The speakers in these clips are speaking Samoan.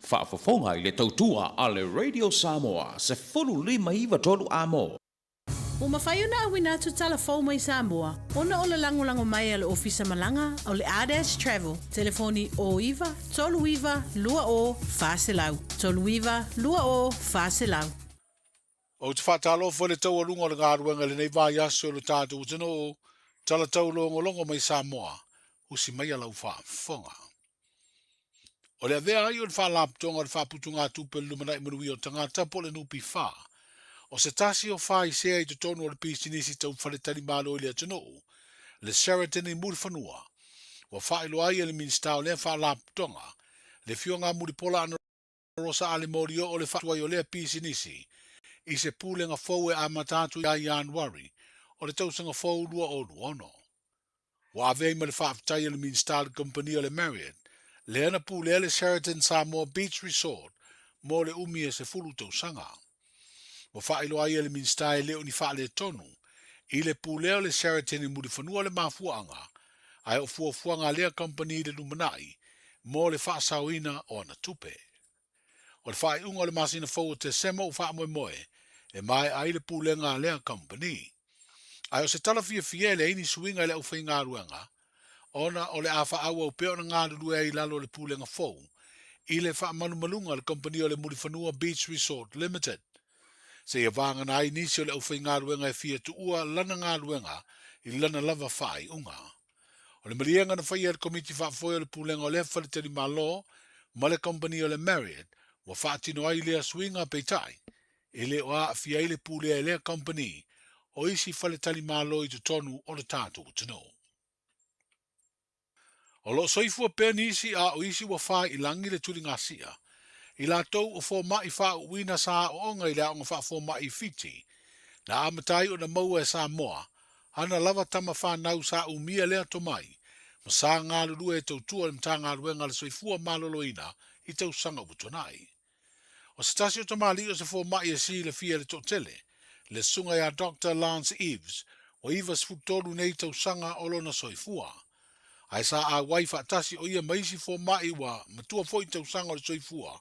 Faafofoga i le tautua a le Radio Samoa 15 93 Amo. Ua mafai ona auina atu tala fou mai Samoa ona o le lagolago mai a le Ofisa Malaga o le Ardash Travel, telefoni 09 39 20 400, 39 20 400. Ou te faatalofa i le taualuga o le galuega i lenei vaiaso i lo tatou atunuu, talatau logologo mai Samoa, usi maia lau faafofoga. O le avea ai o le Faalapotopotoga o le Faaputugatupe o le Lumanai Manuia o Tagata po o le NPF, o se tasi o faisea i totonu o le pisinisi tau faletalimalo i le atunuu, le Sheraton i Mulifanua, ua faailoa ai e le Minisita o lea Faalapotopotoga, le Afioga a Mulipola Anarosa Ale Molioo le faatuai o lea pisinisi i se pulega fou e amata atu ia Ianuari o le tausaga fou 2026. Ua ave ai ma le faafetai a le Minisita i le kamupani o le Marriott, lea na pulea le Sheraton Samoa Beach Resort mo le umi e 10 tausaga. Ua faailoa ai e le Minisita e le o ni faaletonu i le pulea o le Sheraton i Mulifanua le mafuaaga, ae o fuafuaga a lea kamupani i le lumanai mo le faasaoina o ana tupe. O le faaiuga o le masina fou o Tesema ua faamoemoe e maea ai le pulega a lea kamupani. Ae o se tala fiafia e leai ni suiga i le aufaigaluega, ona o le a faaauau pea ona galulue ai i lalo o le pulega fou i le faamalumaluga a le kamupani o le Mulifanua Beach Resort Limited. Seia vagana ai nisi o le aufaigaluega e fia tuua lana galuega i lana lava faaiuga. O le maliega na faia e le Komiti Faafoe o le Pulega o lea Faletalimalo ma le Kamupani o le Marriott ua faatino ai lea suiga peitai e le o aafia ai le pulea e lea kamupani o isi faletalimalo i totonu o le tatou atunuu. O lo o soifua pea nisi a o isi ua fai i lagi le tuligasia i latou o fomai faauuina sa aooga i le aoga faafomai i Fiti na amata ai ona maua e Samoa ana lava tama fanau sa umia lea tomai ma sa galulue e tautua i le Matagaluega a le Soifua Maloloina i tausaga ua tuanai. O se tasi o tamalii o se fomai e silafia e le toatele, le susuga ia Doctor Lance Eaves, ua 93 nei tausaga o lona soifua. Ae sa auai faatasi o ia ma isi fomai ua matua foi tausaga o le soifua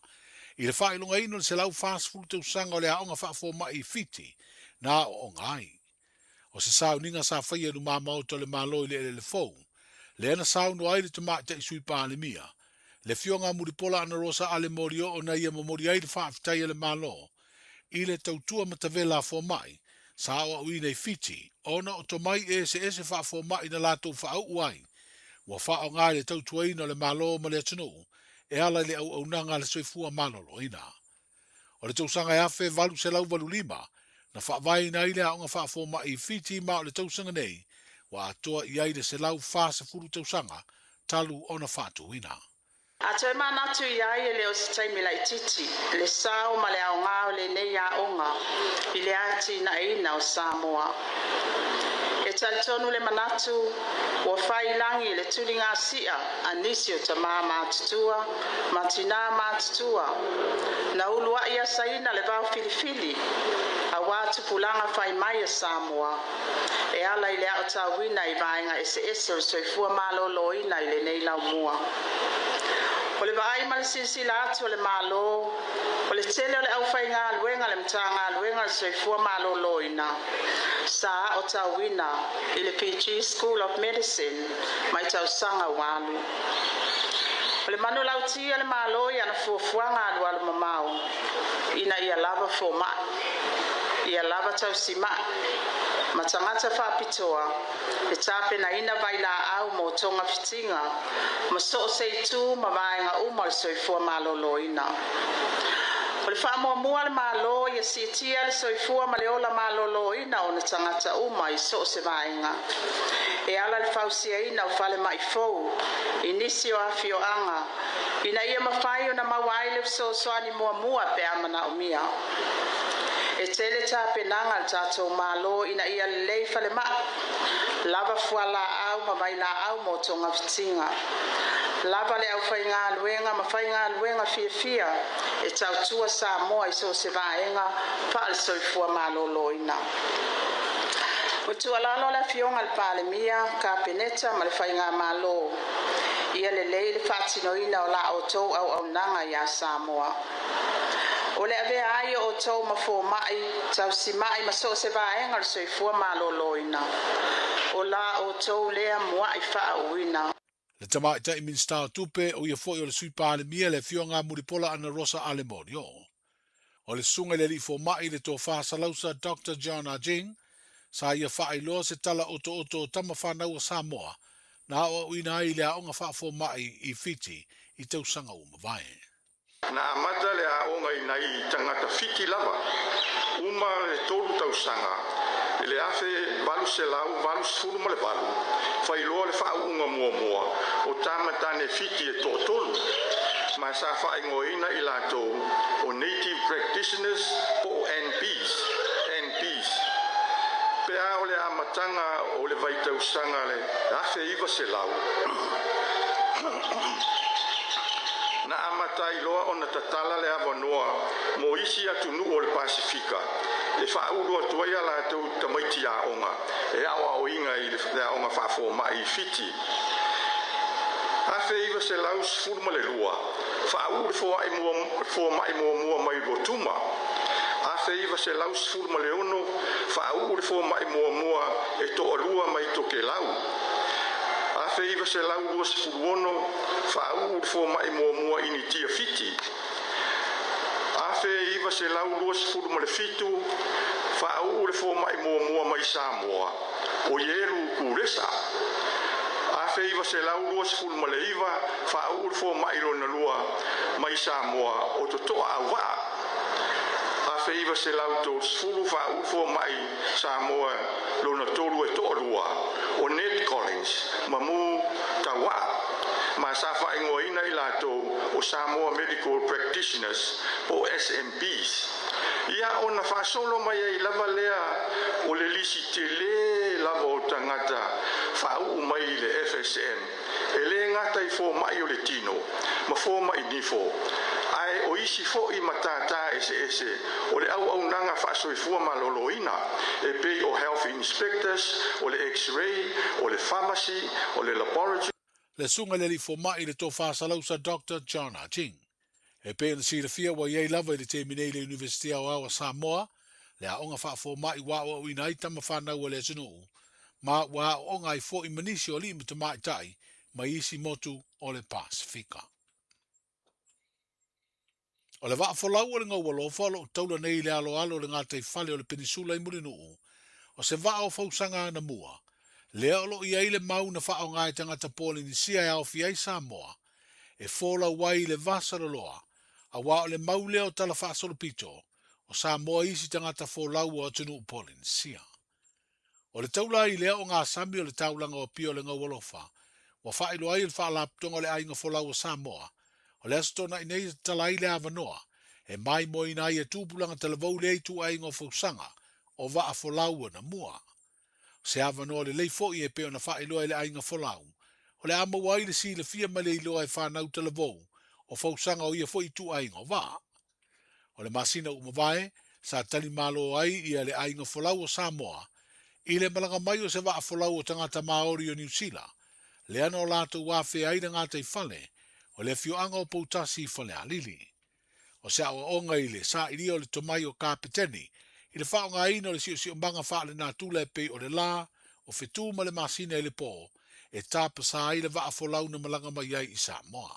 i le faailogaina o le 140 tausaga o le aoga faafomai i Fiti na aooga ai. O se sauniga sa faia i lumamaota o le Malo i le eleele fou, lea na saunoa ai le Tamaitai Sui Palemia, le Afioga a Mulipola Anarosa Ale Molioo na ia momoli ai le faafetai a le Malo i le tautua matavela a fomai sa aoaoina i Fiti ona o tomai eseese faafomai na latou faauu ai ua faaaoga i le tautuaina o le Malo ma le atunuu e ala i le auaunaga a le soifua maloloina. O le tausaga e 1885 na faavaeina ai le aoga faafomai i Fiti ma o le tausaga nei ua atoa i ai le 140 tausaga talu ona faatuina. A toe manatu i ai e le o se taimi laitiiti le sao ma le aoga o lenei aoga i le atinaeina o Samoa. E talitonu le manatu ua fai i lagi le tuligasia a nisi o tamā matutua ma tinā matutua na ulua'i asaina le vao filifili auā tupulaga fai mai a Samoa e ala i le aotauina i vaega eseese o le soifua maloloina i lenei laumua. O le vaai ma le silasila atu a le Malo, o le tele o le aufaigaluega a le Matagaluega o le Soifua Maloloina sa aotauina i le PG School of Medicine mai tausaga ua alu. O le manulauti a le Malo i ana fuafuaga alualu mamao ina ia lava fomai, ia lava tausima'i ma tagata faapitoa e tapenaina vailaau mo togafitiga ma so o se itu ma vaega uma o le soifua maloloina. O le faamuamua a le Malo ia siitia le soifua ma le ola maloloina o ona tagata uma i so o se vaega e ala i le fausiaina o falemai fou i nisi o afioaga ina ia mafai ona maua ai le fesoasoani muamua pe a manaomia. E tele tapenaga a le tatou Malo ina ia lelei falemai, lava fualaau ma vailaau mo togafitiga, lava le aufaigaluega ma faigaluega fiafia e tautua Samoa i so o se vaega faale-soifua maloloina. O tuualalo a le Afioga i le Palemia, Kapeneta ma le Faigamalo, ia lelei le faatinoina o la outou auaunaga iā Samoa. O le avea ai o outou ma fomai, tausimai ma so o se vaega o le soifua maloloina, o la outou lea muai faauuina. Le Tamaitai Minisita o Tupe, o ia foi o le Sui Palemia, le Afioga Mulipola Anarosa Ale Morioo. O le susuga i le Alii Fomai, le Tofa Salausa Doctor John Ajing, sa ia faailoa se tala otooto o tama fanau a Samoa na aoaoina ai i le aoga faafomai i Fiti i tausaga ua mavae. Na amata le aoga i nai tagata Fiti lava, uma le tolu tausaga i le 1888, failoa le faauuga muamua o tama tane Fiti e toatolu, ma sa faaigoaina i latou o Native Practitioners po o NPs, NPs. Pe a o le amataga o le vaitausaga le 1900, na amata ai loa ona tatala le avanoa mo isi atunuu o le Pasefika e faaulu atu ai a latou tamaiti aoga e aoaoina i le aoga faafomai i Fiti. 1912, faauu le fomai muamua mai Rotuma. 1916, faauu le fomai muamua e toalua mai Tokelau. 1926, faauu le fomai muamua i Nitia Fiti. 1927, faauu le fomai muamua mai Samoa, o Ielu Kulesa. 1929, faauu le fomai lona lua mai Samoa, o Totoa Auvaa. 1930, faauu le fomai Samoa lona tolu e toalua, o Ned Collins ma Mu Tauaa, ma sa faaigoaina i latou o Samoa Medical Practitioners po o SMPs. Ia ona faasolo mai ai lava lea o le lisi tele lava o tagata faauu mai i le FSM, e le gata i fomai o le tino ma fomai nifo, ae o isi foi matata eseese o le auaunaga faasoifua maloloina e pei o health inspectors, o le x-ray, o le pharmacy, o le laboratory. Le susuga i le Alii Fomai i le Tofa Salausa Doctor John Ah Ching. E pei ona silafia ua i ai lava i le taimi nei i le Iunivesite Aoao a Samoa le aoga faafomai ua aoaoina ai tama fanau a le atunuu ma ua aooga ai foi ma nisi o alii ma tamaitai mai isi motu o le Pasefika. O le vaa folau o le Gaualofa o lo o taula nei i le aloalo o le gataifale o le Penisula i Mulinuu, o se vaa o fausaga anamua, lea o lo o i ai le mau na faaaoga e tagata Polenisia e aofia ai Samoa, e folau ai i le vasaloloa, aua o le mau lea o tala faasolopito o Samoa i isi tagata folau o atunuu Polenisia. O le taula ai lea o gasami o le taulaga o Apia o le Gaualofa, ua faailoa ai e le Faalapotopotoga o le Aiga Folau o Samoa, o le Aso Toonai nei e tatala ai le avanoa e maimoaina ai e tupulaga talavou lea ituaiga o fausaga o vaa folau anamua. O se avanoa lelei foi e pei ona faailoa e le Aiga Folau, o le a maua ai le silafia ma le iloa e fanau talavou o fausaga o ia foi ituaiga o vaa. O le masina ua mavae, sa tali malo ai ia le Aiga Folau o Samoa i le malaga mai o se vaa folau o tagata Maori o Niu Sila, lea na o latou afea ai le gataifale o le afioaga o Poutasi i Falealili. O se aoaoga i le sailia o le tomai o Kapeteni i le faaaogaina o le siosiomaga faalenatura e pei o le la, o fetu ma le masina i le po, e tapasā ai le vaa folau na malaga mai ai i Samoa.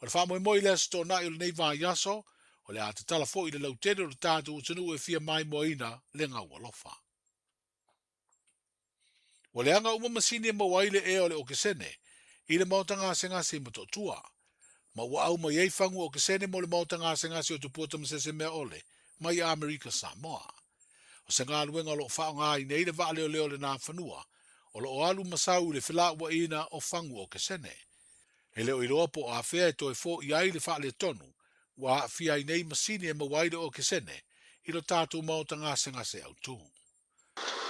O le faamoemoe i le Aso Toonai o lenei vaiaso, o le a tatala foi le lautele o le tatou atunuu e fia maimoaina le Gaualofa. Ua leaga uma masini e maua ai le ea o le okesene i le maota gasegase i Motootua, ma ua au mai ai fagu okesene mo le maota gasegase o Tupua Tamasesemeaole mai Amerika Samoa. O se galuega o lo o faaaoga ai nei le vaaleoleo o le Nafanua, o lo o alu ma sau i le felauaiina o fagu okesene. E le o iloa po o afea e toe foia ai le faaletonu ua aafia ai nei masini e maua ai le okesene i lo tatou maota gasegase autu.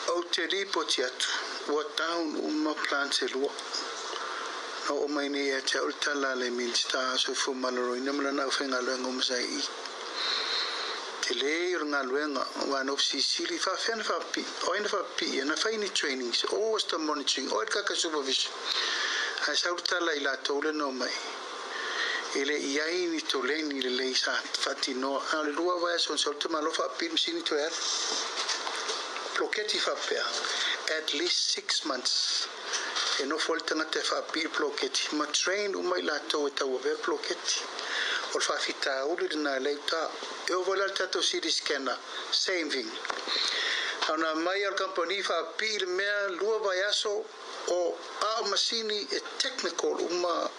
Ou te lipoti atu, ua down uma plants e lua. Na oo mai nei ia te au le tala a le Minisita a Soifua Maloloina ma lana aufaigaluega uma sa i i. Tele o le galuega aua na ou fesilisili faafefea na faapipii, o ai na faapipii ia, na fai ni trainings, or was the monitoring, o ai le kaka supervision. Ae sau le tala i latou lea na omai, e le i ai ni toleni lelei sa faatinoa. Na o le lua vaiaso na sau le tamaloa faapipii le masini toe alu. Poloketi faapea, at least 6 months e nofo ai le tagata e faapipii le poloketi ma train uma i latou e tauavea le poloketi. O le faafitauli lena e lea i uta. E oo foi la i le tatou CT scanner, same thing. A ona aumai lava o le kamupani faapipii le mea 2 vaiaso o a o masini e technical uma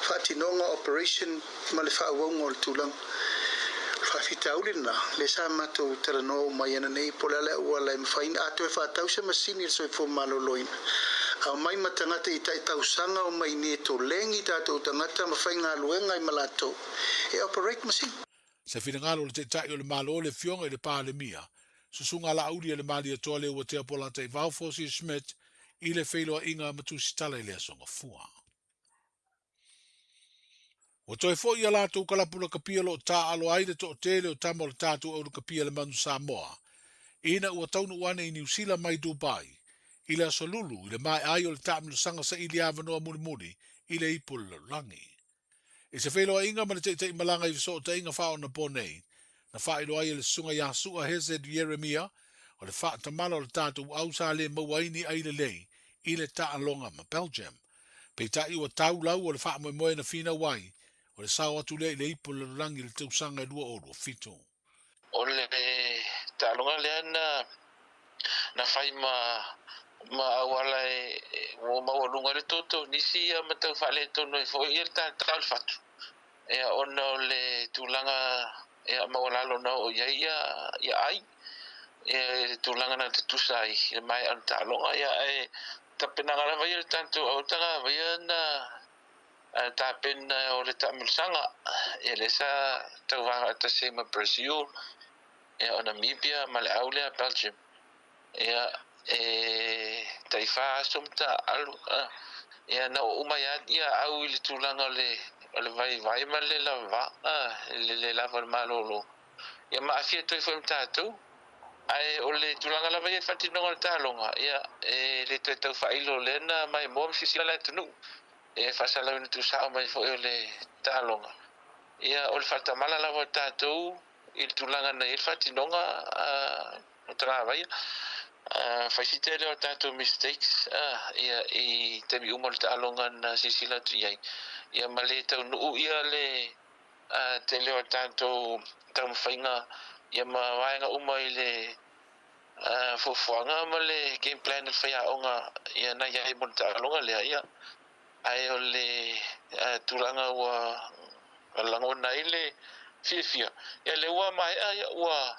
faatinoga operation ma le faaauauga o le tulaga. O le faafitauli lena, lea sa matou talanoa uma ai ananei po o le a le auala e mafai ona a toe faatau se masini a le soifua maloloina, aumai ma tagata i tai tausaga omai i inei e tolegi tatou tagata ma faigaluega ai ma latou e operate masini. Se finagalo o le Taitai o le Malo le Afioga i le Palemia, Susuga Laaulialemalietoa Leuatea Polataivao Fosi Schmidt i le feiloaiga ma Tusitala i le Aso Gafua. Ua toe foi a latou kalapu lakapi o lo o taaalo ai le toatele o tama o le tatou aulakapi a le Manu Samoa ina ua taunuu ane i Niu Sila mai Dubai i le aso Lulu i le maea ai o le taamilosaga saili avanoa mulimuli i le ipu o le lalolagi. I se feiloaiga ma le taitaimalaga i fesootaiga faaonapo nei, na faailoa ai e le Susuga ia Su'a Hesed Ieremia o le faatamala o le tatou au sa le maua ai ni ai lelei i le taaloga ma Belgium. Peitai ua tau lau o le faamoemoe na finau ai, o le sao atu lea i le ipu o le lalolagi i le tausaga e 2027. O le taaloga lea na na fai ma ma auala e ua maualuga ai le toto nisi ia ma tau faaletonu ai foi ia le tata o le fatu ia ona o le tulaga ia maualalo na oo i ai ia ia ai ia le tulaga na tutusa ai i le maea o le taaloga ia ae tapenaga lava ia le tatou autaga ia na tapena o le taamilosaga ia lea sa tauva faatasi ai ma Brazil ia o Namibia ma le au lea Belgium ia e tai fa aso ma taalu ia na oo uma ai ia au i le tulaga o le o le vaivai ma le lava le le lava o le malolo ia ma aafia atu ai foi ma tatou. Ae o le tulaga lava ia i le faatinoga o le taaloga, ia, e le toe tau faailo lea na maimoa ma silasila le atunuu e faasalauina tuusao mai foi o le taaloga. Ia, o le faatamala lava o tatou i le tulaga na i ai le faatinoga o tagavaia. Fai si tele o tatou mistakes ia, i taimi uma o le taaloga na silasila atu i ai. Ia ma le taunuu ia le tele o tatou taumafaiga ia ma vaega uma i le fuafuaga ma le game plan a le faiaoga ia na i ai mo le taaloga lea ia ae o le tulaga ua lagona ai le fiafia ia lea ua maea ia ua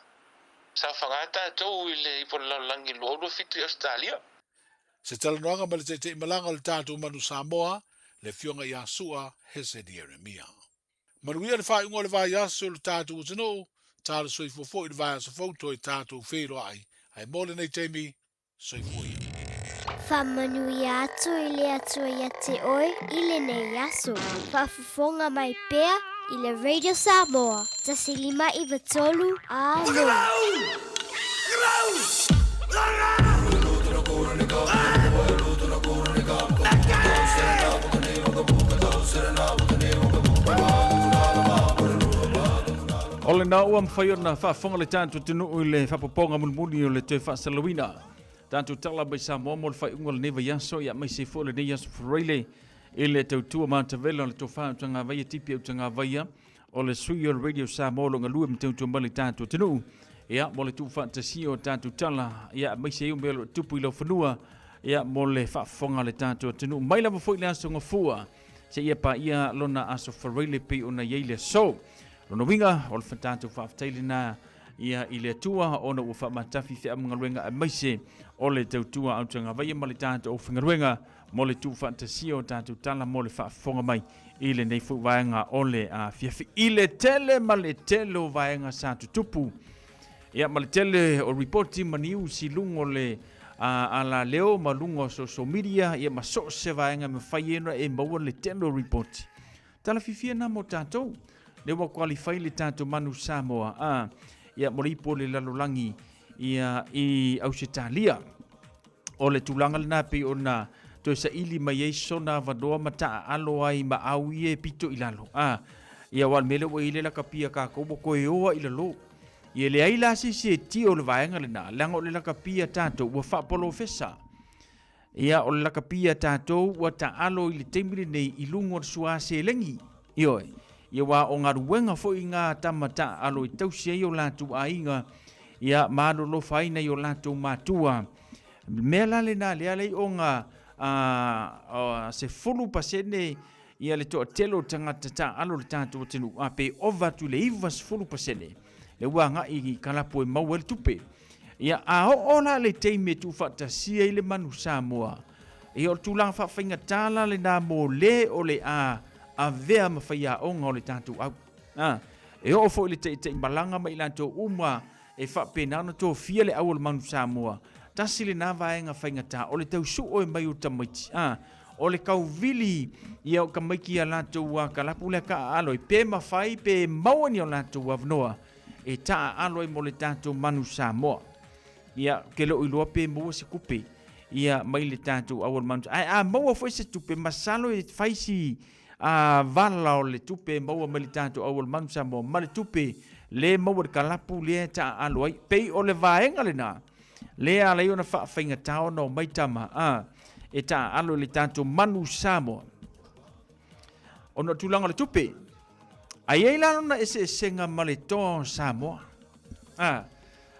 saofaga tatou i le ipu o le lalolagi 2027 i Ausetalia. Se talanoaga ma le taitaimalaga o le tatou Manu Samoa, le Afioga ia Su'a Hesed Ieremia. Manuia le faaiuga o le vaiaso i lo tatou atunuu, talo soifua foi i le vaiaso fou toe tatou feiloai, ae mo lenei taimi, soifua ia. Faamanuia atu i le Atua ia te oe i lenei aso. Faafofoga mai pea i le Radio Samoa 1593 AM. O lena ua mafai ona faafofoga le tatou atunuu i le faapopoga mulimuli o le toe faasalauina tatou tala mai Samoa mo le faaiuga o lenei vaiaso, ia aemaise foi o lenei aso Faraile i le tautua matavela o le tofa Utagavaia Tipi Utagavaia o le sui o le Radio Samoa o lo o galue ma tautua mai le tatou atunuu ia mo le tuufaatasia o tatou tala ia aemaise ai o mea o lo o tupu i laufanua ia mo le faafofoga a le tatou atunuu mai lava foi le aso Gafua seia paia lona aso Faraile pei ona i ai le aso. Lona uiga o le tatou faafetai lena ia i le Atua ona ua faamatafi feamugaluega aemaise o le tautua autagavaia ma le tatou aufaigaluega mo le tuufaatasia o tatou tala mo le faafofoga mai i lenei foi vaega o le afiafi i le tele ma le tele o vaega sa tutupu ia ma le tele o ripoti ma news i luga o le alaleo ma luga o social media ia ma so o se vaega e mafai ai ona e maua le tele o ripoti. Tala fiafia na mo tatou. Lea ua qualify le tatou Manu Samoa. ia mo le ipu o le lalolagi ia i Ausetalia. O le tulaga lena pei ona toe saili mai ai sona avanoa ma taaalo ai ma au ia e pito i lalo. A, ia aua o le mea lea ua i ai le lakapia a kākou ua toe oa i lalo. Ia leai la se isi e tio i le vaega lena, leaga o le lakapia a tatou ua faapolofesa. Ia o le lakapia a tatou ua taalo i le taimi lenei i luga o le suā seleni. Ioe. Ia aua o galuega foi ngā tama taaalo e tausi ai o latou aiga, ia ma alolofa ai nai o latou matua. Mea la lena lea alai ona 10% ia le toatele o tagata taaalo o le tatou atunuu, a pe ova atu i le 90% lea ua agai i kalapu e maua ai le tupe. Ia, a oo la le taimi e tuufaatasia ai le manu Samoa, ia o le tulaga faafaigata la lena mo le o le a avea ma faiaoga o le tatou au. A, e oo foi i le taitaimalaga ma i latou uma e faapena ona tofia le au o le manu Samoa, tasi lena vaega faigata o le tau sue mai o tamaiti. A, o le tauvili ia o tamaiti ia latou kalapu lea taaalo ai, pe mafai pe maua ni o latou avanoa e taaalo ai mo le tatou manu Samoa. Ia, ou te le o iloa pe maua se tupe ia mai le tatou au o le manu. Ae a maua foi se tupe, masalo e fai si a vala o le tupe e maua mai le tatou au o le manu Samoa ma le tupe le maua i le kalapu lea e taaalo ai. Pei o le vaega lena lea e ala ai ona faafaigata ona omai tama a e taaalo i le tatou manu Samoa ona o tulaga o le tupe. A i ai la lona eseesega ma le toa o Samoa. A,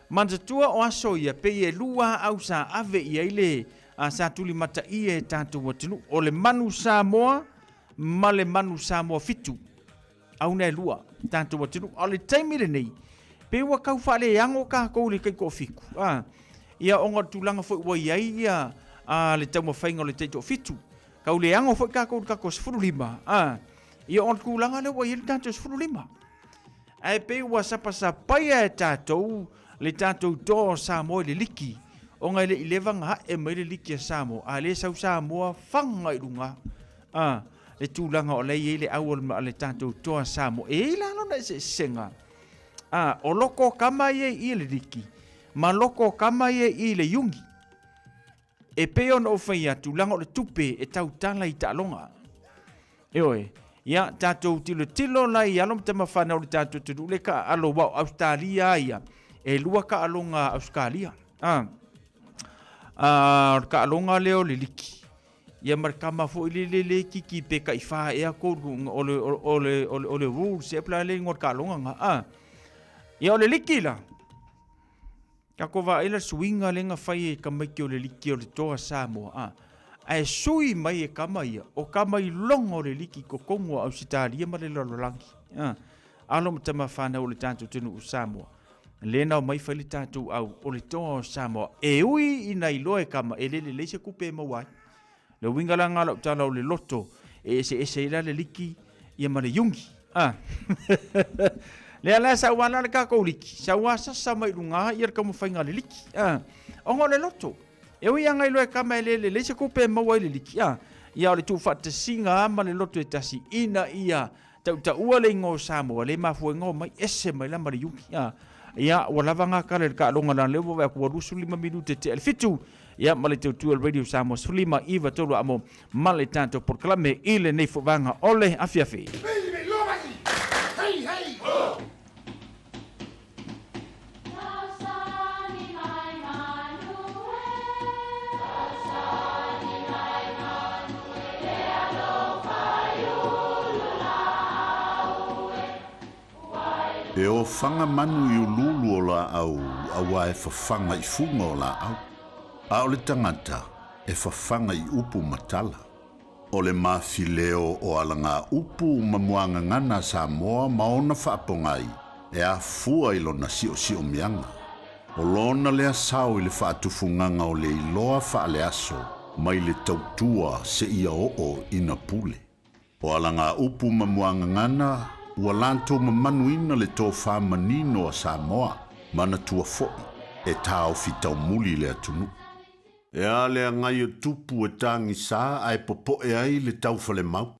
manatua o aso ia pei e lua au sa ave i ai le a sa tulimataia e tatou atunuu, o le manu Samoa ma le manu Samoa fitu. Auna e lua tatou atunuu. A o le taimi lenei, pei ua tau faaleago tatou i le taitoafitu. A, ia ona o le tulaga foi ua i ai ia a, le taumafaiga o le taitoafitu. Tau leago foi tatou i le tatou 15. A, ia ona o le tulaga lea ua i ai le tatou 15. Ae pei ua sapasapaia e tatou le tatou toa o Samoa i le liki, ona e le i leva ona ae mai le liki a Samoa, a le sau Samoa faga i luga a le tulaga o la e i ai le au o le tatou toa Samoa. E i ai la lona eseesega, a o loko o kama ia i i le liki, ma loko o kama ia i i le iugi. E pei ona ou fai atu, leaga o le tupe e tautala i taaloga. Ioe, ia tatou tilotilo la i alo ma tama fanau o le tatou atunuu le taaalo aua o Ausetalia a ia, e lua taaloga a Ausetalia. A, a, o le taaloga lea o le liki, ia ma le tama foi lele le kiki pe taifa ea tolu o le, o le, o le, o le rules ea po o le a le igoa o le taaloga lena. A, ia o le liki la, Tatou vaai la suiga lea na fai e tamaiti o le liki o le toa Samoa a ae sui mai e tama ia o tama iloga o le liki i totonu o Ausetalia ma le lalolagi a alo ma tama fanau o le tatou atunuu o Samoa lea na omai fai le tatou au o le toa o Samoa e ui ina iloa e tama e le lelei se tupe e maua ai. Le uiga la lena o lau tala o le loto e eseese ai la le liki ia ma le iugi. A. Lea la sau lava la le tatou liki, sau lava sasa mai luga ia le taumafaiga a le liki. A. Ona o le loto. E ui lava iloa e kama e le lelei se tupe e maua ai le liki. A. Ia o le tuufaatasiga lava ma le loto e tasi ina ia tautaua le igoa o Samoa, le mafua ai ona omai ese mai la ma le iugi. A. Ia ua lava na tala i le taaloga leaga o lea ua vaai atu ua 25 minute tea i le 7. Ia ma le tautua o le Radio Samoa 15 9 3 amo ma le tatou polokalame i lenei foi vaega o le afiafi. E ofaga manu i uluulu o laau auā e fafaga i fuga o laau, a o le tagata e fafaga i upu ma tala. O le mafileo o alaga upu ma muagagana a Samoa ma ona faapogai e afua i lona siosiomiaga. O lona lea sao i le faatufugaga o le iloa faaleaso mai le tautua seia oo ina pule. O alaga upu ma muagagana ua latou mamanuina le tofa manino a Samoa, manatua foi e taofi taumuli le atunuu. E a le agai o tupu e tagisa ae popoe ai le taufalemau?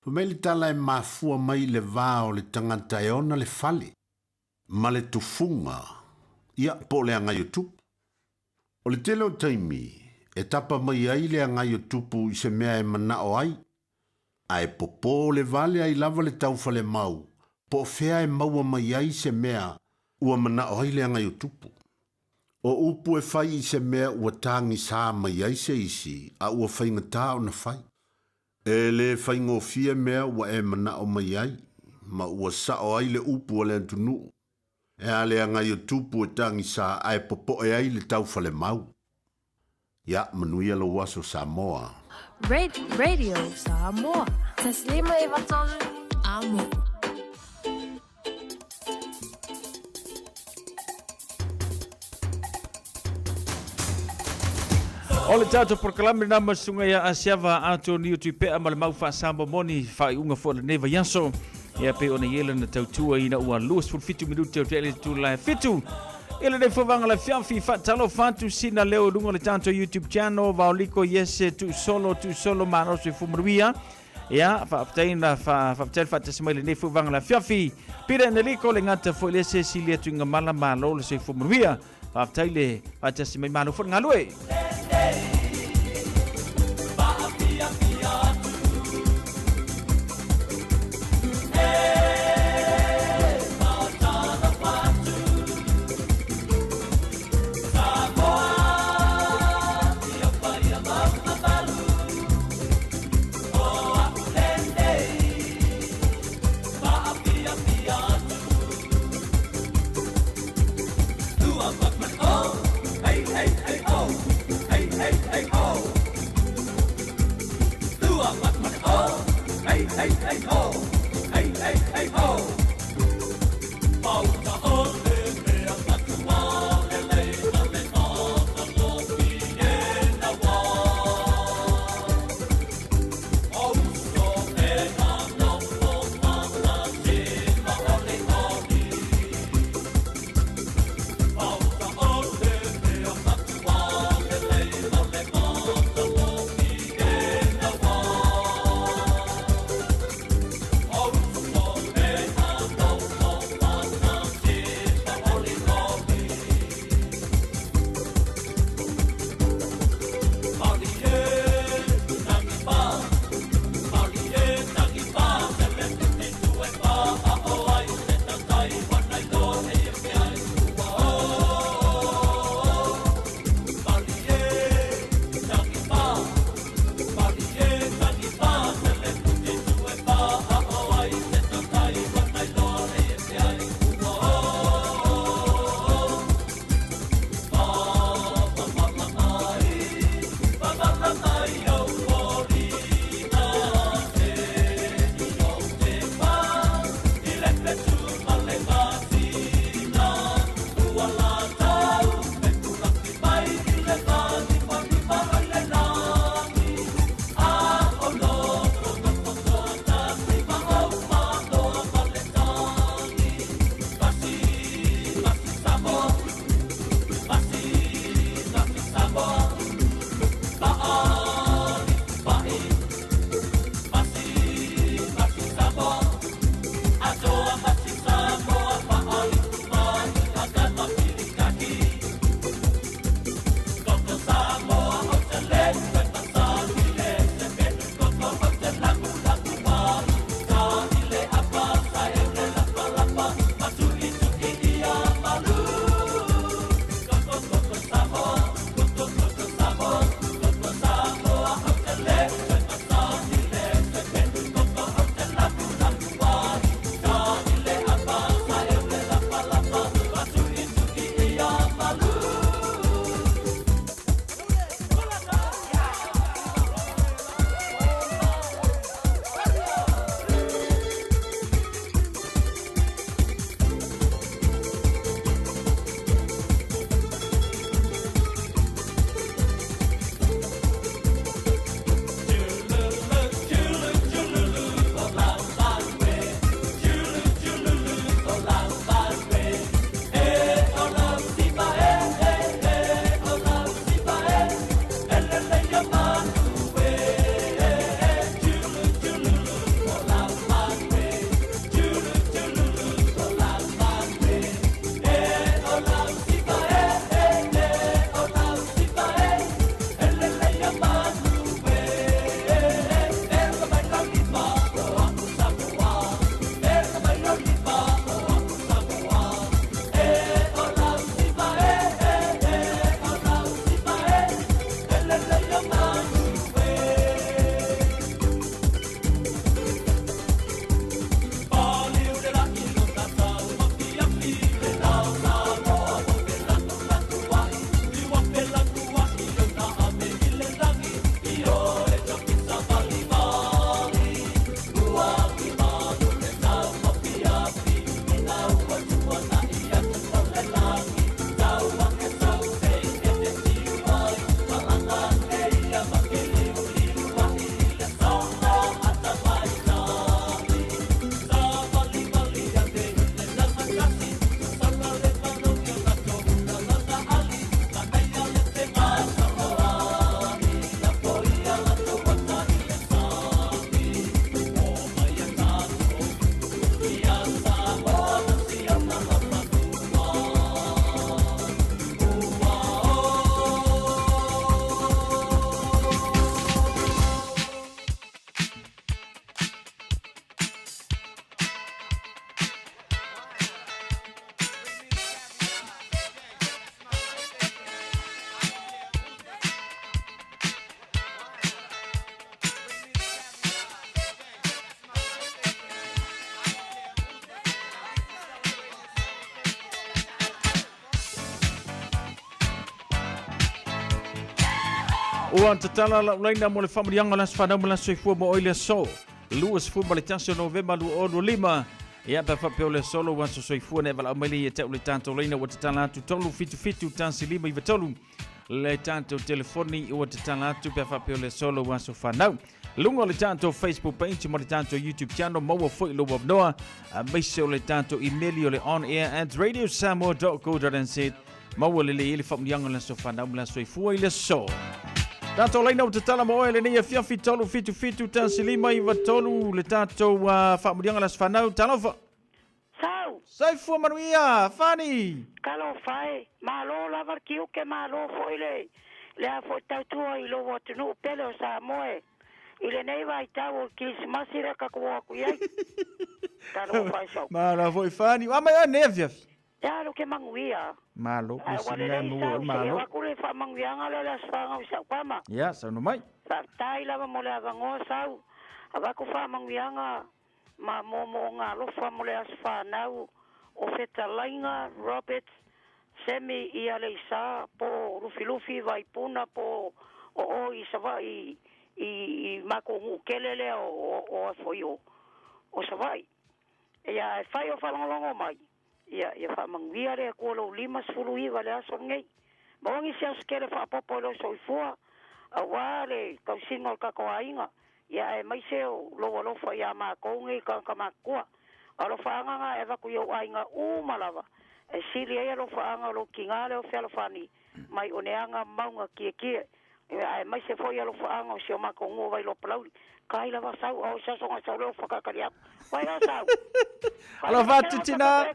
Fai mai le tala e mafua mai i le va o le tagata e ona le fale. ma le tufuga, ia, po o le agai o tupu. O le tele o taimi e tapa mai ai le agai o tupu i se mea e manao ai, ae popō le vale ai lava le taufalemau po o fea e maua mai ai se mea ua manao ai le agai o tupu. O upu e fai i se mea ua tagisā mai ai se isi a ua faigata ona fai. E le faigofie mea ua e manao mai ai ma ua sao ai le upu a le atunuu. E a le agai o tupu e tagisa ae popoe ai le taufalemau. Ia, manuia lou aso Samoa. Radio Samoa. Taslima 93 Amo. O le tatou polokalame lena ma susuga ia Asiava Antonio Tuipea ma le mau faasambo moni faaiuga foi o lenei vaiaso. Ia pei ona i ai lana tautua ina ua 27 minute o te le tula e fitu. I lenei fovaga le fiafi faatalofa atu sina leo i luga o le tatou YouTube channel Vaoliko Iese Tuusolo Tuusolo Malo Soifua Manuia. Ia, faafetai na faafetai le faatasi mai lenei foi vaga le afiafi. Pira Eneliko le gata foi le se sili atu i ngamala malo le soifua manuia. Faafetai le faatasi mai malo foi le galue. Ua tatala lau laina mo le faamanuiaga o le aso fanau ma le aso soifua mo oe i le aso 21 o Novema 2025. Ia, pe a faapea o le aso lou aso soifua na e valaau mai lea ia te au le tatou laina ua tatala atu 377 1593 le tatou telefoni ua tatala atu pe a faapea o le aso lou aso fanau. Luga o le tatou Facebook page ma le tatou YouTube channel maua foi lou avanoa aemaise o le tatou email o le onair@radiosamoa.co.nz maua lelei ai le faamanuiaga o le aso fanau ma le aso soifua i le aso. Tatou laina ua tatala mo oe lenei afiafi 377 1593 le tatou faamanuiaga o le aso fanau. Talofa! Sau! Soifua manuia, Fani! Talofa e! Malo lava le tiute, malo foi le le a foi tautua i lou atunuu pele o Samoa e, i lenei vaitau o le Kirisimasi lea tatou o atu i ai. Talofa e Sau. Malo foi Fani. Ua mai oe nei afiafi. E alu ke manuia. Malo, Ae ua measili lena e lelei maua Sau oe se i malo. avatu le faamanuiaga lea o le Aso Fanau i sau tama. Ia, saunoa mai. Faafetai lava mo le avanoa Sau. Avatu faamanuiaga ma moomooga alofa mo le aso fanau o Fetalaiga Robert Semi i Aleisa po o Lufilufi Vaipuna po o o i Savaii i i makou nuu tele lea o o a foi o o Savaii. Ia ae fai o faalogologo mai ia ia faamanuia le Atua lou 59 le aso lenei. Maua nisi aso tele faaopoopo i lou soifua aua le tausiga o le tatou aiga Ia aemaise o lou alofa iā matou nei tagata matutua. O alofaaga na e avatu i ou aiga uma lava, e sili ai alofaaga o lou tiga lea o Fealofani mai Oneaga mauga tietie, aemaise foi alofaaga o si o matou nuu o Vailoa Palauli. Kai lava sau a o se aso na sau lea o whakakari aku. Wai la sau. Alofa atu tina.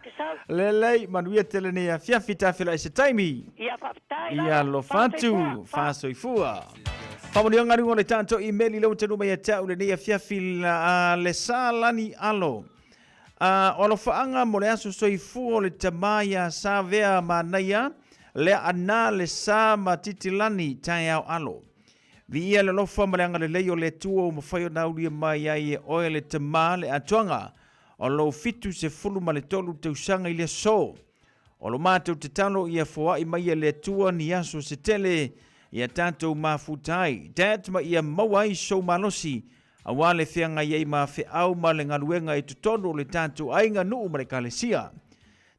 Lelei, manuia tele nei afiafi tafela i se taimi. Ia faafetai Ia lava. alofa atu, faasoifua. Faamanuiaga aluga o le tatou email i lau tanu mai ia te au lenei afiafi la, le sa lani alo. O alofaaga mo le aso soifua o le tama ia Savea Manaia, lea ana le sa ma Titilani taeao alo. Viia le alofa ma le agalelei o le Atua ua mafai ona aulia mai ai e oe le Tama le atoaga o lou 73 tausaga i le aso. O lo matou tatalo ia foai mai e le Atua ni aso se tele ia tatou mafuta ai, Dad ma ia maua ai sou malosi aua le feagai ai ma feau ma le galuega i totonu o le tatou aiga, nuu ma le Ekalesia.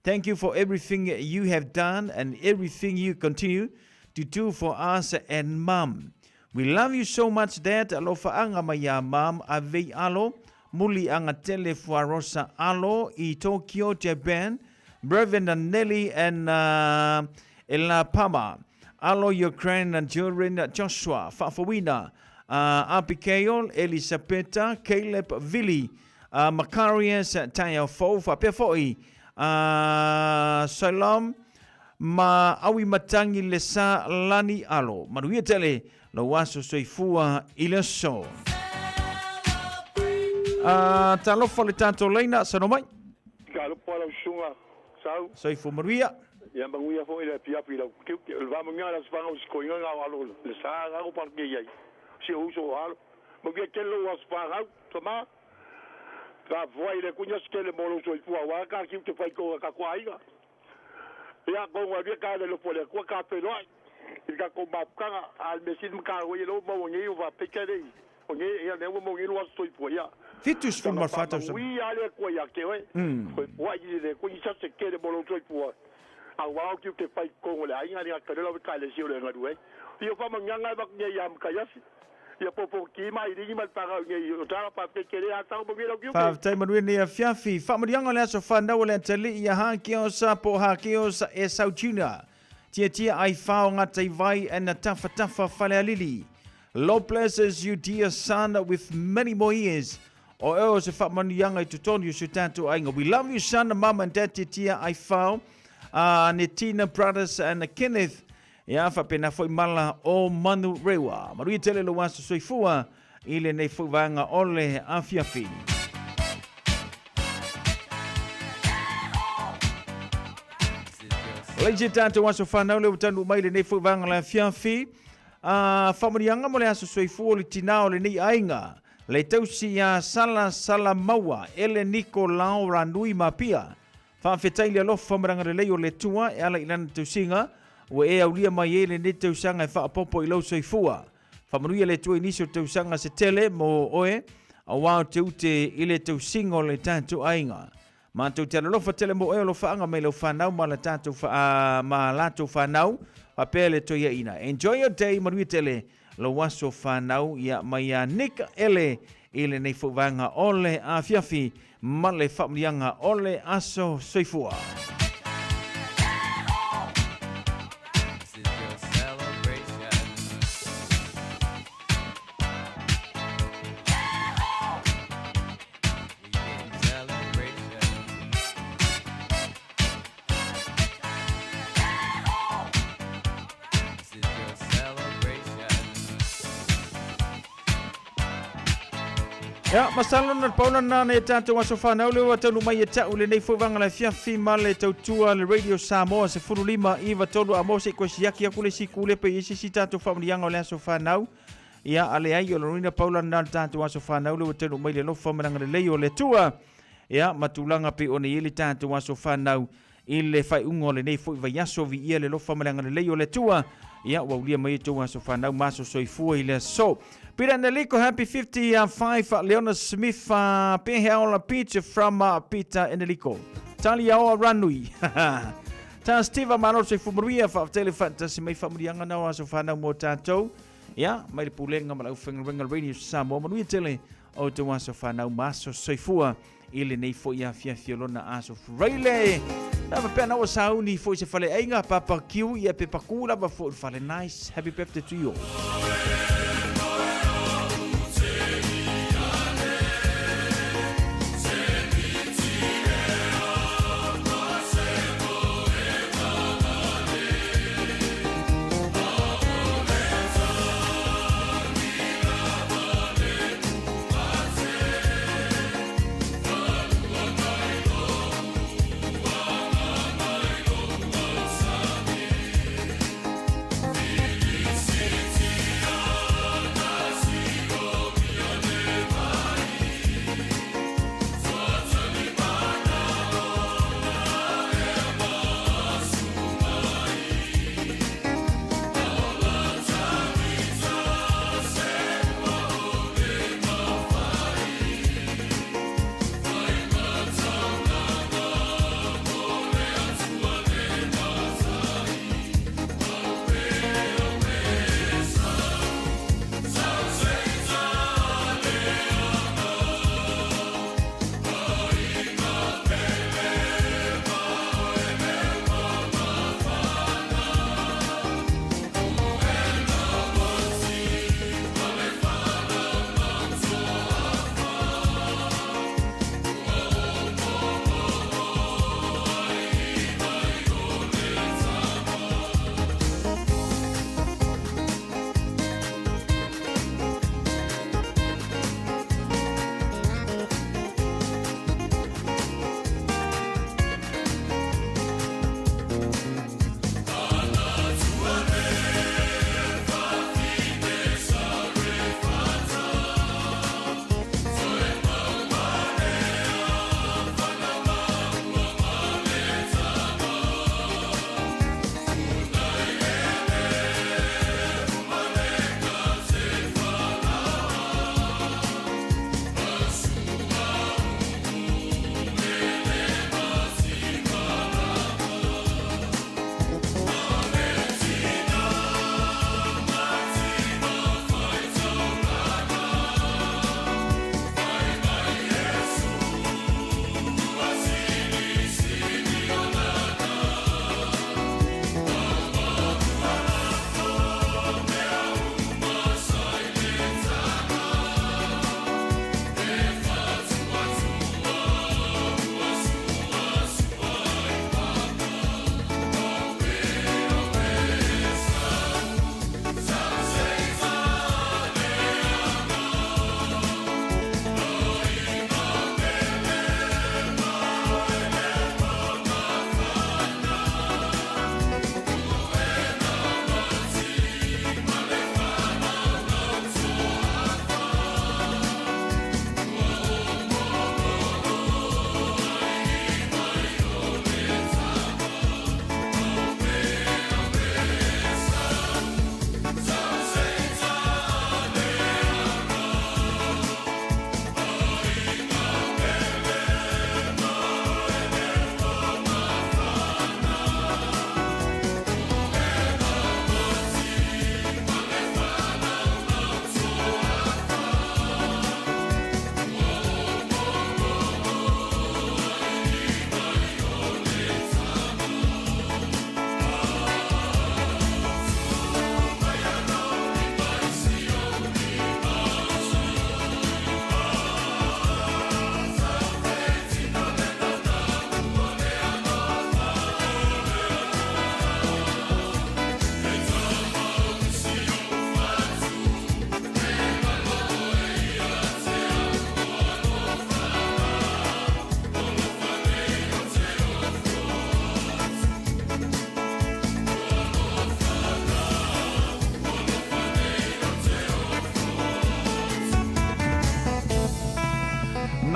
Thank you for everything you have done and everything you continue to do for us and mum. We love you so much dad alofaaga mai iā mum avei alo muli aga tele fuarosa alo i Tokyo Japan Brevin and Nelly and uh, Ella Pama alo your grandchildren Joshua Faafouina uh, Abigail Elisapeta Caleb Vili a Macarius Taiafou faapea foi a Salom ma Auimatangi le sa lani alo. Manuia tele lou aso soifua i le aso. A talofa le tatou laina, sano mai. Talofa lau susuga Sau. Soifua manuia. Ia manuia foi le afiafi i lau tiute. O le faamanuiaga o le aso fanau i sikoiga na o alo le sa na o pake i ai. Si o uso o alo. Manuia tele lou aso fanau, tama. Tapuai le kunya se tele mo lou soifua aua ka tiute fai kou ka ko aiga. Ia ko ngā ria ka le lopo le kua ka whenua i ka ko mapukanga a le mesini ma ka hoi lo mo ngi wa peke nei. O ngi ia le mo ngi lo soifua ia. 74 tausaga. Ui a le kua ia te oe. Koe pua i le kunya se tele mo lou soifua. Aua o tiute fai kou le aiga le ka le ka le sio le ngarue. Ia fa manganga ba ngi ia mkayasi. Ia popo ki mai ringi mai panga ngi o tara pa pe kere a tau mo ngi lau Faafetai manuia nei afiafi. Faamanuiaga o le aso fanau o le atalii ia Hakeosa po o Hakeosa Esau Junior. Tiatia ai fao ngatai vai and tafatafa falealili. Lord blesses you dear son with many more years. O eo o se faamanuiaga i totonu o si o tatou aiga. We love you son, mum and dad tiatia ai fao. Netina brothers and Kenneth Ia, faapena foi mala o Manurewa. Manuia tele lou aso soifua i lenei foi vaega o le afiafi. Leisi tatou aso whanau le utanu mai lenei foi vaega le afiafi. A whamanianga mo le aso soifua o le tinā o lenei aiga. Le tausi ia Sala Sala Maua, Ele Niko Lao Ranui Mapia. Faafetai i le alofa ma le agalelei o le Atua e ala i lana tausiga, ua e aulia mai ai lenei tausaga e faaopoopo i lou soifua. Faamanuia le Atua i nisi o tausaga se tele mo oe, auā o te ute i le tausiga o le tatou aiga. Matou te alolofa tele mo oe o lofaaga mai lau fanau ma la tatou fa, ma latou fanau, faapea le toeaina. Enjoy your day, manuia tele lou aso fanau ia mai ia Nick Ele i lenei foi vaega o le afiafi ma le faamanuiaga o le aso soifua. Ia, masalo na pau lana na e tātou aso whanau leo taunu mai e tau le nei foi vanga le fiafi ma le tautua le Radio Samoa se fulu lima iwa tolu a mose koe siaki aku le siku le pe isi si tātou whamunianga o le aso whanau. Ia, ale ai o lorina pau lana le tātou aso whanau leo taunu mai le lofa malanga le lei o le tua. Ia, ma tulaga pei ona i ai le tatou aso fanau i le faaiuga o lenei foi vaiaso, viia le alofa ma le agalelei o le Atua. Ia, ua aulia mai outou aso fanau ma aso soifua i le aso. Peter Eneliko, happy 55, Leona Smith, Peheaola Peach from Peter Eneliko. Taliaoa Ranui. Ta Steve malo soifua manuia, faafetai le faatasi mai faamanuiaga na o aso fanau mo tatou. Ia, mai le pulega ma le aufaigaluega Radio Samoa, manuia tele o outou aso fanau ma aso soifua i lenei foi afiafi o lona aso Friday. Na faapea na ua sauni foi se faleaiga barbecue ia pe paku lava foi le fale. Nice. Happy birthday to you all.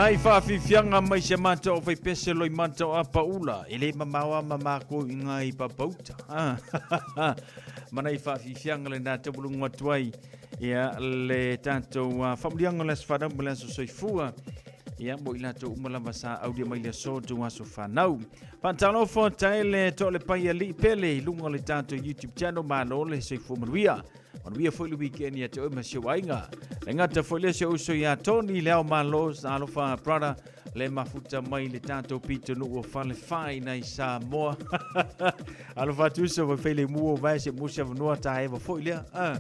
Nai whaafifianga mai se mata o whaipese loi mata o apaula, e le mamao a mamako i ngai papauta. Ma nai whaafifianga le nā tawulungu atu ai, ia le tātou whamulianga le aso whanau ma le aso soifua, ia mo i latou uma lava sa aulia mai le aso tou aso whanau. Whaatalofa taele to le pai ali pele i lunga le tātou YouTube channel, malo le soifua manuia. Manuia foi le weekend ia te oe ma si ou aiga. Le gata foi lea si ou uso ia Tony le ao malo alofa brother le mafuta mai le tatou pitonuu o Falefai nai Samoa. Alofa atu uso foi fai le mua o vae se musi avanoa ta eva foi lea. Ah.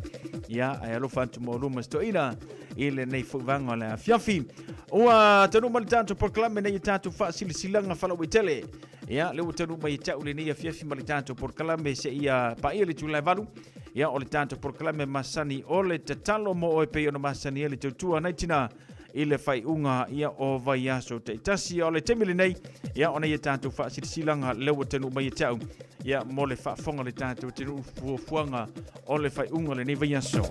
Ia, ai alofa atu mo luma stoina i lenei foi vaega o le afiafi. Ua taunuu mai le tatou polokalame nei i tatou faasilasilaga faalauaitele. Ia, lea ua taunuu mai e tau lenei afiafi ma le tatou polokalame seia paia le itula e 8. Ia, o le tatou polokalame masani o le tatalo mo oe pei ona masani ai le tautua nai tina i le faaiuga ia o vaiaso taitasi. Ia, o le taimi lenei, ia, ona ia tatou faasilasilaga lea ua taunuu mai e te au, ia, mo le faafofoga le tatou atunuu fuafuaga o le faaiuga o lenei vaiaso.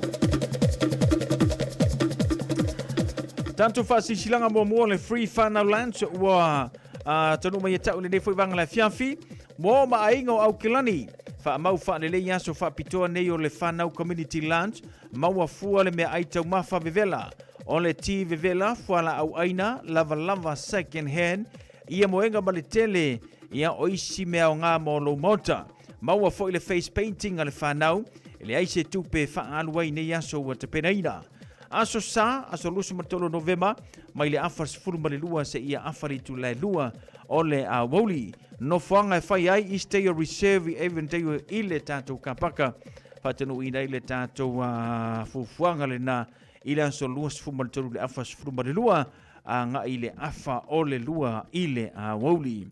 Tatou faasilasilaga muamua le Free Whanau Lunch ua taunuu mai e tau lenei foi vaega le afiafi mo ma aiga o Aukilani. Faamau faalelei aso faapitoa nei o le Whanau Community Lunch, maua fua le meaai taumafa vevela. O le ti vevela, fualaau aina, lavalava second hand, ia moega ma le tele, ia o isi mea aoga mo lou maota. Maua foi le face painting a le whanau, e leai se tupe e faaalu ai nei aso ua tapenaina. Aso Sa, aso 23 Novema, mai le afa 12 seia afa le itula e 2 o le aoauli. Nofoaga e fai ai East Tayo Reserve i Avondale i le tatou kapaka. Faatanuuina ai le tatou fuafuaga lena i le aso 23 le afa 12 agai i le afa o le 2 i le aoauli.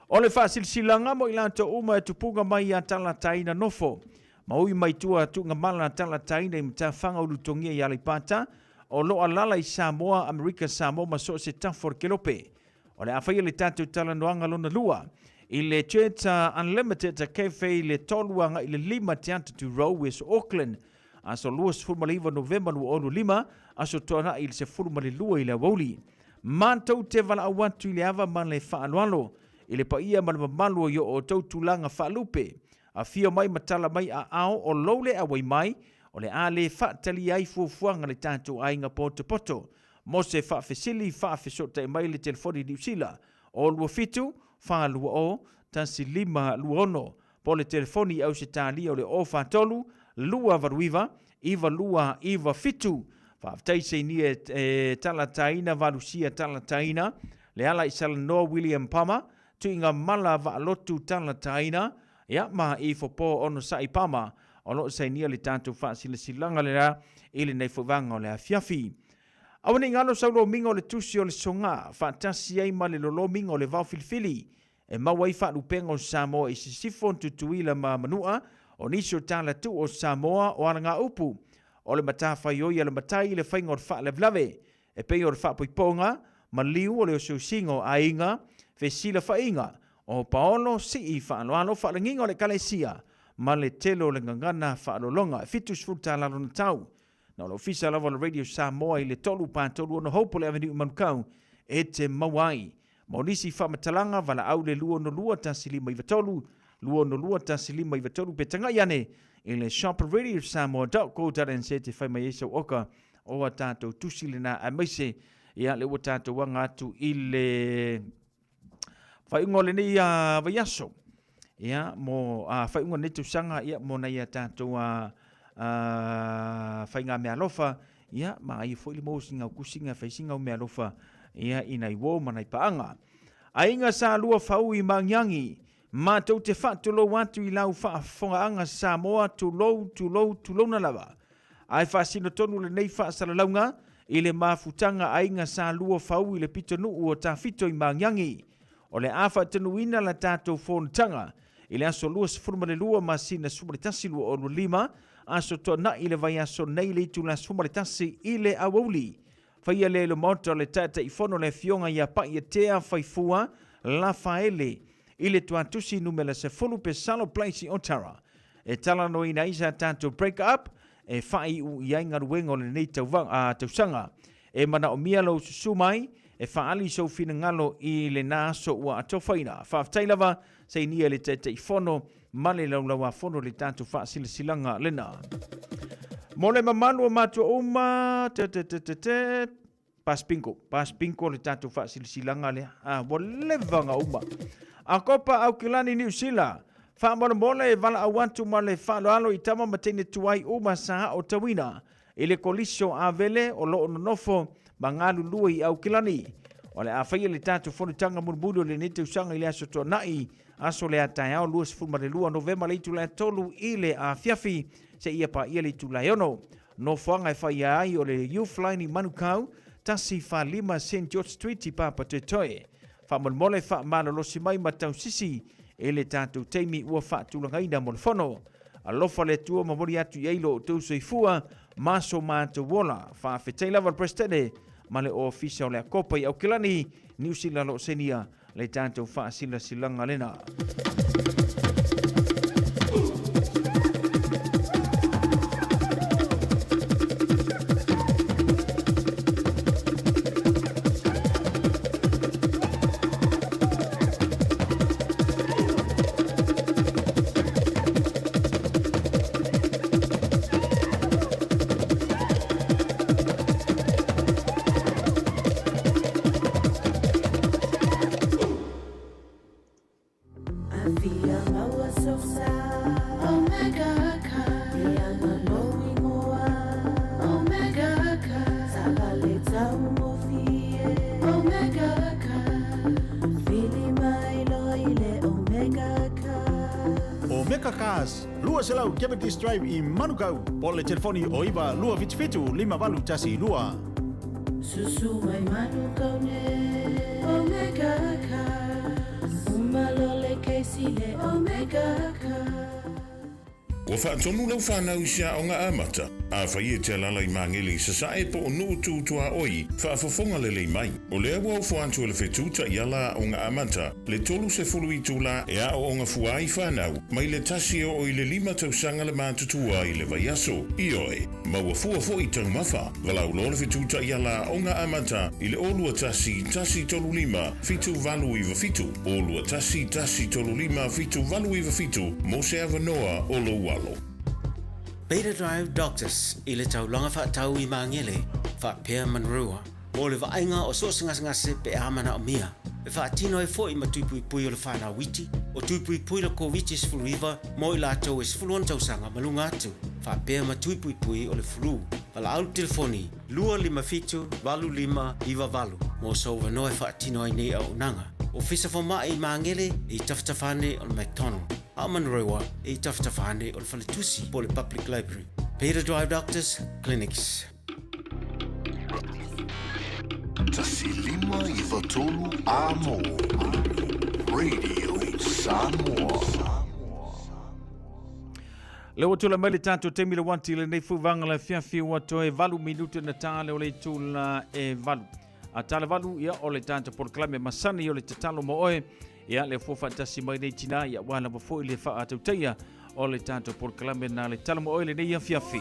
O le faasilasilaga mo i latou uma e tupuga mai ia Talataina nofo ma ui mai tua tuugamala Talataina i Matafaga Ulutogia i Aleipata, o lo o alaala i Samoa, Amerika Samoa ma so o se tafa o le Kelope. O le a faia le tatou talanoaga lona lua i le Church Unlimited Cafe i le 3 agai i le 5 Te Atatu Road, West Auckland, aso 29 Novema 2025, aso Toanai i le 12 i le aoauli. Matou te valaau atu i le ava ma le faaaloalo i le paia ma le mamalu o i o outou tulaga faalupe. Afio mai ma tala mai aao o lou le auai mai, o le a le faatalia ai fuafuaga a le tatou aiga potopoto. Mo se faafesili, faafesootai mai le telefoni Niu Sila o 27 420 1526 po o le telefoni i Ausetalia o le 043 289 9297. Faafetai Seinia e Talataina Valusia Talataina, Leala i Salanoa William Pama, Tuiga Mala Vaalotu Talataina, ia ma Ifo Po Onosai Pama o lo o sainia le tatou faasilasilaga lena i lenei foi vaega o le afiafi. Aua ne i galo sau lomiga o le tusi o le soga faatasi ai ma le lolomiga o le vao filifili e maua ai faalupega o Samoa i sisifo, Tutuila ma Manua, o nisi o tala tuu o Samoa o alagaupu o le matafaioi a le matai i le faiga o le faalavelave e pei o le faapoipoga, maliu o le osiosiga o aiga, fesilafaiga o paolo, sii faaaloalo, faalagiga o le Ekalesia ma le tele o le gagana faalologa. E 70 tala lona tau. Na o le ofisa lava o le Radio Samoa i le 3 4 3 6 Hope o le Avenue i Manukau e te maua ai. Mo nisi faamatalaga, valaau le 262 1593, 262 1593 pe tagai ane i le shopradiosamoa.co.nz e fai mai ai sau oka o a tatou tusi lena aemaise ia le ua tatou aga atu i le faaiuga o lenei vaiaso ia mo faaiuga o lenei tausaga ia mo nai a tatou faiga meaalofa ia ma ai foi le maua o sina au tusi na fai sina au meaalofa ia i nai uo ma nai paaga. Aiga sa lua fau i Magiagi, matou te faatulou atu i lau faafofogaaga Samoa, tulou, tulou, tulouna lava. Ae faasino tonu lenei faasalalauga i le mafutaga aiga sa lua fau i le pitonuu o Tafito i Magiagi. O le a faatanuuina la tatou fonotaga i le aso 22 masina 11 2025, aso Toanai i le vaiaso nei i le itula 11 i le aoauli. Faia lea i le Maota o le Taitaifono le Afioga ia Pa'iatea Faifua Lafaele i le Tuatusi numera 10 Pesalo Place i Otara. E talanoaina ai sa tatou break up e faaiu i ai galuega o lenei tausaga. E manaomia lou susu mai. e faaali sou finagalo i lena aso ua atofaina. Faafetai lava sainia i le Taitaifono ma le Laulauafono i le tatou faasilasilaga lena. Mo le mamalu o matua uma, te te te te te, Pas bingo, pas bingo le tatou faasilasilaga lea. Ah, ua leva ona uma. Akopa Aukilani Niu Sila, faamolemole e valaau atu ma le faaaloalo i tama ma teine tuai uma sa aotauina i le Kolisi o Avele o lo o nonofo ma galulue i Aukilani. O le a faia le tatou fonotaga mulimuli o lenei tausaga i le Aso Toonai, aso lea taeao 22 Novema le itula e 3 i le afiafi seia paia le itula e 6. Nofoaga e faia ai o le Youthline i Manukau, 145 St George Street i Papatoetoe. Faamolemole faamalolosi mai ma tausisi i le tatou taimi ua faatulagaina mo le fono. Alofa le Atua momoli atu i ai lo outou soifua ma so matou ola. Faafetai lava le Peresetene ma le Ofisa o le Akopa i Aukilani, Niu Sila lo o sainia le tatou faasilasilaga lena. Omega Cars, 200 Cavendish Drive i Manukau, po o le telefoni o 9 277 5812. Susu mai Manukau nei, Omega Cars. Uma loa le kesi le Omega Cars. Ua faatonu lau fanau i se aoga amata, afai e te alaala i Magele i Sasae po o Nuu Tu Tuaoi, faafofoga lelei mai. O lea ua ofo atu e le fetu taiala aoga amata, le 30 itula e aooga fua ai fanau, mai le tasi e oo i le lima tausaga le matutua i le vaiaso. Ioe, maua fua foi taumafa. Valaau loa le fetu taiala aoga amata i le 0 2 1 1 3 5 7 8 9 7, 0 2 1 1 3 5 7 8 9 7 mo se avanoa o lou alo. Beta Drive Doctors i le taulaga faatau i Magele, faapea Manurewa, mo le vaaiga o so o se gasegase pe a manaomia. E faatino ai foi ma tui puipui o le fanau iti, o tui puipui le Koviti-19 mo i latou e 16 tausaga ma luga atu, faapea ma tui puipui o le flu. Valaau le telefoni 257 8598 mo sou avanoa e faatino ai nei auaunaga. Ofisa Fomai i Magele e i tafatafa ane o le McDonald, a o Manurewa e i tafatafa ane o le Faletusi po o le Public Library. Beta Drive Doctors Clinics. 1593 Amo Radio Samoa. Lea ua tulai mai le tatou taimi le wati lenei fuvaga le afiafi ua toe 8 minute na tā le o le itula e 8. A tā le 8, ia o le tatou polokalame masani o le tatalo mo oe. Ia le fua faatasi mai nei tina, ia ua lava foi le faatautaia o le tatou polokalame na le talo mo oe lenei afiafi.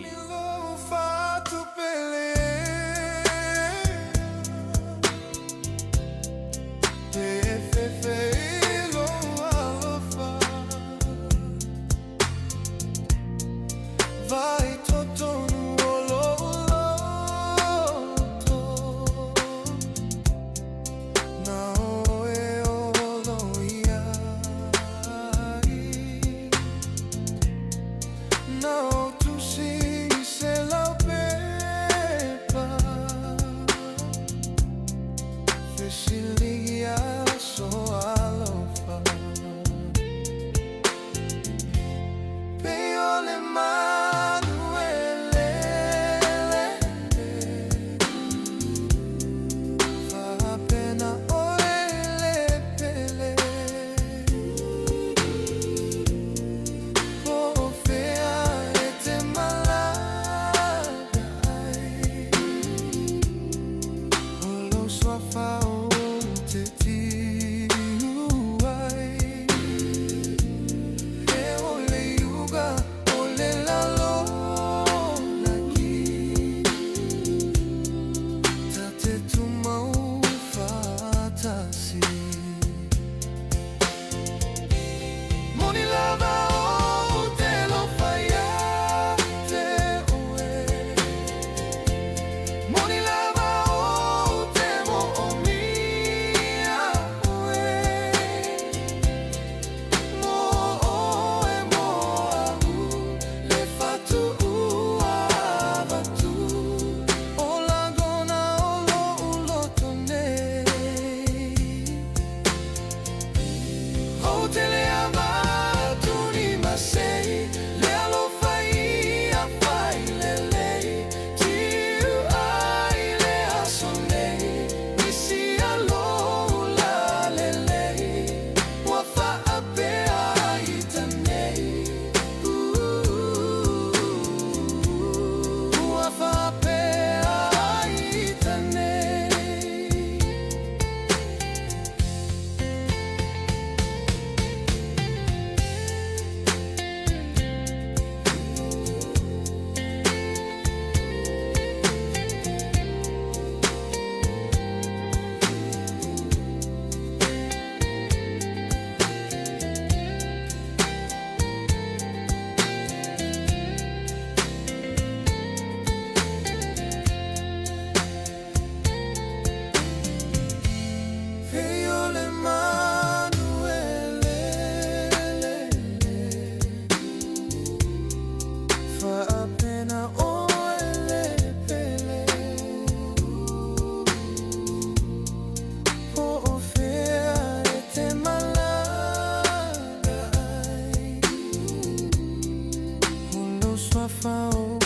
alofa ou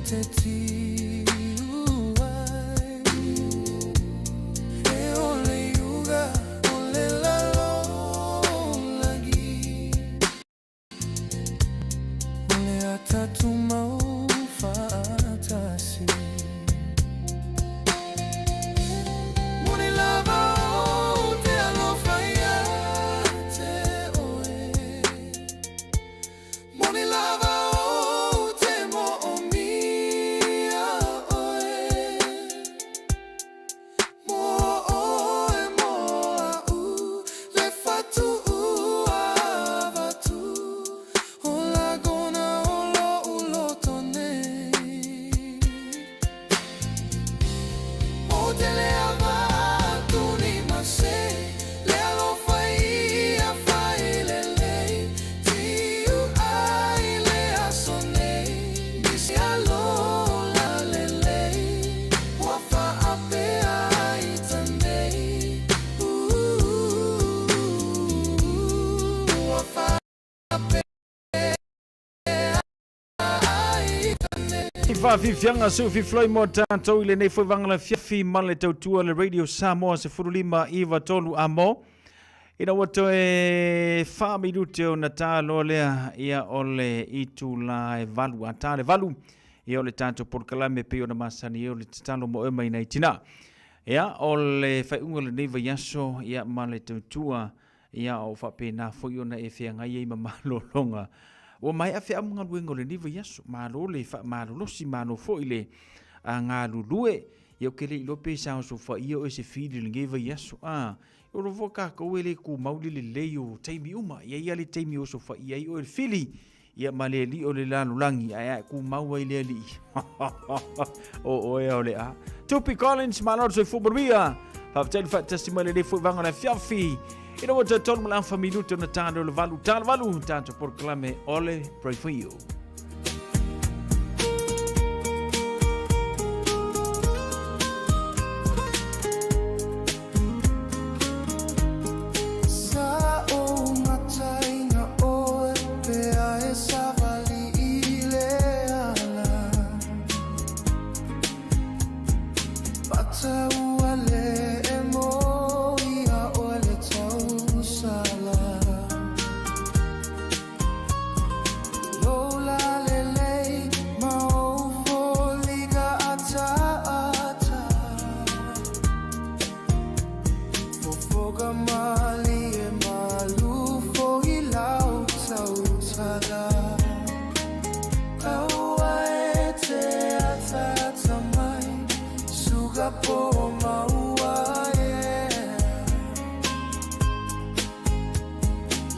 te tiu ai. E o le iuga o le lalolagi. O le ata tumau faatasi. Moni lava ou te alofa ia te oe. Moni lava ou te moomia oe. Mo oe mo a'u le fatuuavatu o lagona o lo'u loto nei. Ou te le avatu ni ma se le alofa ia fai lelei tiu ai le aso nei nisi alola lelei ua faapea ai tanei ua faapea ai tanei. Faafiafiaga seu fifiloi mo tatou i lenei foi vaega lafiafi ma le tautua le Radio Samoa 15 iva tolu amo. Ina ua toe 4 minute ona ta loa lea ia o le itula e valu a ta le valu ia o le tatou polokalame pei ona masani ai o le tatalo mo oe mai nai tina. Ia o le faaiuga o lenei vaiaso ia ma le tautua ia o faapena foi ona e feagai ai ma malologa. Ua maea feau ma galuega o lenei vaiaso, malo le faamalolosi, malo foi le galulue. Ia ou te le iloa pe sa osofaia oe se fili i lenei vaiaso. A, o lo foi tatou e le tumau le lelei o taimi uma. E i ai lava le taimi e osofaia ai oe le fili, ia ma le alii o le lalolagi, ae a e tumau ai le alii. O oe o le a. Tupi Collins, malo le soifua manuia. Faafetai le faatasi mai lenei foi vaega o le afiafi. Ina ua toe tolu ma le afa minute ona ta lea o le valu, ta le valu, tatou polokalame o le Pray For You. Sa ou mataina oe pea e savali i le ala. Pata ua le e mo ia oe le tausala. Lola lelei ma ou foliga ataata. Fofoga malie malu foi lau tautala. Aua e te ataata mai suka po maua e.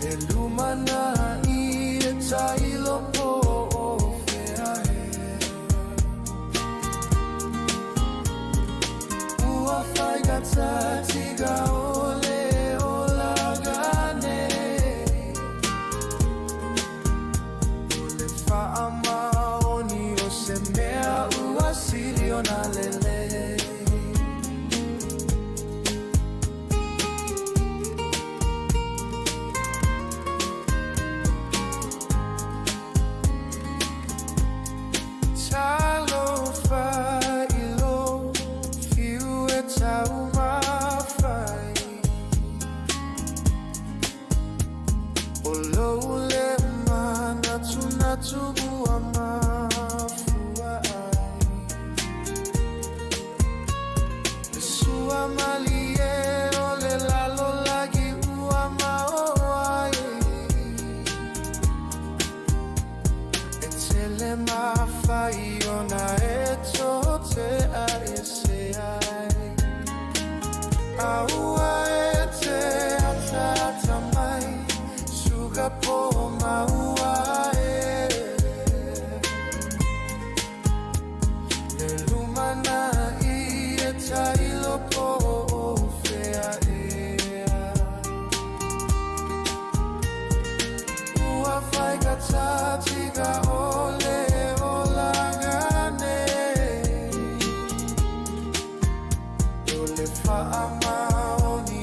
Le lumanai e tailo po o fea e. Ua faigata tiga o le olaga nei. O le faamaoni o se mea ua sili ona lelei. Talofa i lou fiu e taumafai. O lou le manatunatu ua mafua ai. Le sua malie o le lalolagi ua maoa ai. E tele mafai ona e tote a ese ai. Aua e te ataata mai suka po maua e. Le lumanai e tailo po o fea ea. Ua faigata tiga o le olaga nei. O le faamaoni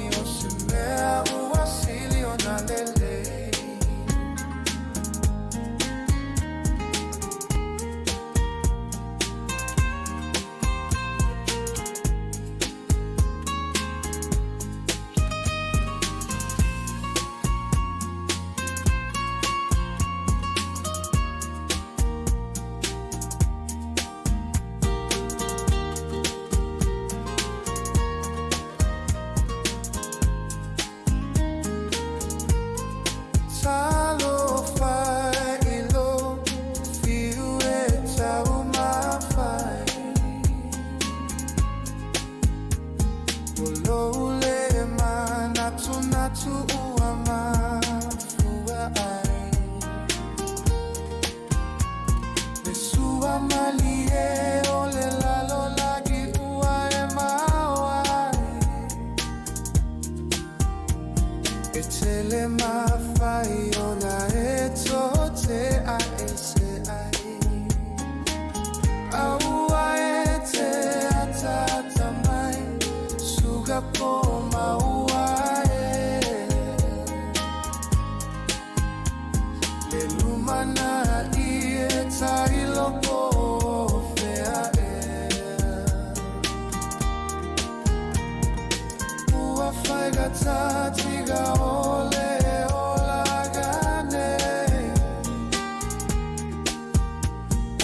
malie o le lalolagi ua e mao ai. E tele mafai ona e tote a e se ai. Aua e te atata mai, suga po maua e. Le lumana i e tailo po fea e. Ua faigata tiga o le olaga nei.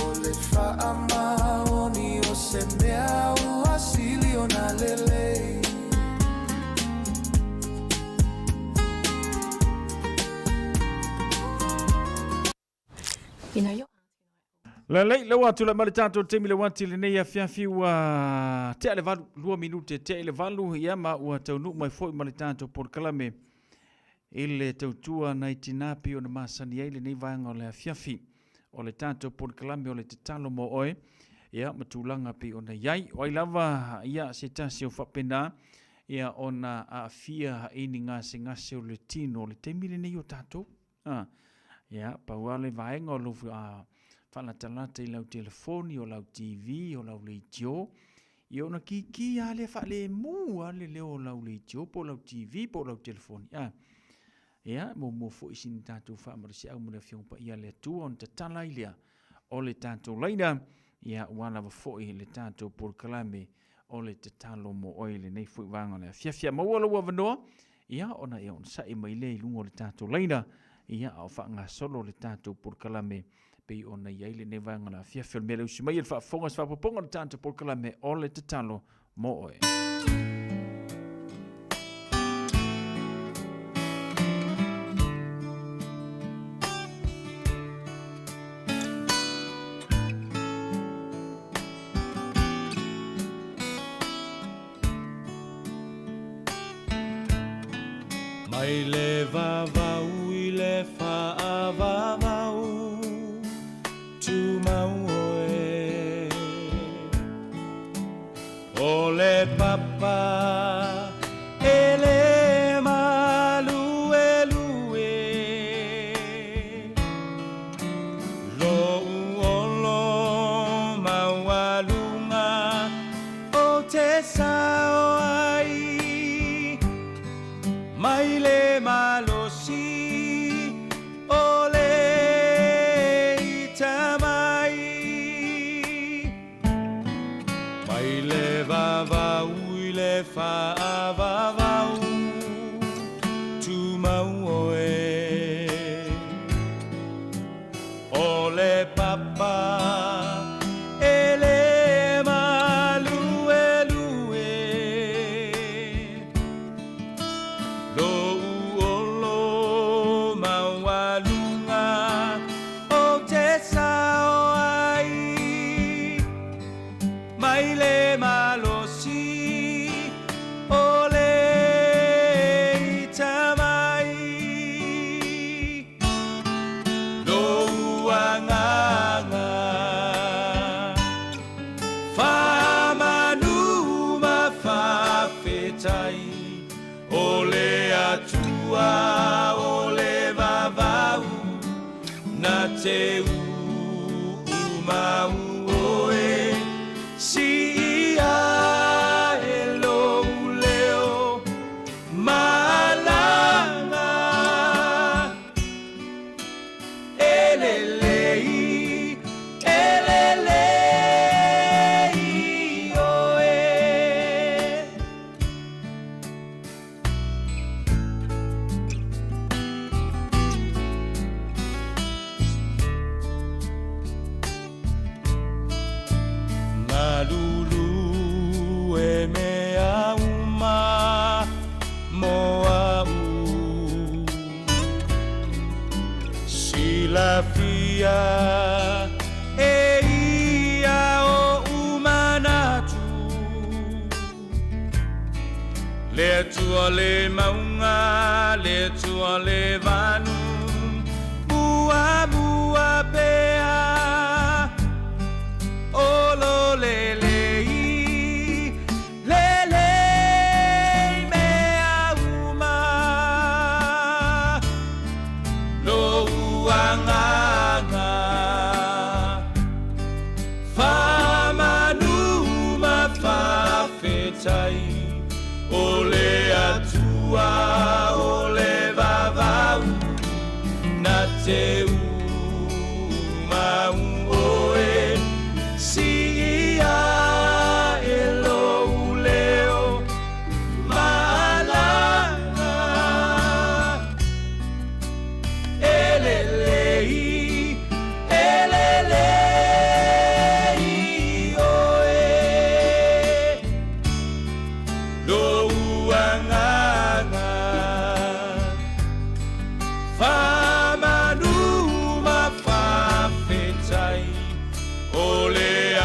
O le faamaoni o se mea ua sili ona lelei. Lelei, lea ua tulai mai le tatou taimi le uati lenei afiafi ua tea le valu, 2 minute tea i le valu, ia ma ua taunuu mai foi ma le tatou polokalame i le tautua nai tina pei ona masani ai lenei vaega o le afiafi o le tatou polokalame o le tatalo mo oe, ia ma tulaga pei ona i ai. O ai lava ia se tasi o faapena ia ona aafia i ni gasegase o le tino o le taimi lenei o tatou. A, ia, pau lava le vaega o lou faalatalata i lau telefoni, o lau TV, o lau leitio, ia ona kiki lava lea faalemu lava le leo o lau leitio po o lau TV po o lau telefoni. A, ia, muamua foi sina tatou faamalosiau ma le Afioga Paia a le Atua ona tatala ai lea o le tatou laina, ia, aua lava foi le tatou polokalame o le tatalo mo oe i lenei foi vaega o le afiafi. A maua lou avanoa, ia ona e onosai mai lea i luga o le tatou laina, ia a o faagasolo le tatou polokalame pei ona i ai lenei vaega o le afiafi. O le mea lea usi mai e le faafofoga se faaopoopoga o le tatou polokalame o le tatalo mo oe. Mai le vavau i le faavavau, tumau oe. O le papa e le maluelue. Lou olo maualuga o te sao ai mai le malosi o le ita mai. Mai le vavau i le faavavau, tumau oe. O le papa e le maluelue. Lou olo maualuga o te sao ai mai le malosi o le ita mai. Lou agaga faamanu ma faafetai o le Atua o le vavau na te uumau oe siia e lou leo malaga. E lelei, e lelei oe. Galulue mea uma mo a'u. Silafia e ia oʻu manatu. Le Atua le mauga, le Atua le vanu, muamua pea.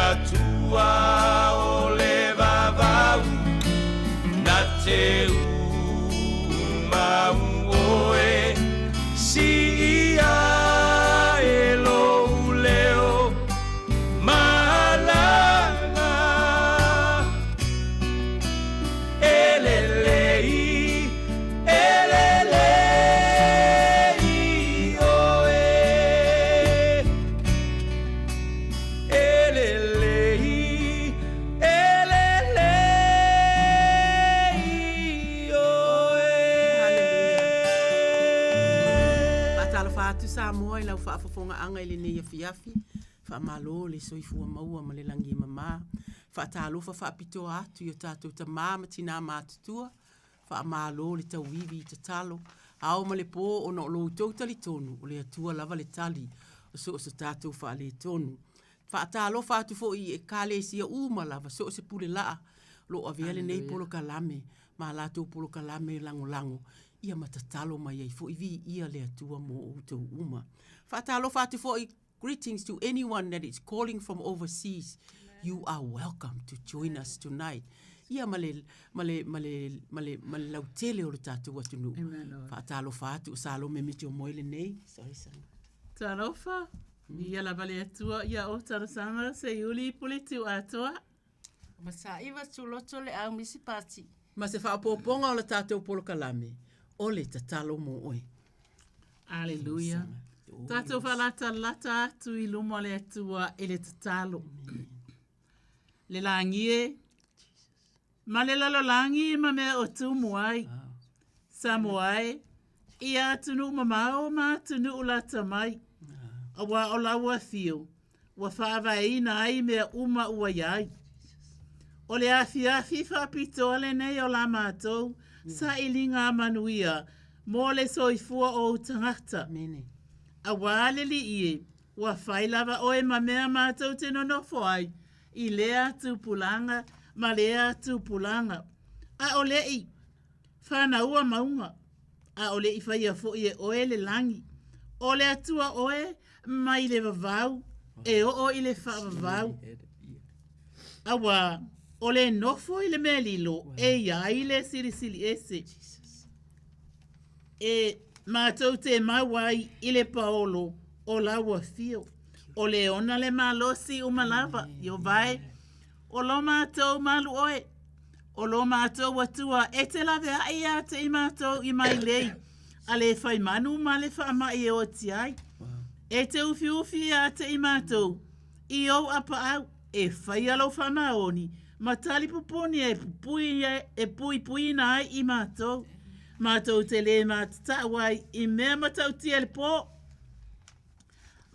Atua o le vavau na te umau oe siia e lou leo malaga e lelei e lelei oe e lelei e lelei oe. Faatalofa atu Samoa i lau faafofogaaga i lenei afiafi. Faamalo le soifua maua ma le lagi e mama. Faatalofa faapitoa atu i o tatou tama ma tina matutua, faamalo le tauivi i tatalo, ao ma le po ona o lo outou talitonu o le Atua lava le tali o so o se tatou faaletonu. Faatalofa atu foi i Ekalesia uma lava so o se pule laa o lo o avea lenei polokalame ma a latou polokalame lagolago ia ma tatalo mai ai foi viia le Atua mo outou uma. Faatalofa atu foi Greetings to anyone that is calling from overseas. You are welcome to join us tonight. Ia ma le, ma le, ma le, ma le, ma le lautele o le tatou atunuu. Faatalofa atu o Salome Mitchell Moe lenei. Sorry, Salome. Talofa, ia lava le Atua ia o talosaga se iuli pule tiu atoa. Ma sa iwa tuloto le au misi pati. Ma se faaopoopoga o le tatou polokalame, o le tatalo mo oe. Aleluia. Tatou faalatalata atu i luma o le Atua i le tatalo. Le lagi e, ma le lalolagi ma mea o tumu ai. Samoa e, i atunuu mamao ma atunuu lata mai. Auā o lau afio, ua faavaeina ai mea uma ua i ai. O le afiafi faapitoa lenei o la matou sailiga manuia mo le soifua o ou tagata. Auā le Alii e, ua fai lava oe ma mea matou te nonofo ai i lea tupulaga ma lea tupulaga. A o le i fanaua mauga, a o le i faia foi e oe le lagi, o le Atua oe mai le vavau e oo i le faavavau. Auā, o le nofo i le mea lilo e i ai le Silisili Ese. E matou te mau ai i le paolo o lau afio. O le ona le malosi uma lava, Ieova e, o lo matou malu oe. O lo matou Atua e te laveai ia te i matou i mailei, a le fai manu ma le faamai e oti ai. E te ufiufi ia te i matou i ou apaau, e faia lou faamaoni ma talipupuni e pupui e puipuiina ai i matou. Matou te le matatau ai i mea matautia i le po.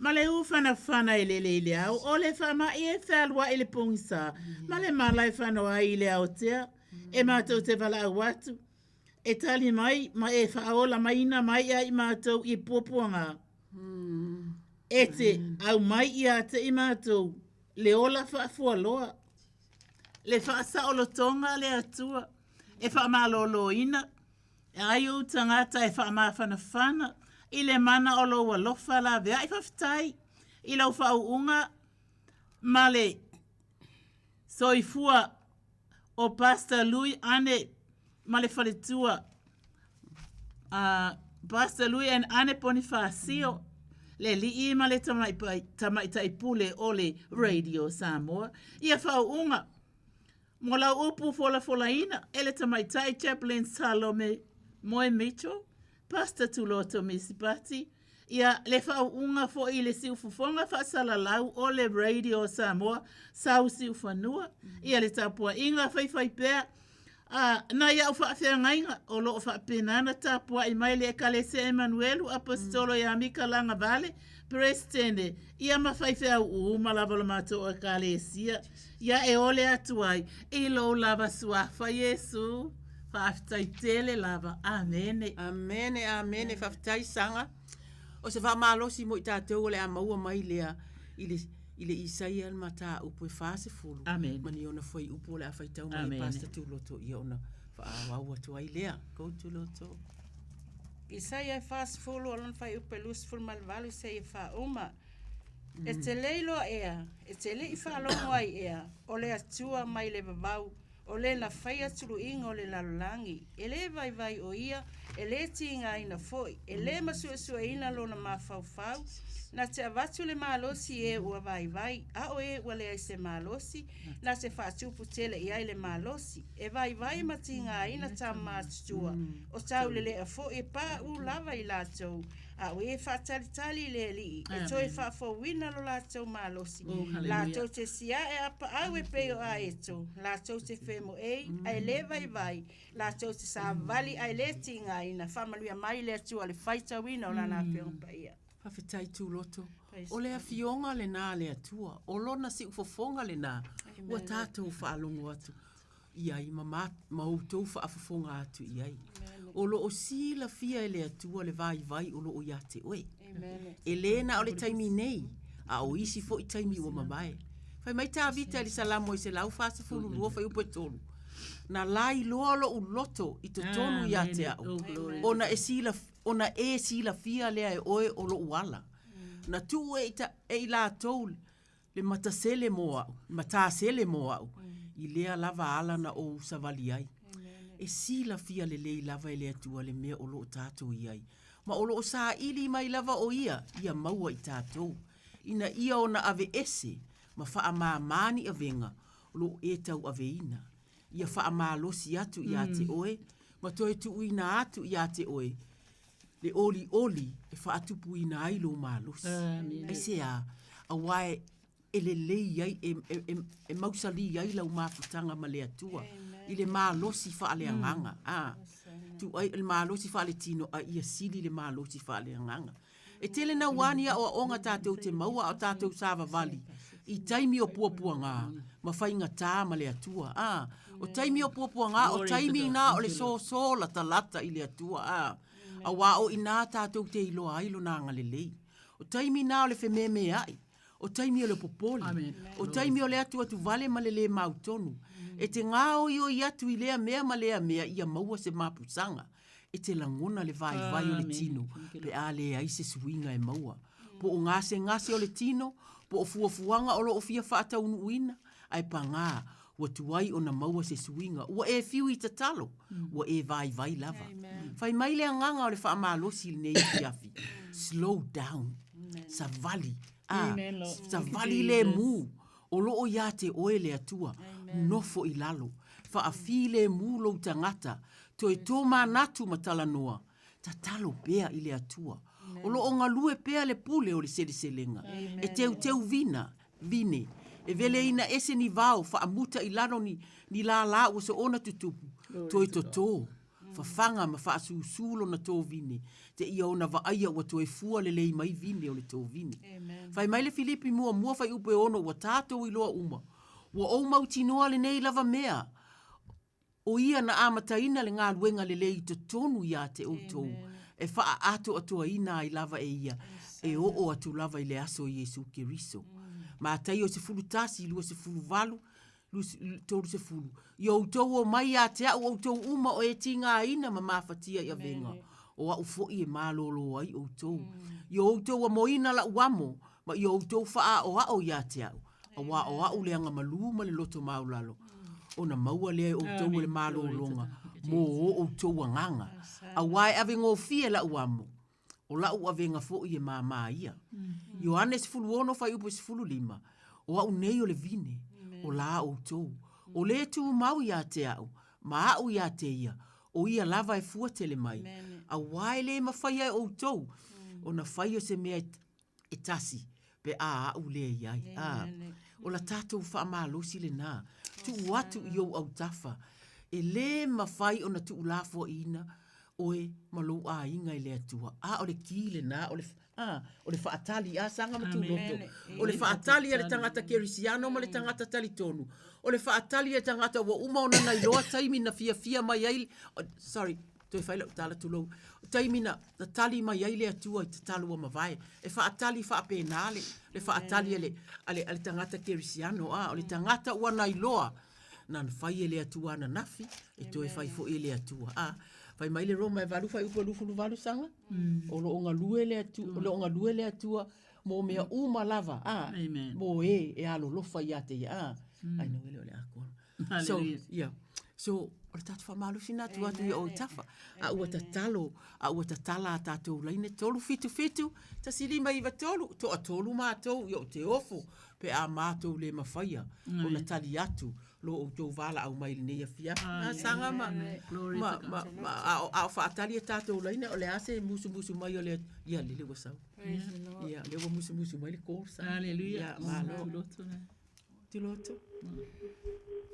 Ma le ufanafana e lele i le ao, o le faamai e fealuai i le pogisa, ma le mala e fano ai i le aotea, e matou te valaau atu, e tali mai ma e faaola maiina mai ia i matou i puapuaga. E te aumai ia te i matou le ola faafualoa, le faasaolotoga a le Atua e faamaloloina E ai ou tagata e faamafanafana i le mana o lou alofa laveai faafetai i lau faauuga ma le soifua o Pastor Lui Ane ma le faletua a Pastor Lui and Ane Ponifasio le alii ma le tamaitai pule o le Radio Samoa. Ia faauuga Mo lau upu folafolaina e le tamaitai Chaplain Salome Moe Mitchell, Pastor Tuloto Misipati, ia le faauuga foi i le siufofoga faasalalau o le Radio Samoa Sau Siufanua, ia le tapuaiga faifaipea a nai au faafeagaiga o lo o faapena ona tapuai mai le Ekalesia Emanuelu Aposetolo ia Mika Lagavale, Peresetene, ia ma faifeau uma lava o le matou Ekalesia. Ia e ole atu ai i lou lava suafa Iesu. Faafetai tele lava. Amene. Amene, amene. Faafetai Saga. O se faamalosi mo i tatou o le a maua mai lea i le i le Isaia le mataupu e 40. Amen. Ma ni ona fuaiupu o le a faitau mai e Pastor Tuloto ia ona faaauau atu ai lea. Go Tuloto. Isaia e 40 o lona fuaiupu e 28 seia faauma. E te le iloa ea, e te le i faalogo ai ea, o le Atua mai le vavau, o le na faia tuluiga o le lalolagi, e le vaivai o ia, e le tigaina foi, e le masuesueina lona mafaufau, na te avatu le malosi i e ua vaivai, a o e ua leai se malosi, na te faatupu tele i ai le malosi. E vaivai ma tigaina tama matutua, o taulelea foi e pauu lava i latou, a o e faatalitali i le Alii, e toe faafouina lo latou malosi. Oh, hallelujah. Latou te siae apaau e pei o aeto, latou te femoei, ae le vaivai, latou te savali ae le tigaina. Faamanuia mai le Atua le faitauina o Lana Afioga Paia. Faafetai Tuloto. O le Afioga lena a le Atua, o Lona siufofoga lena ua tatou faalogo atu i ai ma, ma, ma outou faafofoga atu i ai. O lo o silafia e le Atua le vaivai o lo o ia te oe. E le na o le taimi nei, a o isi foi taimi ua mavae. Fai mai Tavita i le Salamo e 142 fuaiupu e 3, Na lailoa lo'u loto i totonu ia te au, ona e silafia ona e silafia lea e oe o lo'u ala. Na tuu e i, ta, e i latou le matasele mo a'u, matasele mo a'u, i lea lava ala na ou savali ai. E silafia lelei lava e le Atua le mea o lo o tatou i ai, ma o lo o saili mai lava o Ia ia maua i tatou, ina ia ona aveese ma faamāmā ni avega o lo o e tauaveina, ia faamalosi atu iā te oe ma toe tuuina atu iā te oe le olioli e faatupuina ai lou malosi. Aisea? Aua e lelei ai, e, e, e, e mausalī ai lau mafutaga ma le Atua i le malosi faaleagaga. A, tu ai le malosi faaletino, a ia sili le malosi faaleagaga. E tele nauā ni aoaoga tatou te maua a o tatou savavali i taimi o puapuagā ma faigatā ma le Atua. Ā, o taimi o puapuagā, o taimi inā o le sōsō latalata i le Atua, ā, auā o inā tatou te iloa ai Lona agalelei. O taimi inā o le fememeaʻi, o taimi o le popole, o taimi o le atuatu vale ma le lē mautonu. E te gāoioi atu i lea mea ma lea mea ia maua se mapusaga. E te lagona le vaivai o le tino pe a leai se suiga e maua. Po o gasegase o le tino, po o fuafuaga o lo o fia faataunuuina, ae pagā, ua tuai ona maua se suiga, ua e fiu i tatalo, ua e vaivai lava. Fai mai le agaga o le faamalosi i lenei afiafi, slow down, savali, a, savali lemu, o lo o iā te oe le Atua, nofo i lalo, faafilemu lou tagata, toe tōmanatu ma talanoa, tatalo pea i le Atua. O lo o galue pea le pule o le seleselega, e teuteu vina, vine, e veleina ese ni vao faamuta i lalo ni, ni lālā ua soona tutupu, toe totō, fafaga ma faasusū lona tovine, te ia ona vaaia ua toe fua lelei mai vine o le tovine. Fai mai le Filipi muamua fuaiupu e 6 ua tatou iloa uma, ua ou mautinoa lenei lava mea, o ia na amataina le galuega lelei i totonu iā te outou, e faaatoatoaina ai lava e ia, e oo atu lava i le aso o Iesu Keriso. Mataio 11, 28, 30, Ia outou omai ia te a'u outou uma o e tigaina ma mafatia i avega, o a'u foi e malōlō ai outou. Ia outou amoina la'u amo, ma ia outou faaʻaoaʻo ia te a'u, auā o a'u le agamalū ma le loto maualalo, ona maua lea e outou o le malōlōga mō ō outou agaga, auā e avegofie la'u amo, o la'u avega foi e māmā ia. Ioane 16 fuaiupu 15, O a'u nei o le vine, o lā outou. O le tumau iā te a'u, ma a'u iā te ia, o ia lava e fua tele mai, auā e lē mawhai e outou ona fai o se mea e tasi pe a a'u lea i ai. A, o la tatou faamalosi lenā, tuu atu i ou autafa, e lē mafai ona tuulafoaiina oe ma lou aiga i le Atua. A o le ki lenā, o le, a, o le faatali, a saga ma tuloto. O le faatali a le tagata kerisiano ma le tagata talitonu. O le faatali a le tagata ua uma ona nailoa taimi na fiafia mai ai, sorry, toe fai lau tala tulou, taimi na, na tali mai ai le Atua i tatalo ua mavae. E faatali faapena le, le faatali a le, a le, a le tagata kerisiano, a, o le tagata ua nailoa, na fai e le Atua ananafi, e toe fai foi e le Atua. A, fai mai le Roma e 8 fuaiupu e 28 saga, o lo o galue le Atua, o lo o galue le Atua, Mo mea uma lava, a. Amen. Mo e e alolofa ia te ia, a. Ai no ele o le akoa. So, yeah. So, o le tatou faamalosi na atu atu i o tafa. A ua tatalo, a ua tatala a tatou laine 377 1593, toa tolu matou i o te ofo, pe a matou le mafaia ona tali atu lo outou valaau mai lenei afiafi. A saga ma, ma, ma, ma, a, a o faatali e tatou laina, o le a se musumusu mai o le, ia lele ua sau. Ia, lea ua musumusu mai le call sa. Hallelujah. Ia, malo. Tuloto.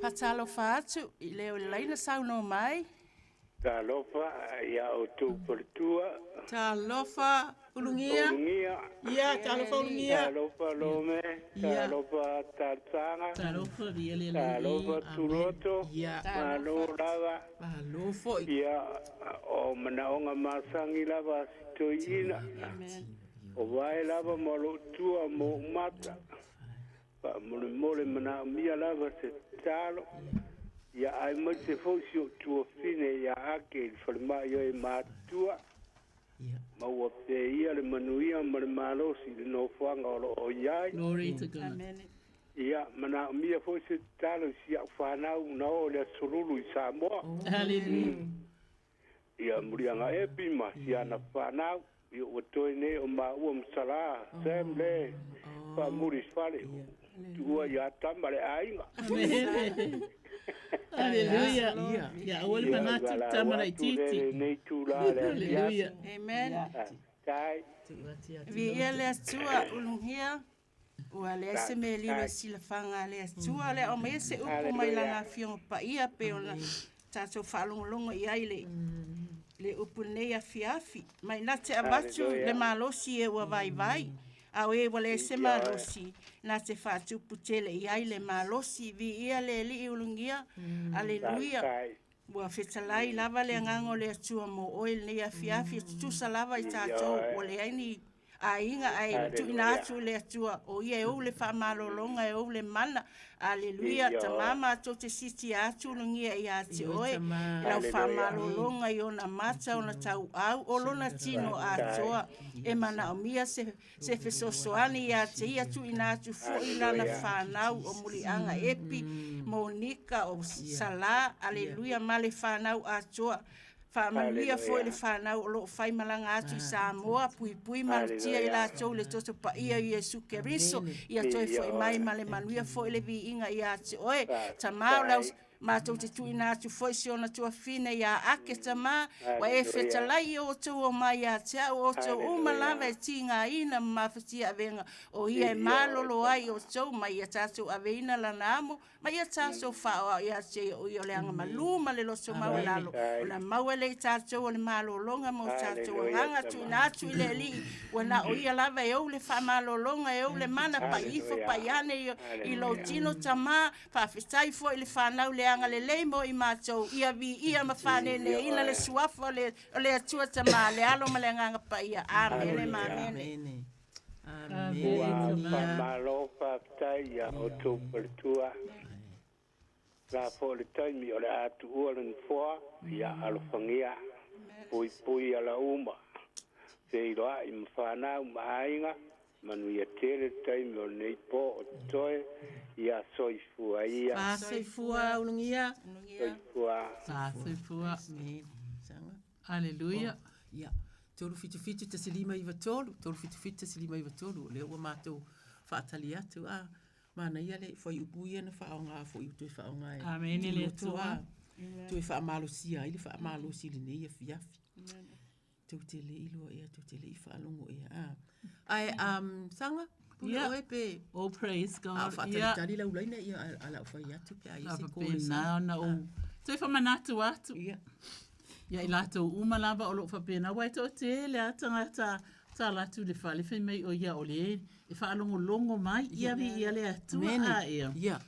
Faatalofa atu i le o le laina saunoa mai. Talofa ia outou faletua. Talofa Ulugia. Ulugia. Ia, talofa Ulugia. Talofa Lome. Talofa Talosaga. Talofa Viele. Talofa Tuloto. Ia. Malo lava. Malo foi. Ia, o manaoga masagi lava a sitoiina. O vae lava ma lou tua mo ou mata. Faamolemole manaomia lava se tatalo. Ia aemaise foi si ou tuafine ia Ake i le falemai o e matutua. Maua pea ia le manuia ma le malosi i le nofoaga o lo o i ai. Glory to God. Ia manaomia foi se tatalo i si au fanau na oo i le Aso Lulu i Samoa. Hallelujah. Ia Muliaga Epi ma si ana fanau, ia ua toe nei o maua ma Salā, Sam le faamuli i fale, tuua ia Tama le aiga. Hallelujah. Ia aua le manatu i tama laitiiti. Lenei tula le afiafi. Amen. Tai. Viia le Atua ulugia ua leai se mea e lilo i silafaga a le Atua. O le a aumaia se upu mai lana Afioga Paia pei ona tatou faalogologo i ai le le upu lenei afiafi. Mai na te avatu le malosi e ua vaivai, a o e ua leai se malosi, na te faatupu tele i ai le malosi. Viia le Alii ulugia. Aleluia. Ua fetalai lava le agaga o le Atua mo oe i lenei afiafi, e tutusa lava i tatou ua leai ni aiga ae tuuina atu i le Atua, o Ia e ou le faamalologa, e ou le mana. Aleluia. Tama matou te sitia atu ulugia ia te oe, i lau faamalologa i ona mata, ona tauau, o lona tino atoa. E manaomia se se fesoasoani ia te ia tuuina atu foi lana fanau o Muliaga Epi, Monika o Salā, aleluia, ma le fanau atoa. Faamanuia foi le fanau o lo o faimalaga atu i Samoa, puipui malutia i latou i le toto paia o Iesu Keriso, ia toe foi mai ma le manuia foi le viiga ia te oe. Tama o lau Matou te tuuina atu foi si ona tuafine ia Ake Tama, ua e fetalai i o outou omai ia te au, o outou uma lava e tigaina ma mafatia avega, o ia e malolo ai outou, ma ia tatou aveina lana amo, ma ia tatou faaoao ia te ia, o ia o le agamalu ma le loto maualalo, ona maua lea i tatou o le malologa ma o tatou agaga, tuuina atu i le Alii, ua na o ia lava e ou le faamalologa, e ou le mana, pai ifo, pai ane i lou tino Tama, Faafetai foi i le fanau le agalelei mo i matou, ia viia ma faaneeneeina le suafa o le, o le Atua Tama, le Alo ma le Agaga Paia. Amene ma amene. Ua faamalo faafetai ia outou faletua. La foi le taimi o le a tuua le nofoa, ia alofagia, puipui ala uma, feiloai ma fanau ma aiga, Manuia tele le taimi o lenei po o totoe, ia soifua ia. Faasoifua ulugia. Soifua. Faasoifua. Aleluia. Ia. 377 1593, 377 1593, o lea ua matou faatali atu. A, manaia le fuaiupu ia na faaaoga foi ua toe faaaoga e. Amene le Atua. Toe faamalosia ai le faamalosi i lenei afiafi. Tou te le iloa ea, tou te le i faalogo ea. Ah. Ae, um, Saga, pule Yeah. oe pe... Oh, praise God. A o faatalitali lau laina, ia, a lau fai atu pe a i se kore sa. Faapena ona ou toe faamanatu atu. Ia i latou uma lava o lo o faapena, aua e toatele lava tagata sa alu atu i le fale fai mai o ia o le e faalogologo mai ia viia le Atua Amene. a ia. Ia.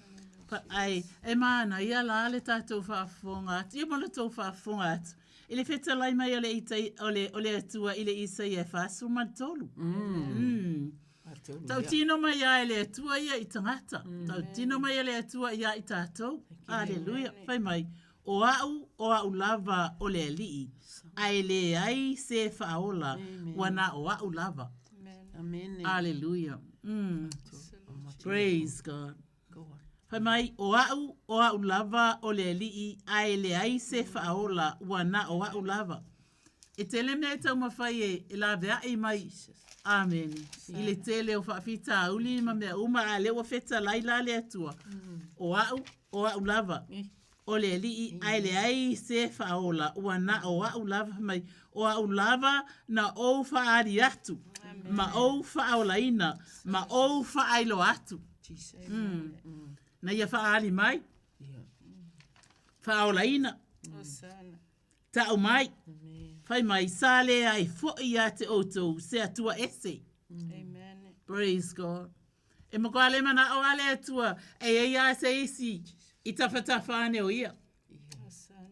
Pa- Ae e manaia la le tatou faafofoga atu, ia ma le tou faafofoga atu I le fetalai mai o le, Itai, o le, o le Atua i le Isaia e 43. Mm. Tautino mai a e le Atua ia i tagata. Mm. Tautino mai e le Atua ia i tatou. Aleluia. Fai mai, o au, o au lava o le alii, a e leai se faaola, ua na o au lava. Amen. Aleluia. Mm. Praise God. Fai mai, o a'u, o a'u lava o le Alii, a e leai se faaola, ua na o a'u lava. E tele mea e taumafai e, e laveai mai. Amene. I le tele o faafitauli ma mea uma, a lea ua fetalai la le Atua. O a'u, o a'u lava. O le Alii, a e leai se faaola, ua na o a'u lava. Fai mai, o a'u lava na ou faaali atu, ma ou faaolaina, ma ou faailoa atu. Mm. Na ia faaali mai, faaolaina, ta'u mai, fai mai, sa leai fo'i ia te outou se Atua ese. Praise God. E matua le mana'o a le Atua e i ai a se isi i tafatafa ane o ia.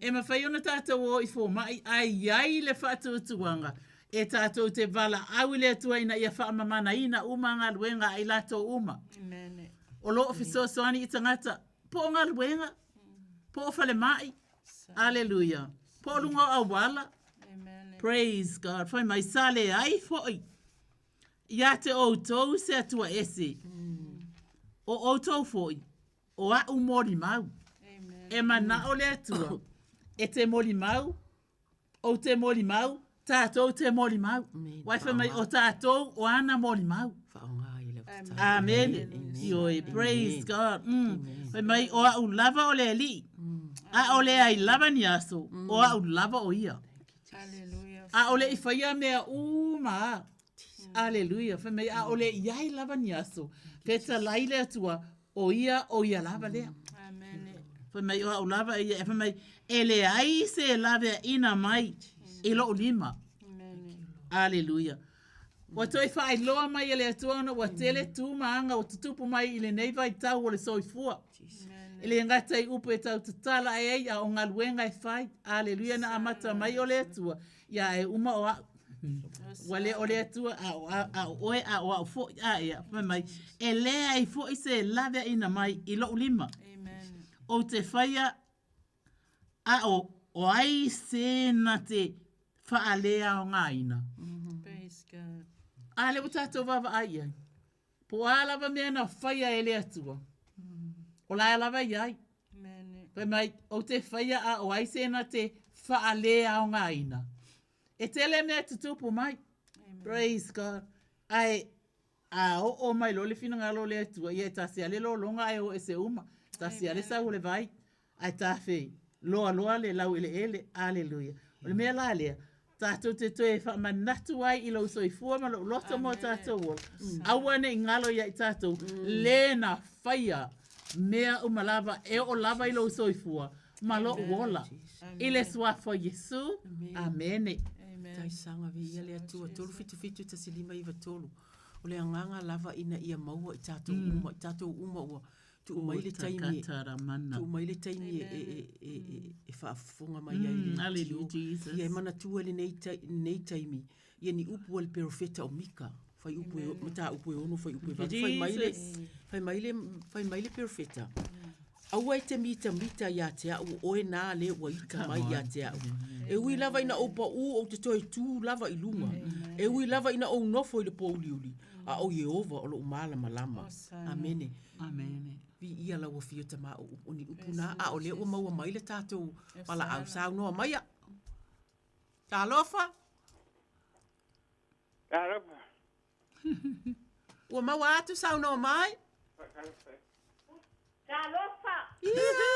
E mafai ona tātou o i fōma'i ae i ai le faatuatuaga e tātou te valaau i le Atua ina ia faamamanaina uma galuega a i latou uma. O lo o fesoasoani i tagata, po o galuega, po o falemai, Aleluia. Po o luga o auala. Praise God. Fai mai, sa leai fo'i ia te outou se Atua ese. O outou fo'i, o a'u molimau. E mana'o le Atua, e te molimau, ou te molimau, tātou te molimau. Wai fai mai, o tātou o ana molimau. Amene. Ioe, praise God. Mm. Fai mai, o a'u lava o le Alii, a o le ai lava ni aso, o a'u lava o ia. A o le i faia mea uma a. Aleluia. Fai mai, a o le i ai lava ni aso, fetalai le Atua, o ia, o ia lava lea. Fai mai, o a'u lava ia, e fai mai, e leai se laveaina mai i lo'u lima. Aleluia. Ua toe faailoa mai e le Atua ona ua tele tu ma aga ua tutupu mai i lenei vaitau o le soifua. E le gata i upu e tau tatala ae ai, a o galuega e fai. Aleluia, na amata mai o le Atua, ia e uma o a'u. Ua le o le Atua, a o, a o oe, a o a'u fo'i, a ia, fai mai, e leai fo'i se laveaina mai i lo'u lima. Ou te faia a o, o ai se na te faaleaogaina. Praise God. A lea ua tātou vaavaai i ai. Po o a lava mea na faia e le Atua, o la e lava i ai. Fai mai, ou te faia a o ai se na te faaleaogaina. E tele mea e tutupu mai. Praise God. Ae a oo mai loa le finagalo o le Atua, ia e tasi lava le lologa ae o ese uma. Tasi lava le sau o le vai, ae tafe loa loa le laueleele. Aleluia. O le mea la lea, tātou te toe faamanatu ai i lou soifua ma lou loto mo tātou ola. Aua ne i galo ia i tātou, le na faia mea uma lava e oo lava i lou soifua ma lou ola. I le suafa o Iesu. Amene. Taisaga viia le Atua 377 1593. O le agaga lava ina ia maua i tatou uma, i tatou uma ua tuu mai le taimi, tuu mai le taimi e, e, e, e, e faafofoga mai ai le Hallelujah, Jesus. Ia e manatua lenei, lenei taimi, ia ni upu a le perofeta o Mika, fai upu e, mataupu e ono, fai upu e valu, fai mai le, fai mai le, fai mai le perofeta. Aua e te mitamita ia te a'u, o oe nā le ua ita mai ia te a'u. E ui lava ina ou paʻū ou te toe tū lava i luga. E ui lava ina ou nofo i le pōuliuli, a ʻo Ieova o loʻu mālamalama. Amene. Amene. Viia lau Afio Tama o upu, o ni upu nā, a o lea ua maua mai le tātou valaau saunoa maia. Talofa. Talofa. Ua maua atu saunoa mai. Talofa! Ia!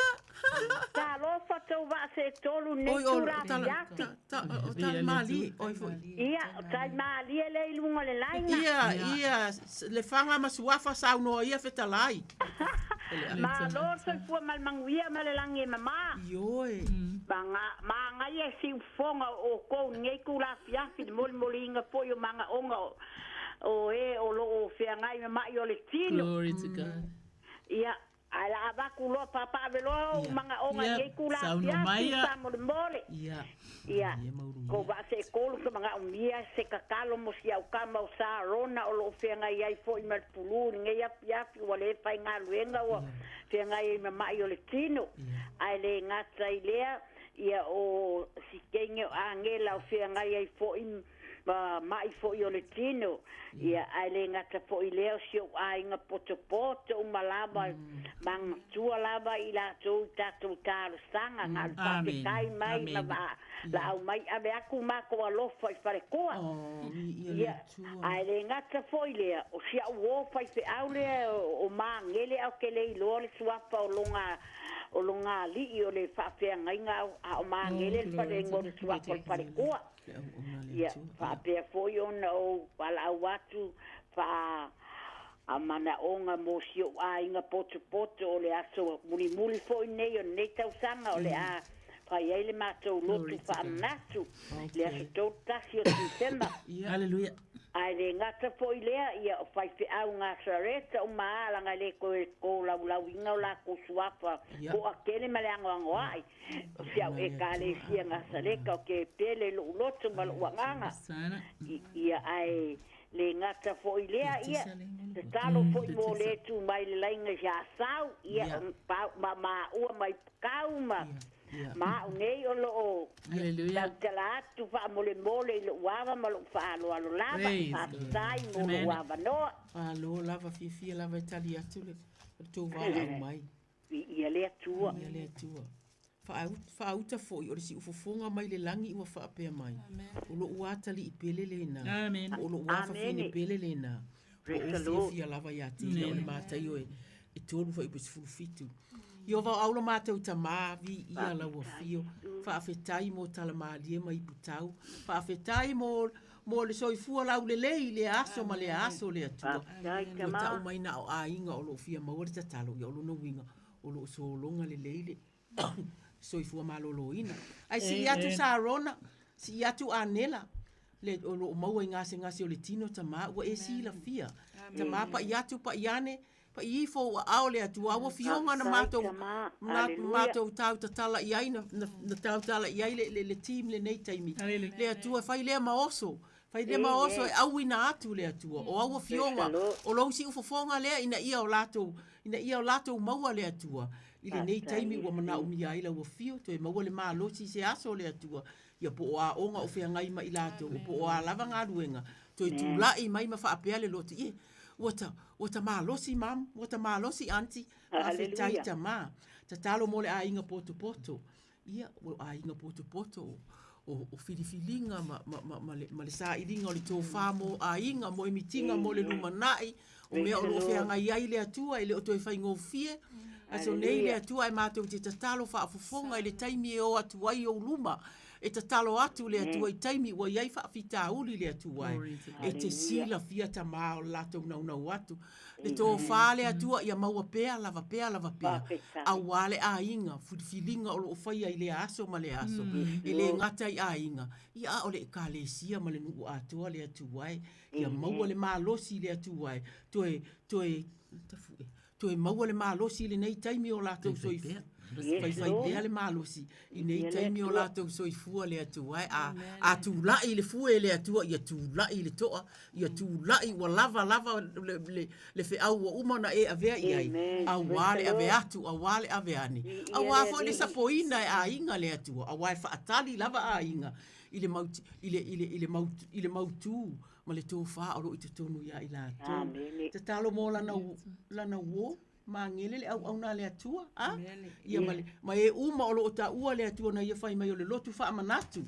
Talofa tou vaa se tolu nei Oi, o, tula tala, afiafi. ta, ta, o tala malie, oi foi. Ia, o tai malie le i luga o le laina. Ia, ia, le faga ma suafa saunoa ia fetalai. Malo le soifua ma le manuia ma le lagi e mamā. Ioe. Ma magaia e siufofoga o outou i lenei itula afiafi le molimoliina foi o magaoga o e o lo o feagai ma ma'i o le tino. Glory to God. Ia, ae la avatu loa papaave loa ou magaoga i lenei itula afiafi faamolemole. Ia. Ia, kou vaa se 3 ke manaomia se tatalo mo si au tama o Sarona o lo o feagai ai foi ma le pulu i lenei afiafi ua le faigaluega ua feagai ai ma ma'i o le tino. Ae le gata i lea, ia o si teine o Agela o feagai ai foi ma ma'i foi o le tino, ia, ae le gata foi i lea o si ou aiga potopoto uma lava, manatua lava i latou i tatou talosaga, na o le faafetai mai ma valaau mai, ave atu matou alofa i faletua. Ia, ae le gata foi i lea, o si au uo faifeau lea o Magele ae ou te le iloa le suafa o lona o lona alii o le faafeagaiga a o Magele le fale o le suafa o le faletua. Ia, faapea foi ona ou valaau atu faa a manaoga mo si ou aiga potopoto o le aso mulimuli foi nei o lenei tausaga o le a fai ai le matou lotu faamanatu i le aso 31 o Tesema. Haleluia. Ae le gata foi i lea, ia o faifeau Nasareta uma a, leaga e le toe tolaulauina o latou suafa toatele ma le anoanoai. O si au Ekalesia Nasareta ou te pele i lou loto ma lou agaga. Ia, ae le gata foi i lea, ia, tatalo foi mo le tu mai le laina i Asau, ia, ma maua mai Pukau ma ma au nei o loo tautala atu faamolemole i lou ava ma lou faaaloalo lava. Faafetai mo lou avanoa. Malo lava, fiafia lava e tali atu le tou valaau mai. Viia le Atua. Viia le Atua. Faauta foi o le siufofoga mai le lagi ua faapea mai, o lou atalii pele lena, o lou afafine pele lena, ua ou fiafia lava ia te ia o le Mataio e 3 fuaiupu 17. Ieova o au lo matou Tamā, viia lau afio, faafetai mo tala malie ma iputau, faafetai mo mo le soifua laulelei i lea aso ma lea aso le Atua. Ua tau mai na o aiga o lo o fia maua le tatalo, ia o lona uiga o lo o sologa lelei le soifua maloloina. Ae sii atu Sarona, sii atu Anela, le, o lo o maua i gasegase o le tino tamā, ua e silafia. Tamā pai atu, pai ane, pai ifo ua ao le Atua, ua fioga na matou, na matou tau tatala i ai, na, na, na tautala i ai le, le, le team lenei taimi. Le Atua, fai lea ma oso, fai lea ma oso e auina atu le Atua. O au afioga, o lou siufofoga lea ina ia o latou, ina ia o latou maua le Atua. I lenei taimi ua manaomia ai lau afio, toe maua le malosi i se aso o le Atua, ia po o aoga o feagai ma i latou, po o a lava galuega, toe tulai mai ma faapea le lotu, ie, ua ta, ua ta malosi mum, ua ta malosi aunty, faafetai tamā. Tatalo mo le aiga potopoto, ia, o aiga potopoto, o, o, o filifiliga ma, ma, ma, ma, le, ma le sailiga o le tofa mo aiga, mo emitiga mo le lumanai, o mea o lo o feagai ai le Atua e le o toe faigofie. Aso nei le Atua e matou te tatalo faafofoga i le taimi e o atu ai ou luma. E tatalo atu le Atua i taimi ua i ai faafitauli le Atua e. E te silafia tamā o le latou naunau atu. Le tofa le Atua ia maua pea, lava pea, lava pea, auā le aiga, filifiliga o lo o faia i lea aso ma lea aso. E le gata i aiga, ia a o le Ekalesia ma le nuu atoa le Atua e. Ia maua le malosi i le Atua e toe, toe, tafu'e, toe maua le malosi i lenei taimi o latou soifua. Faifai pea le malosi i nei taimi o latou soifua le Atua e. A, a tula'i i le fue e le Atua, ia tula'i i le to'a, ia tula'i ua lava lava le, le, le feau ua uma ona e avea i ai, auā le ave atu, auā le ave ane, auā foi le sapoina e aiga le Atua, auā e faatali lava aiga i le mau, i le, i le, i le mau, i le mautū ma le tofā o lo o i totonu iā i latou. Tatalo mo lana, lana uō, magele le auauna a le Atua, a? Ia ma, le, ma e uma o lo o taua le Atua na ia fai mai o le lotu faamanatu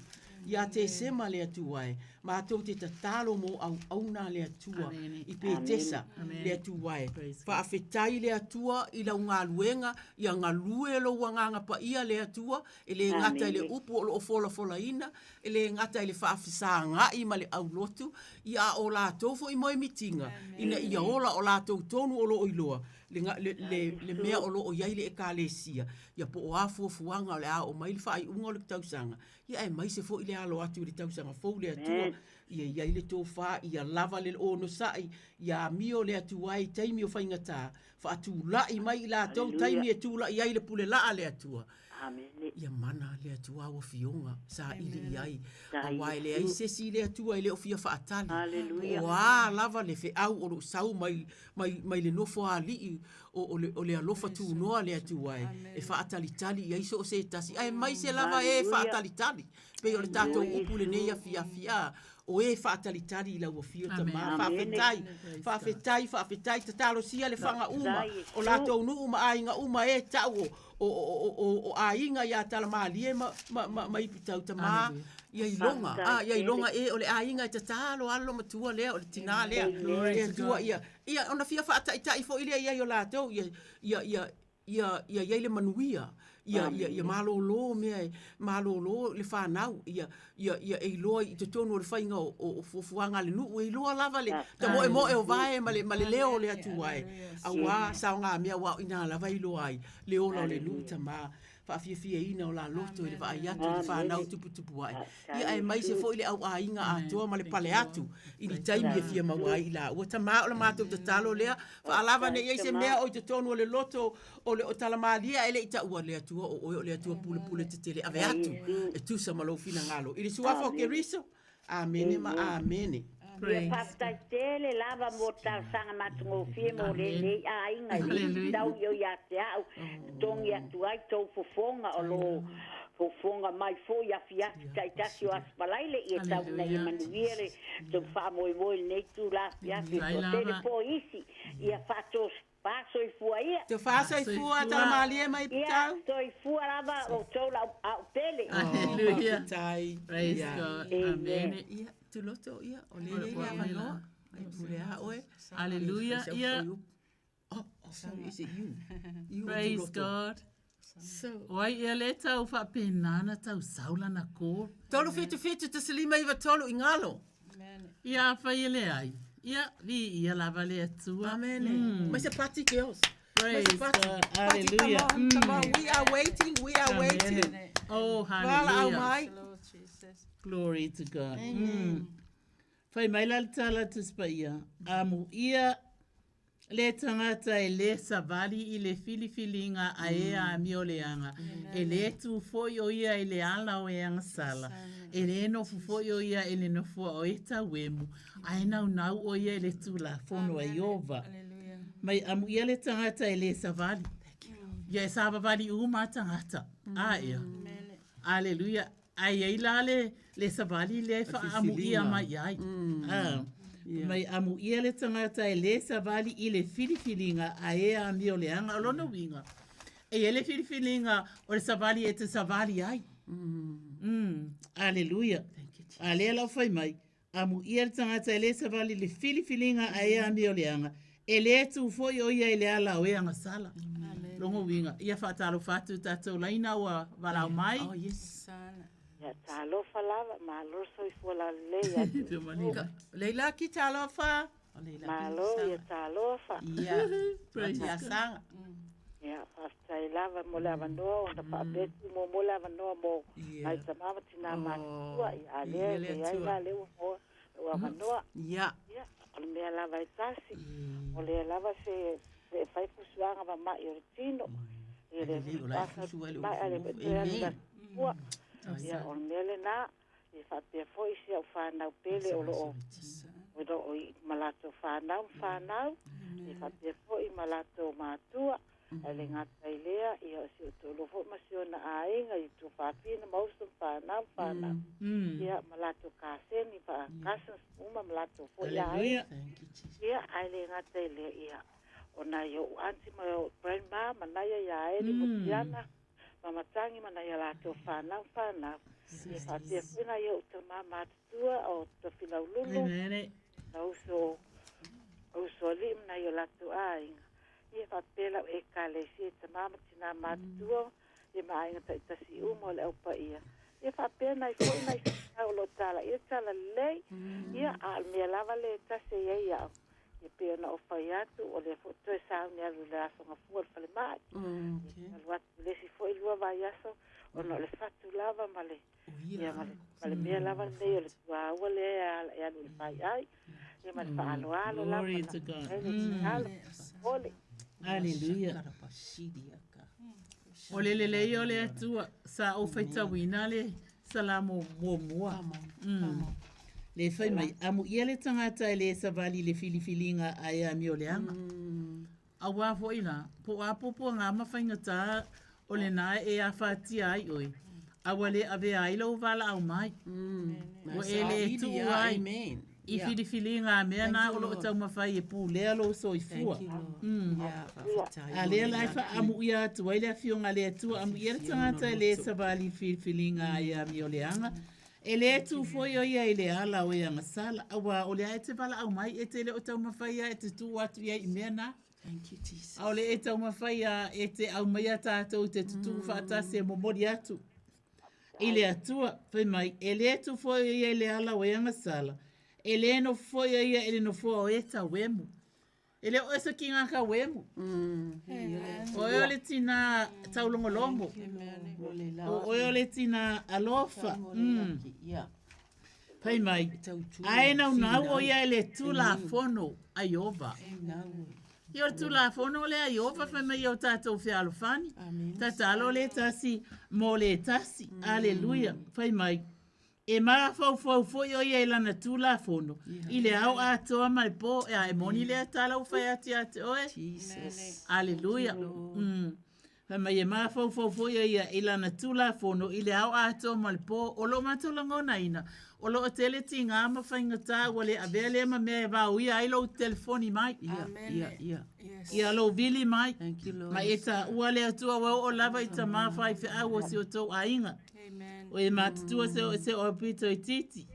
iā Tesema le Atua e. Matou te tatalo mo auauna a le Atua i Petesa le Atua e. Faafetai le Atua i lau galuega, ia galue lou agaga paia le Atua E le gata i le upu o lo o folafolaina, e le gata i le faafesaga'i ma le aulotu, ia a o latou foi moemitiga, ina ia ola o latou tonu o lo o iloa le, le, le, le mea o lo o i ai le Ekalesia, ia po o a fuafuaga o le a oo mai le faaiuga o le tausaga, ia aemaise foi le alo atu i le tausaga fou le Atua, ia i ai le tofa, ia lava le onosai, ia amio le Atua i taimi o faigata, faatula'i mai i latou taimi e tula'i ai le pule laa le Atua. Ia mana le Atua au afioga saili i ai, auā e leai se isi i le Atua e le o fia faatali. Po o a lava le feau o lo o sau mai, mai, mai le nofoalii o, o le, o le alofa tunoa le Atua e, e faatalitali i ai so o se tasi, aemaise lava e faatalitali. Pei o le tatou upu i lenei afiafi, a, o e faatalitali i lau afio tama. Faafetai, faafetai, faafetai, tatalosia le faga uma o latou nuu ma aiga uma e tau o o o o o aiga ia Talamalie ma ma ma, ma Iputau tama ia iloga a ia iloga e o le aiga e tatalo alo matua lea o le tinā lea e Atua ia ia ona fia faataitai foi lea i ai o latou ia ia ia ia ia i ai le manuia, ia ia ia malōlō mea e malōlō le fanau, ia ia ia e iloa i totonu o le faiga o o fuafuaga a le nuu, e iloa lava le tamoemoe o vae ma le ma le leo o le Atua e auā saogamea aua o i ina lava e iloa ai le ola o le nuu tama faafiafiaina o la loto i le vaai atu i le fanau tuputupu ae. Ia aemaise foi le au aiga atoa ma le pale atu i ni taimi e fia maua ai i laua. Tama o le matou tatalo lea, faalava ne i ai se mea o i totonu o le loto o le o Talamalie ae le i taua le Atua o oe o le Atua pulepule tetele ave atu e tusa ma lou finagalo. I le suafa o Keriso, Amene ma Amene. Ia faafetai tele lava mo talosaga matagofie mo lenei aiga i le tau i o ia te au, totogi atu ai tou fofoga o lo fofoga mai foi afiafi taitasi o Aso Faraile ia tau ina ia manuia le tou faamoemoe i lenei itula afiafi. E toatele foi isi ia faatos Faasoifua ia. Te faasoifua Talamalie mai Putau. Ia soifua lava outou lau au pele. Hallelujah. Faafetai. Praise God. Amen. Ia, Tuloto, ia, o lea e i ai le avanoa. Ai pule a oe. Hallelujah. Ia. Oh, oh, sorry, is it you? You Praise Tuloto. God. So. O ai ia le tau faapena na tau sau lana call. 377 1593 i galo. Ia afai e leai. Ia, viia lava le Atua. Amen. Mm. Mai se party girls. Praise party. God. Party, come Hallelujah. on, come on. We are waiting, we are Amen. waiting. Oh, Valaau hallelujah. mai. Glory to God. Amen. Mm. Fai mai la le tala Tusi Paia, amuia le tagata e lē savali i le filifiliga a e amioleaga, e lē tu foi o ia i le ala o e agasala, e lē nofo foi o ia i le nofoa o e tauemu, ae naunau o ia i le Tulafono a Ieova. Mai amuia le tagata e lē savali. Ia e savavali uma a tagata. A ea. Aleluia. Ae i ai la le, le savali lea e faaamuia mai ai. Ah, Mai amuia le tagata e lē savali i le filifiliga a e amioleaga. O lona uiga, e i ai le filifiliga o le savali e te savali ai. Mm. Aleluia. A lea la ua fai mai, Amuia le tagata e lē savali i le filifiliga a e amioleaga, e lē tu foi o ia i le ala o e agasala. Lona uiga, ia faatalofa atu i tatou laina ua valaau mai. Oh, yes. Ia talofa lava, malo le soifua lalelei ia te outou. Leila ki talofa. Malo ia talofa. Ia. Praise God. Ia, faafetai lava mo le avanoa ona faapea muamua le avanoa mo nai tama ma tinā matutua. Ia, a lea e leai la lea ua maua lou avanoa. Ia. Ia, o le mea lava e tasi, o lea lava se se fai fusuaga mama'i o le tino. Ia le mai a le toe alu la tua. Ia, o le mea lena, ia faapea foi si au fanau pele o lo o o lo o i ma latou fanau ma fanau, ia faapea foi ma latou matua, ae le gata i lea, ia o si ou toalua foi ma si ona aiga i Tuafafine ma uso ma fanau ma fanau, ia ma latou kaseni ma cousins uma ma latou foi aiga. Ia, ae le gata i lea, ia o nai ou aunty ma ou grandma ma nai ia ia Eli ma Tiana, ma Matangi ma nai a latou fanau ma fanau, ia faapea foi nai ou tama matutua o Tofilaululu, na uso o Usoalii ma nai o latou aiga. Ia faapea lau Ekalesia i tama ma tinā matutua ia ma aiga taitasi uma o le Au Paia. Ia faapea nai foi nai fanau o lo o talaia talalelei, ia a o le mea lava lea e tasi e i ai au, Ia pei ona ou fai atu, o lea foi toe sauni alu i le Aso Gafua i le falemai. Ia alu atu i le isi foi lua vaiaso, ona o le fatu lava ma le, ia ma le, ma le mea lava lenei o le tuaua lea e alu i le faiai, ia ma le faaaloalo lava. Glory to God. Ai le tatalo, ole. Hallelujah. O le lelei o le Atua, sa ou faitauina le Salamo muamua. Le fai mai, amuia le tagata e lē savali i le filifiliga a e amioleaga. Auā foi la, po o a puapuaga ma faigata o lena e afatia ai oe, A ua le avea ai lou valaau mai. Ua e le tuu ai i filifiliga a mea na o lo o taumafai e pulea lou soifua. A lea la e faaamuia atu ai le Afioga a le Atua, amuia le tagata e le savali i filifiliga a e amioleaga, e le tu foi o ia i le ala o e agasala, auā o lea e te valaau mai, e te le o taumafai lava e te tuu atu i ai i mea na. Thank you, Jesus. Aole e taumafai a e te aumaia tatou i te tutū faatasi e momoli atu i le Atua. Fai mai, e le tu foi o ia i le ala o e agasala, e le nofo foi o ia i le nofoa o e tauemu. E le o oe se kiga tauemu. O oe o le tinā taulogologo. O oe o le tinā alofa. Fai mai, ae naunau o ia i le Tulafono a Ieova. Ia o le Tulafono lea a Ieova fai mai ia o tatou fealofani, tatalo le tasi mo le tasi. Aleluia. Fai mai, e mafaufau foi o ia i lana Tulafono i le ao atoa ma le po. Ea, e moni lea tala ua fai atu ia te oe. Aleluia. Fai mai e mafaufau foi o ia i lana Tulafono i le ao atoa ma le po. O lo matou lagonaina, o lo o tele tigā ma faigata ua le avea lea ma mea e vaoia ai lou telefoni mai. Ia, ia, ia. Ia lou vili mai. Thank you, Lord. Ma e taua le Atua ua oo lava i tamā faifeau o si o tou aiga. O e matutua se o se o pito itiiti.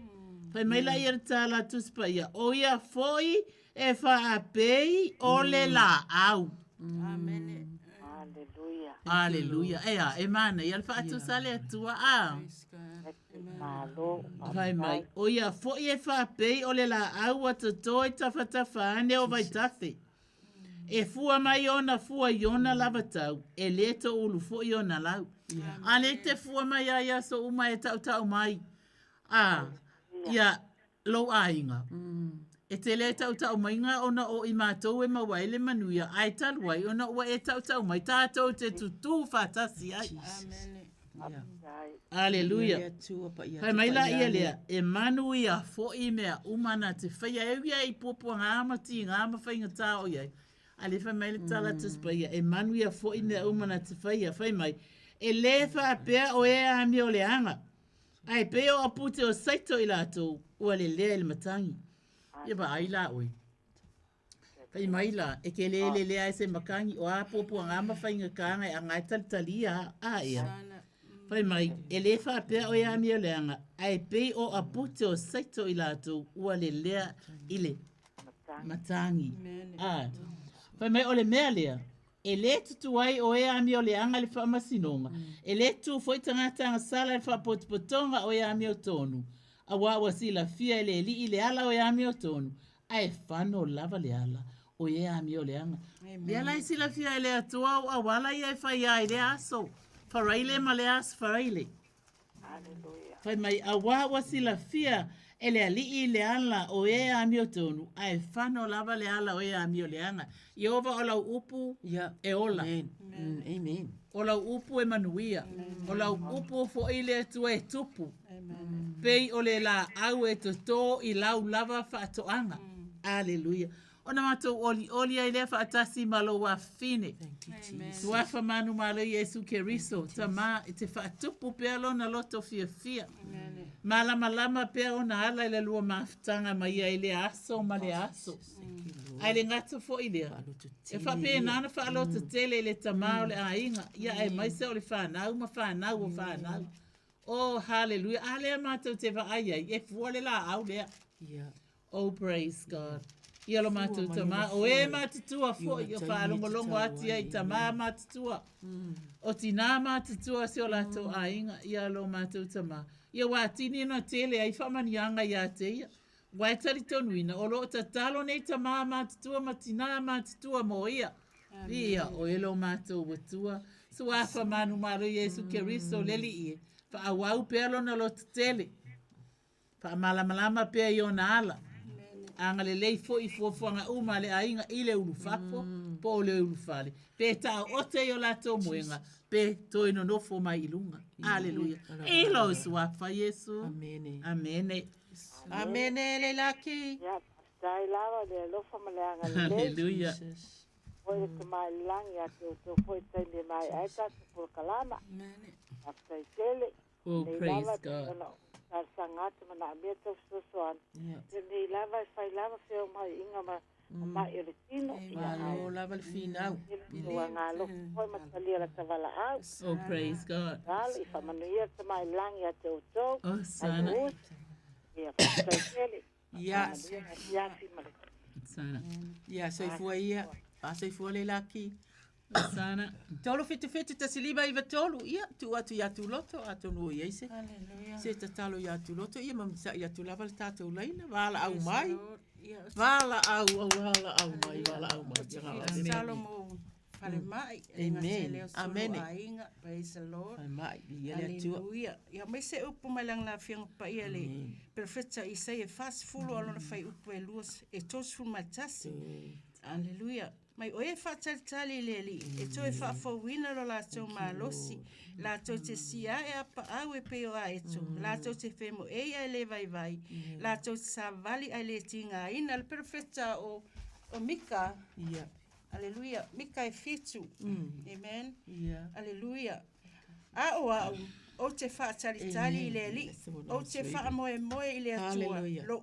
Fai mai la ia le tala Tusi Paia, o ia foi e faapei o le laau. Amene. Aleluia. Aleluia. Ea, e manaia le faatusa a le Atua, a. Malo. Fai mai, o ia foi e faapei o le laau ua toto i tafatafa ane o vaitafe. E fua mai ona fua i ona lava tau, e le toulu foi ona lau. A le te fua mai ai i aso uma e tautau mai, a, ia, lou aiga. E tele ai tautaumaiga ona o i matou e maua ai le manuia, ae talu ai ona ua e tautau mai tatou te tutū faatasi ai. Aleluia. Fai mai la ia lea, e manuia foi mea uma na te faia e ui ai i puapuaga ma tigā ma faigata o i ai. A lea fai mai le tala Tusi Paia, e manuia foi mea uma na te faia. Fai mai, e lē faapea o e amioleaga, Ae pei o apute o Saito i latou ua lelea i le matagi. Ia vaai la oe. Fai mai la, e ke lē lelea ai se matagi, o a puapuaga ma faigataga e aga e talitalia a ea. Fai mai, e lē faapea o e amioleaga, ae pei o apute o Saito i latou ua lelea i le matagi. A. Fai mai, o le mea lea, E lē tutu ai o e amioleaga i le faamasinoga, e lē tutu foi tagata agasala i le faapotopotoga o e amiotonu, auā ua silafia e le Alii le ala o e amiotonu, ae fano lava le ala o e amioleaga. Lea la e silafia e le Atua ou auala ia e fai ai i lea aso faraile ma lea aso faraile. Fai mai, auā ua silafia e le Alii le ala o e amiotonu, ae fano lava le ala o e amioleaga. Ieova o lau upu e ola. Amen. O lau upu e manuia. O lau upu foi le Atua e tupu. Pei o le laau e totō i lau lava faatoaga. Aleluia. Ona matou olioli ai lea faatasi ma lou afafine. Suafa manumalo Iesu Keriso, Tamā, e te faatupu pea lona loto fiafia. Malamalama pea ona ala i le lua mafutaga ma ia i lea aso ma lea aso. Ae le gata foi lea, e faapena ona faalototele i le tamā o le aiga, ia aemaise o le fanau ma fanau o fanau. Oh, haleluia. A lea matou te vaai ai, e fua le laau lea. Oh, praise God. Ia lo matou tamā, o e matutua foi, o faalogologo atu ai i tamā matutua, o tinā matutua o si o latou aiga, ia lo matou tamā. Ia ua atini ona tele ai faamanuiaga ia te ia. Ua e talitonuina, o lo o tatalo nei tamā matutua ma tinā matutua mo ia. Ia, o e lo matou Atua, Suafa manumalo Iesu Keriso le Alii e, faaauau pea lona lototele. Faamalamalama pea i ona ala. Agalelei foi i fuafuaga uma a le aiga i le ulufafo po o le ulufale, pe taoote i o latou moega, pe toe nonofo mai i luga. Aleluia. I lou suafa Iesu. Amene. Amene. Amene Leilaki. Ia, faafetai lava i le alofa ma le agalelei. Aleluia. Foi le Tama i le lagi ia te outou foi i le taimi e maea ai le tatou polokalama. Faafetai tele. Oh, Nei praise lava God. ona talosaga atu manaomia tou fesoasoani. Ia nei lava e fai lava feomaiiga ma ma'i o le tino. Ia ae Malo lava le finau. ua galofa foi ma talia lata valaau. Oh, praise God. Alo i faamanuia le Tamailagi ia te outou. Oh, sana. Ai lou uso. Ia faafetai tele. Ia. Faamanuia le afiafi ma le Sana. Ia, soifua ia. Soifua le laki. Sana. 377 15 93. Ia, tuu atu ia Tuloto, atonu o i ai se. Hallelujah. Se tatalo ia Tuloto, ia ma misa'i atu lava le tatou laina, valaau Praise the mai. Lord. Ia, o te- Valaau, au valaau mai, valaau mai. Te fia tatalo mo falemai, e le Amen. gata i lea o solo Amene. aiga. Praise the Lord. Falemai, viia le Atua. Hallelujah. Ia mai se upu mai le afioga paia le Perofeta Isaia e 40 o lona fuaiupu e 2 e 31. Hallelujah. Mai o e faatalitali i le Alii e toe faafouina lo latou malosi, latou te siae a paau e pei o aeto, latou te femoei ae le vaivai, latou te savali ae le tigaina. Le Perofeta o Mika. Ia. Hallelujah. Mika e 7. Amen. Ia. Hallelujah. A o au, ou te faatalitali i le Amen. Alii, That's the one I ou was te reading. faamoemoe i le Atua, Hallelujah. lou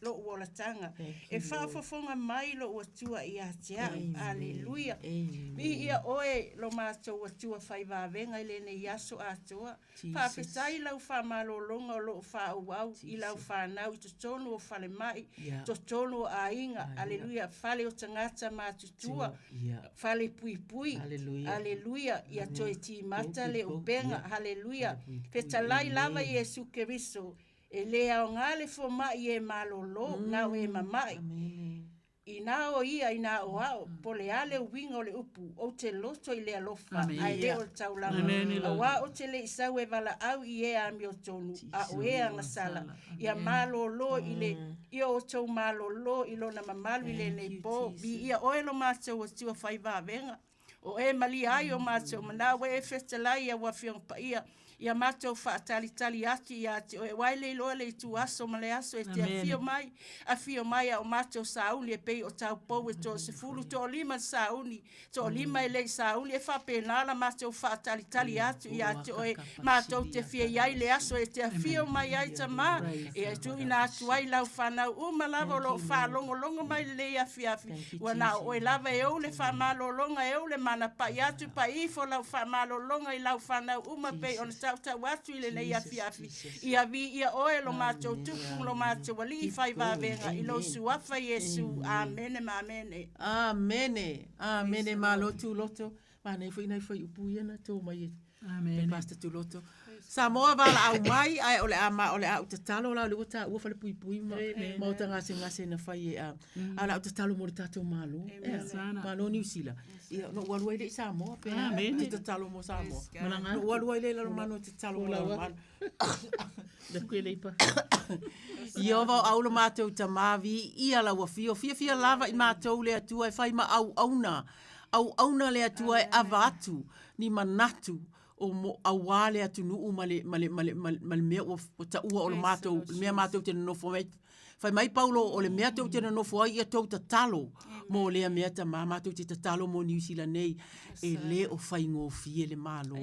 lou olataga. Thank E you, Lord. faafofoga mai lou Atua ia te au. Amen. Hallelujah. Amen. Viia oe lo matou Atua faivavega i lenei aso atoa. Jesus. Faafetai lau faamalologa o loo faaauau i lau fanau i totonu o falemai, Yeah. totonu o aiga. Hallelujah. Fale o tagata matutua, Ia. fale puipui. Hallelujah. Hallelujah. Ia toe timata le Go, go, upega. yeah. Hallelujah. Fale puipui. Fetalai lava Amen. Iesu Keriso. E le aoga le foma'i e malōlō, na o e mama'i. Ina o ia, ina o ao, po le a le uiga o le upu, ou te loto i le alofa, Amen. ae le o le taulaga. Amen, Lord. Auā ou te le i sau e valaau i e amiotonu, a o e agasala. Ia malōlō i le, ia outou malōlō i lona mamalu i lenei pō. Viia oe lo matou Atua faivavega. O e malia ai o matou manao e fetalai ia ua afioga paia. Ia matou faatalitali atu ia te oe. Uae le iloa le itu aso ma le aso e te Amen. afio mai. Afio mai a o matou sauni e pei o taupou e 30 toalima le sauni. Toalima e le i sauni e faapena la matou faatalitali atu ia te oe. Matou te fia i ai le aso e te afio mai ai tamā. E tuuina atu ai lau fanau uma lava o loo faalogologo mai lenei afiafi. Ua na o oe lava e ou le faamalologa e ou le manapai atu pai ifo lau faamalologa i lau fanau uma pei ona tautau atu i lenei afiafi. Ia viia oe lo matou Tupu lo matou Alii faivavega i lou suafa Iesu. Amene ma amene. Amene. Amene malo Tuloto. Manaia foi nai fuaiupu ia na tō mai e Amene. le Pastor Tuloto. Samoa valaau mai ae o le a ma o le a ou tatalo la o le ua taua falepuipui ma Amen. ma o tagasegase na fai e a a o le a ou tatalo mo le tatou Malo. Amen. Sana. Malo Niu Sila. Ia na ou alu ai lea i Samoa pe a Amene. te tatalo mo Samoa. Malaga Na ou alu ai lea i Lalomanu e tatalo mo Folau atu. Lalomanu. Le koe leipa. Ieova o au lo matou tamā viia lau afio, fiafia lava i matou le Atua e fai ma auauna, auauna le Atua e ava atu ni manatu o mo auā le atunuu ma le ma le ma le ma le, ma le mea ua ua taua o le matou le mea matou te nonofo ai. Fai mai Paulo o le mea tou te nonofo ai ia tou tatalo mo lea mea tamā matou te tatalo mo Niu Sila nei e lē o faigofie le Malo.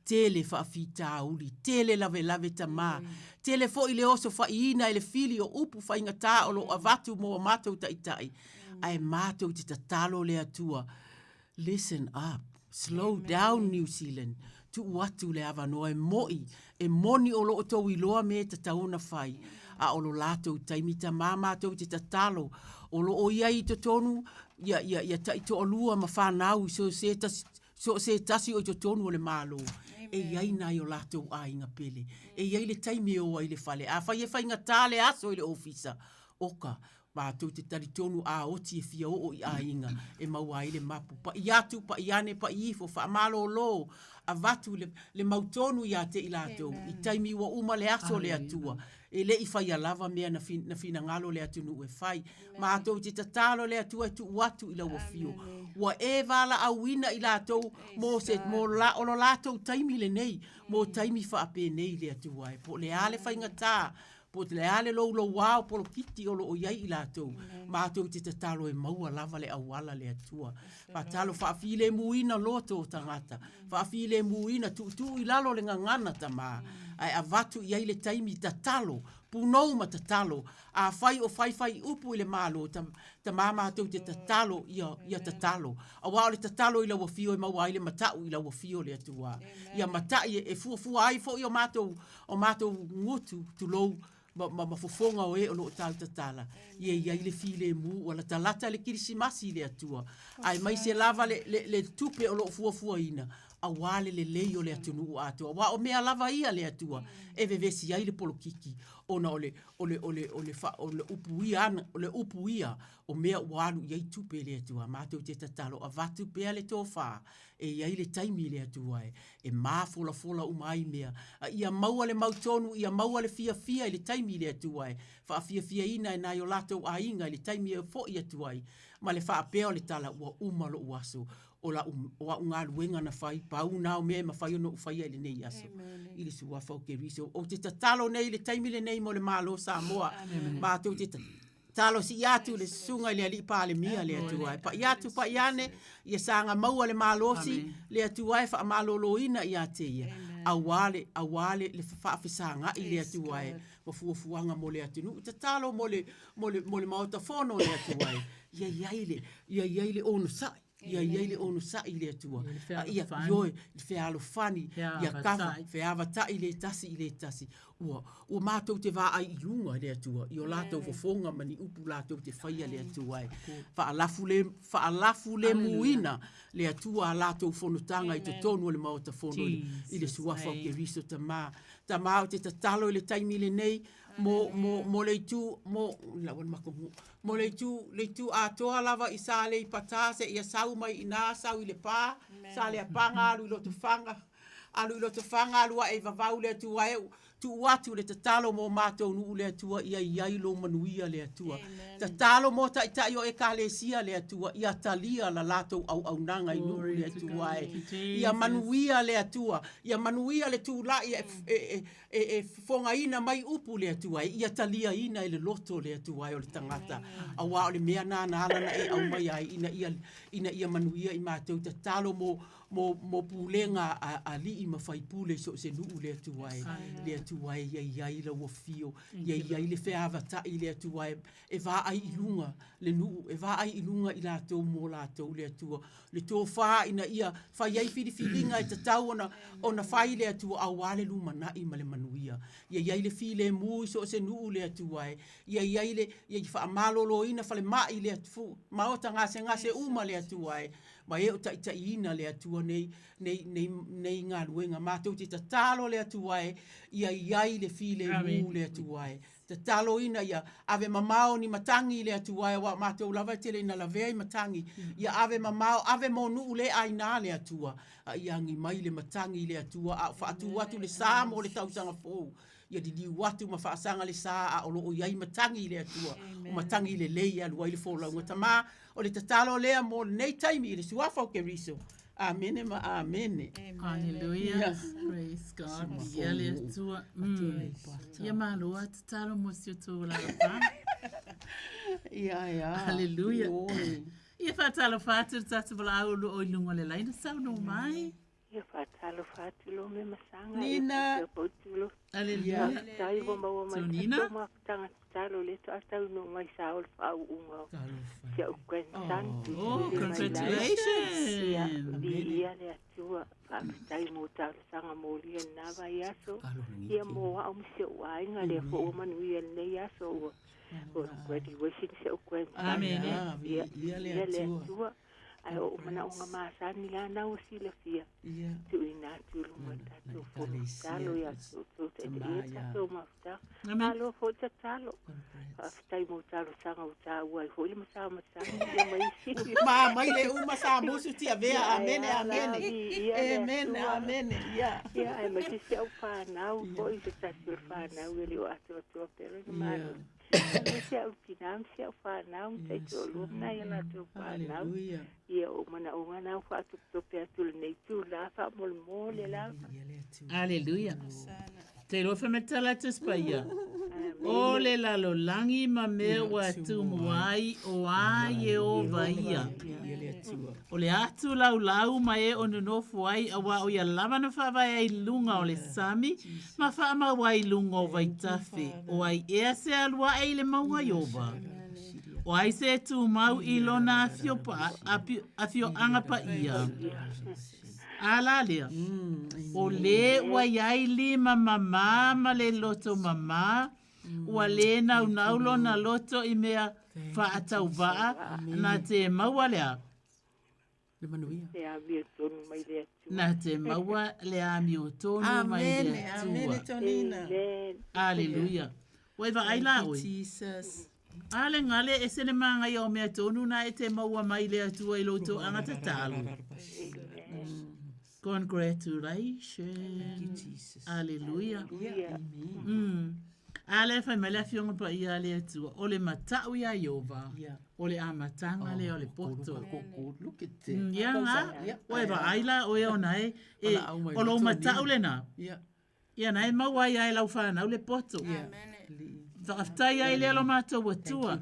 Tele faafitauli, tele lavelave tamā, tele foi le oso faaiina e le fili o upu faigata o lo o avatu mo a matou taitai, ae matou te tatalo le Atua. Listen up, slow down New Zealand, tuu atu le avanoa e mo'i, e moni o lo o tou iloa me e tatau ona fai, a o lo latou taimi tamā matou te tatalo, o lo o i ai i totonu ia, ia, ia taitoalua ma fanau i so se tasi, so o se tasi o i totonu o le Malo, e i ai nai o latou aiga pele, e i ai le taimi e o ai i le fale. Afai e faigata le aso i le ofisa, oka, Matou te talitonu a oti e fia oo i aiga e maua ai le mapu. Paʻi atu, paʻi ane, paʻi ifo, faamalōlō, avatu le, le mautonu iā te i latou, i taimi ua uma le aso o le Atua, e le i faia lava mea na, na finagalo le atunuu e fai. Matou te tatalo le Atua e tuu atu i lau afio. Ua e valaauina i latou mo se, mo la, o lo latou taimi lenei, mo taimi faapenei le Atua e. Po o le a le faigata. Po o le a le loulouā o polokiki o lo o i ai i latou, matou te tatalo e maua lava le auala le Atua. Faatalo faafilemuina loto o tagata, faafilemuina, tuutuu i lalo le gagana Tama, ae avatu i ai le taimi tatalo, punou ma tatalo. Afai o faifai upu i le Malo, Tama matou te tatalo ia, ia tatalo. Aua o le tatalo i lau afio e maua ai le matau i lau afio le Atua. Ia matai e fuafua ai foi o matou o matou gutu, tulou, ma, ma, ma fofoga o e o lo o tautatala, ia i ai le filemu ua latalata le Kirisimasi i le Atua, aemaise lava le, le, le tupe o lo o fuafuaina, aua le lelei o le atunuu atoa. Aua o mea lava ia le Atua e vevesi ai le polokiki, ona o le, o le, o le, o le, fa, o le upu ia ana, o le upu ia o mea ua alu i ai tupe le Atua. Matou te tatalo avatu pea le tofa e i ai le taimi i le Atua e, e mafolafola uma ai mea, a ia maua le mautonu, ia maua le fiafia i le taimi i le Atua e faafiafiaina e nai o latou aiga i le taimi e fo'i atu ai, ma le faapea o le tala, ua uma lo'u aso, o la'u, o a'u galuega na fai, pau na o mea e mafai ona ou faia i lenei aso, i le Suafa o Keriso. Ou te tatalo nei i le taimi lenei mo le Malo o Samoa, matou te Talosia atu le susuga i le Alii Palemia le Atua e pai atu pai ane ia saga maua le malosi le Atua e faamaloloina ia te ia aua le aua le le faafesagai le Atua e ma fuafuaga mo le atunuu. Tatalo mo le mo le mo le Maota Fono le Atua e ia i ai le ia i ai le onosai ia i ai le onosai i le Atua a ia ioe le fealofani ia kava feavatai le tasi i le tasi ua ua matou te vaai i luga i le Atua i o latou fofoga ma ni upu latou te faia le Atua e faalafu le faalafulemuina le Atua a latou fonotaga i totonu o le Maota Fono i le Suafa o Keriso Tama. Tama ou te tatalo i le taimi lenei mo, mo, mo le itu, mo, lau le matou nuu, mo le itu, le itu atoa lava i Saleipata seia sau mai i ina, sau i Lepa, Saleapaga alu i Lotofaga, alu i Lotofaga alu ae i Vavau le Atua e, tuu atu le tatalo mo matou nuu le Atua ia i ai lou manuia le Atua. Tatalo mo taitai o Ekalesia le Atua ia talia la latou auaunaga i nuu le Atua e. Ia manuia le Atua, ia manuia le tulai e, e, e, e, e fofogaina mai upu le Atua e, ia taliaina e le loto le Atua e o le tagata. Aua o le mea na na ala na e aumai ai ina ia, ina ia manuia i matou tatalo mo, mo, mo pulega a alii ma faipule i so o se nuu le Atua e, le Atua e ia i ai lau afio, ia i ai le feavatai le Atua e, e vaai i luga le nuu, e vaai i luga i latou mo latou le Atua. Le tofa ina ia fai ai filifiliga e tatau ona, ona fai le Atua aua le lumanai ma le manuia. Ia i ai le filemu i so o se nuu le Atua e. Ia i ai le, ia i faamaloloina falemai le Atua, maota gasegase uma le Atua e. Ma e o taitaiina le Atua nei, nei, nei, nei galuega. Matou te tatalo le Atua e, ia i ai le filemu le Atua e. Tataloina ia ave mamao ni matagi i le Atua e aua o matou lava e tele ina lavea i matagi, ia ave mamao, ave mo nuu le aina le Atua, a ia agi mai le matagi i le Atua a o faatu atu le sa mo le tausaga fou, ia liliu atu ma faasaga le sa a o lo o i ai matagi i le Atua, o matagi lelei e alu ai le folauga. Tama, o le tatalo lea mo lenei taimi i le Suafa o Keriso. Amene ma amene. Hallelujah. Praise God. Ia le Atua. Ia malo a tatalo mo si o tou alaalafaga. Ia ea. Hallelujah. Ia faatalofa atu le tatou valaau o lo o i luga o le laina saunoa mai. Ia faatalofa atu lo me masaga. Nina. Aleluia. Faafetai ua maua mai tatou mafutaga tatalo le to'a taunuu mai sa o le faauuga o si a'u grandson. Oh, congratulations. Ia, viia le Atua. Faafetai mo talosaga molia i lena vaiaso. Ia mo a'u ma si o'u aiga lea foi ua manuia i lenei aso ua graduation si a'u grandson. Amene. Ia, viia le Atua. Ae o ou manaoga masani la na ua silafia, tuuina atu i luma o le tatou fono tatalo ia te outou taitaia le tatou mafutaga. Malo foi tatalo. Faafetai mo talosaga ua taua ai foi le masamasa ia ma isi. Ma mai le uma sa musu tiavea. Amene, amene. Amen, amene. Ia. Ia, aemaise si au fanau foi, se tasi o le fanau e le o atoatoa pea lona malosi. Aemaise si au tinā ma si au fanau ma taitoalua ma nai a latou fanau. Ia, o manaoga na ua faatopetope atu i lenei itulā faamolemole lava. Aleluia. Te iloa fai mai le tala atu Espaia. O le lalolagi ma mea ua tumu ai o a Ieova ia. O le atu laulau ma e o nonofo ai auā o ia lava na faavae ai i luga o le sami ma faamau ai i luga o vaitafe. O ai ea se alu aʻe i le mauga Ieova? O ai se e tumau i lona afioaga paia? A la lea, o lē ua i ai lima mamā ma le loto mamā, ua lē naunau lona loto i mea faatauvaa, na te maua le a? Le manuia. Le amiotonu mai le Atua. Na te maua le amiotonu mai le Atua. Amene, Tonina. Aleluia. Ua e vaai la Thank you, oe. Jesus. A le gale ese le magaia o mea tonu na e te maua mai le Atua i lou toaga tatalo. Congratulations. Aleluia. A lea fai mai le Afioga Paia a le Atua, o le matau iā Ieova, o le amataga lea o le poto. Look at that. Ia ga, ua e vaai la oe ona e, e, o lou matau lena. Ia na e maua ai lava e lau fanau le poto. Faafetai ai lea lo matou Atua.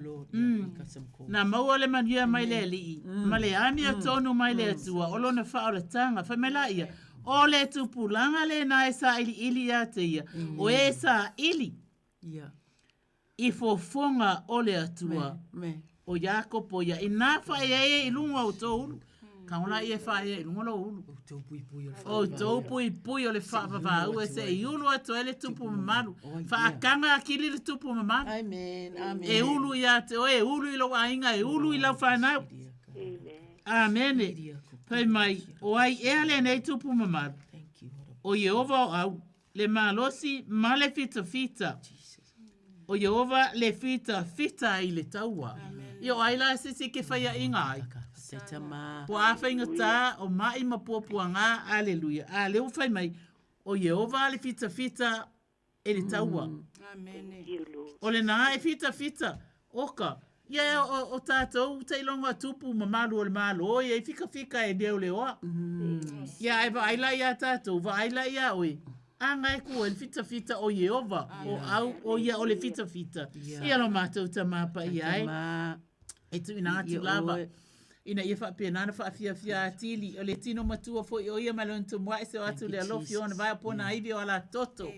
Na maua le manuia mai le Alii, ma le amiotonu mai le Atua, o lona faaolataga. Fai mai laia, o le tupulaga lena e sailiili ia te ia, o e saili i fofoga o le Atua. O Iakopo ia, inā faaeaea i luga o outou ulu, kagola ia e faaeaea i luga o lou ulu. Outou puipui o le faavavau e se i ulu atu ai le tupu mamalu. Faakaga akili le tupu mamalu. E ulu ia te oe, e ulu i lou aiga, e ulu i lau fanau. Amene. Fai mai, o ai ea lenei tupu mamalu? O Ieova o au, le malosi ma le fitafita. O Ieova le fitafita i le taua. Ia o ai la se isi ke faiaʻiga ai? Po a faigata o maʻi ma puapuaga, aleluia. A lea ua fai mai, o Ieova le fitafita e le taua. O lena e fitafita, oka, ia o tatou tailoga tupu mamalu o le Malo ia i fikafika e leoleoa. Ia ae vaai la iā tatou, vaai la iā oe, a ga e ku ai le fitafita o Ieova, o au o ia o le fitafita. Ia lo matou Tama Paia e, e tuuina atu lava ina ia faapena ona faafiafia atili o le tino matua foi o ia ma lona tumuaʻi se o atu le alofi o ona vae o pona ivi o ala toto.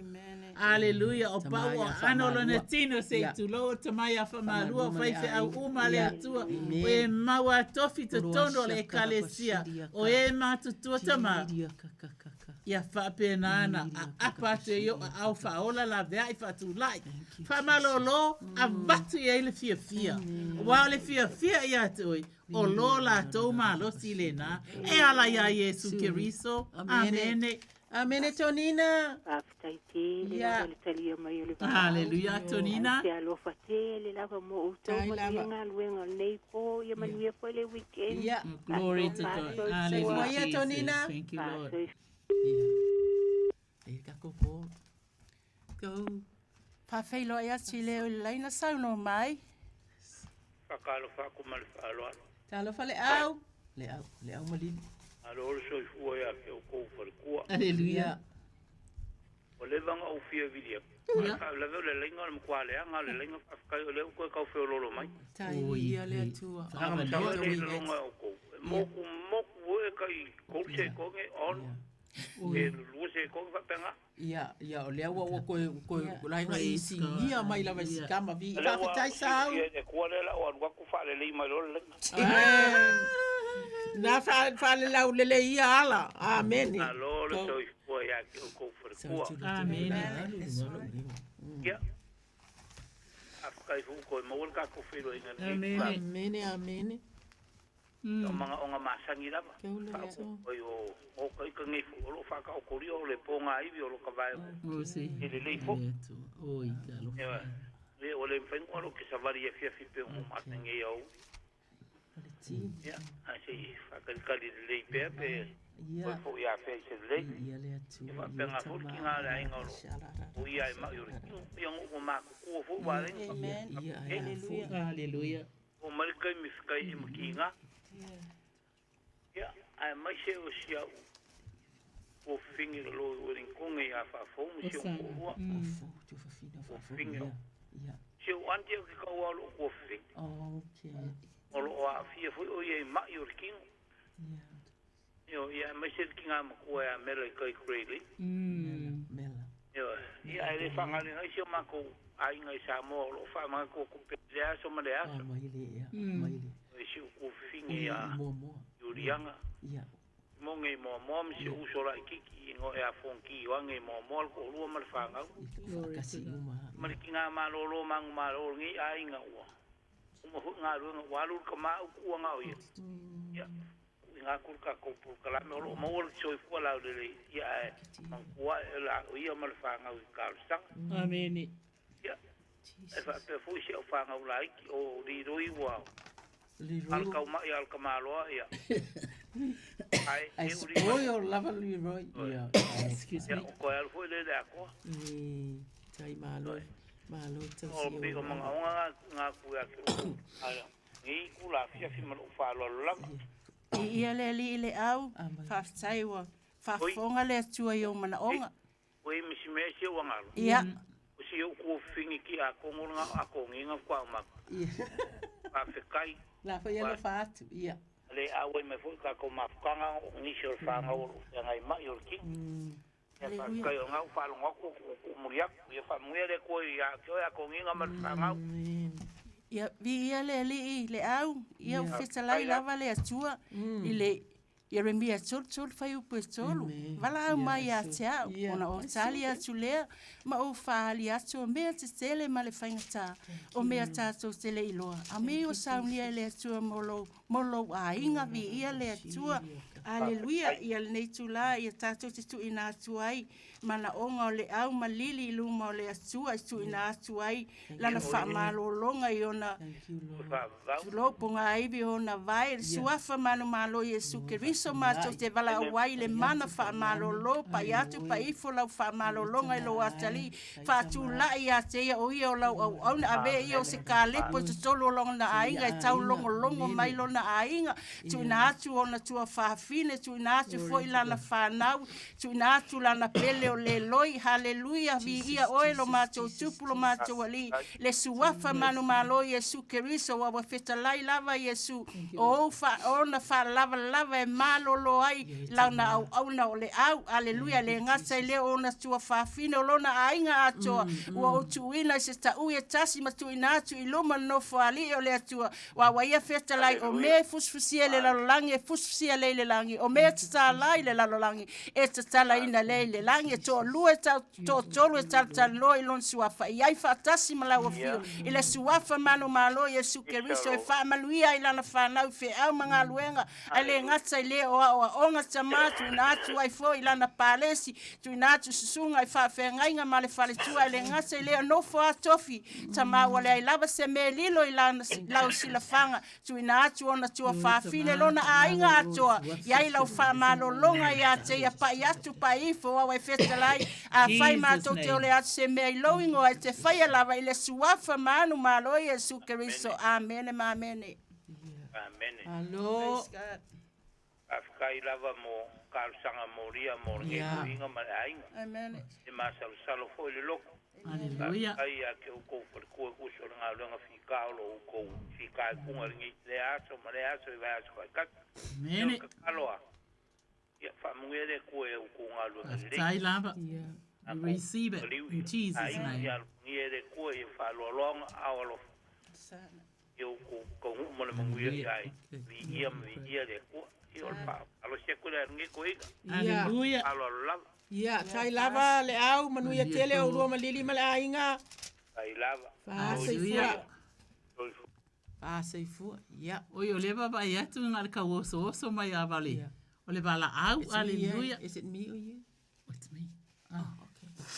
Aleluia, o pau o aano o lona tino se i tulou o Tama ia Faamalua o faifeau uma a le Atua o e mau a tofi totonu o le Ekalesia o e matutua tama ia faapena ona aapa atu e i ou aao faaola laveai faatulai faamalolo avatu i ai le fiafia aua o le fiafia ia te oe o lo latou malosi lena e ala iā Iesu Keriso. Amene. Amene Tonina. Faafetai tele lava i le talia mai o le valaau. Haleluia Tonina. Ai se alofa tele lava mo outou manuia galuega o lenei po, ia manuia foi le weekend. Ia. Glory to God. Hallelujah Soifua Jesus. Tonina. Thank you Lord. E ka koko. Go. Faafeiloai atu i le o le laina saunoa mai. Faatalofa atu ma le faaaloalo. Talofa le au. Le au, le au malili. Malo le soifua ia te outou faletua. Haleluia. Ua leva ona ou fia vili atu. A o le faalavelave o le laina o le matua leaga o le laina faafetai o lea ua toe tau feoloolo mai. Tai ia le Atua. Leaga masalo e le lagona e outou. E motu motu foi e tai 3 sekone ono pe 2 sekone faapena. Ia, ia, o lea ua ua koe koe laina i sigia mai lava i sikama vi. O lea ua Faafetai Sau. silafia e le Atua lea o le a ou alu atu faalelei mai loa le laina. Na fa faalelau lelei ia ala. Amene. Malo le soifua ia te outou faletua. Amene. Ia. Faafetai foi ua toe maua le tatou feiloaiga i lenei itula. Amene, amene. O manaoga masani lava. Faaopoopo ai o o ita nei foi o lo o faataotolia o le pogaivi o lo kavae e lelei foi. Ioe. Ia ua le mafai ona alo ke savali i afiafi pei ona masani ai au. Ia, ae se i faatalitali lelei pea pe toe foi afea i se lelei. Ia faapena foi le tiga o le aiga o lo o ia e mai o le tino. Ia ona ua matutua foi ua ala ai ona Haleluia. Oo mai le taimi fetai i ma tiga. Ia, aemaise o si au tuafafine i lalo i Wellington ia Faafou ma si ou toalua. Tuafafine o. Si ou aunty au ke kaua o loo kuafifine. O loo aafia foi o ia i mai o le kino. Ioe, ia aemaise le tiga matua ia Mela i tai Grey Lea. Ioe, ia ae le faagaluega ai si o matou aiga i Samoa o lo o faamanatu atu pea i lea aso ma lea aso. I si ou tuafafine ia Juliana Simone i Moamoa ma si ou uso laitiiti i igoa ia Fonoti Ioane i Moamoa le toalua ma le fanau. Ma le tiga malolo manumalo o lenei aiga ua uma foi galuega ua alu le tama au tuua na o ia. Ia, tuuina atu le tatou polokalame o lo o maua le soifua laulelei, ia ae manatua ae la o ia ma le fanau i talosaga. Amene. Ia, e faapea foi si au fanau laiti o Leroy ua alakau mai alakamaloa, ia. Ae, Ai e uli mai. spoil lava Leroy. Ia, Excuse ia, me. o toe alu foi lea i le atoa. Tai malo. Malo tausi O pei o manaoga na tuuina atu ia te outou i lenei itula afiafi ma lou faaaloalo lava. Viia le Alii i le au, faafetai ua faafofoga le Atua i ou manaoga. Oi ma si mea si ou agalo. Ia. O si ou tuafafine tiakono lena o Akogiga faatoa uma atu. Faafetai. La foi alofa atu. Ia. Le auai mai foi tatou mafutaga o nisi o le fanau o lo o feagai mai o le kino. Ia faafetai o lena ua faalogo atu ua tuumuli atu. Ia faamanuia le Atua ia te oe Akogiga ma le fanau. Ia, viia le Alii i le au, ia ua fetalai lava le Atua i le Ieremia 33 fuaiupu e 3, Valaau mai ia te au, ona ou tali atu lea, ma ou faaali atu o mea tetele ma le faigata, o mea tatou te le iloa. A me ua saunia e le Atua mo lou, mo lou aiga, viia le Atua. Aleluia! Ia lenei itula, ia tatou te tuuina atu ai manaoga o le au malili i luma o le Atua e tuuina atu ai lana faamalologa i ona tulou pogaivi o ona vae le suafa manumalo Iesu Keriso matou te valaau ai i le mana faamalolo pai atu pai ifo lau faamalologa i lou atalii faatulai ia te ia o ia o lau auauna avea ia o se kalepo i totonu o lona aiga e taulogologo mai lona aiga tuuina atu ona tuafafine tuuina atu foi lana fanau Tuuina atu lana pele o Leloi, Haleluia, viia oe lo matou Tupu lo matou Alii, le Suafa manumalo Iesu Keriso, ua ua fetalai lava Iesu, o ou fa, ona faalavalava e malolo ai lana auauna o le au, Aleluia, le gata i lea o ona tuafafine o lona aiga atoa, ua ou tuuina i se taui e tasi ma tuuina atu i luma le nofoalii o le Atua, Ua ua ia fetalai o mea e fusifusia i le lalolagi e fusifusia lea i le lagi, o mea e tatala ai le lalolagi e tatalaina lea i le lagi, e toalua e tau, toatolu e talatalanoa i lona suafa, i ai faatasi ma lau afio i le suafa manumalo Iesu Keriso e faamanuia ai lana fanau i feau ma galuega, ae le gata i lea o aoaoga tama tuuina atu ai foi i lana palesi, tuuina atu susuga i faafeagaiga ma le faletua, ae le gata i lea o nofo a tofi Tama ua leai lava se mea e lilo i lana, lau silafaga, tuuina atu ona tuafafine lona aiga atoa, i ai lau faamalologa ia te ia pai atu pai ifo au e fetalai, afai matou te ole atu se mea i lou igoa e te faia lava i le suafa manumalo Iesu Keriso. Amene ma amene. Amene. Alo. Praise God. Faafetai lava mo talosaga molia mo lenei tuiga ma le aiga. Amen. E masalosalo foi le loto. Hallelujah. Faafetai ia te outou faletua e tusa o le galuega fita o lo outou fita i luga i lenei lea aso ma lea aso i vaiaso taitasi. Ia o Amen. le tatalo a, ia faamanuia le Atua i a outou galuega lelei. Faafetai lava. We Tatou receive it maliu in i Jesus' aiga name. ia alofagia e le Atua ia faaloaloa ona aao alofa ia outou taunuu ma le manuia Hallelujah. ia viia ma viia le Atua. Ia o le faamalosi atu lea a lenei toeaina. Hallelujah. Faaaloalo lava. Ia, tai lava le au, manuia tele o lua malili ma le aiga. Tai lava. Faasoifua. Soifua. Faasoifua, ia. Oi, o lea vaavaai atu na o le tau osooso mai lava le, o le valaau. It's me, eh? Hallelujah. Is it me or you? It's me. Oh, okay.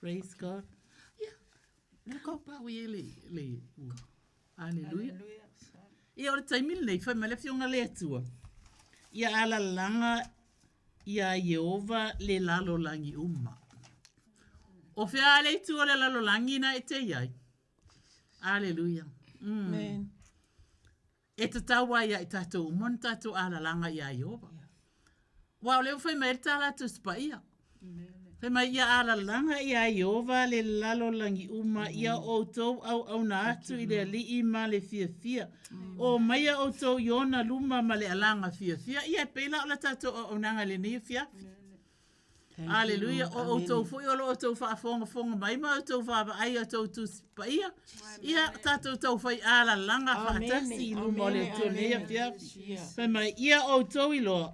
Praise God. Yeah. Le kau pau i le, le, Hallelujah. Ia, o le taimi lenei, fai mai le Afioga le Atua, ia alalaga iā Ieova le lalolagi uma. O fea le itu o le lalolagi na e te i ai? Aleluia. Amen. E tatau ai ia i tatou uma ona tatou alalaga iā Ieova. Aua o lea ua fai mai ai le tā latou Tusi Paia. Fai mai ia alalaga iā Ieova le lalolagi uma, ia outou auauna atu i le Alii ma le fiafia. Omaia outou i ona luma ma le alaga fiafia. Ia e pei la o le tatou auaunaga i lenei afiafi. Aleluia. O outou foi o lo o outou faafogafoga mai ma outou vaavaai i a outou Tusi Paia. Ia tatou taufai alalaga faatasi i luma o le Atua i lenei afiafi. Fai mai, ia outou iloa,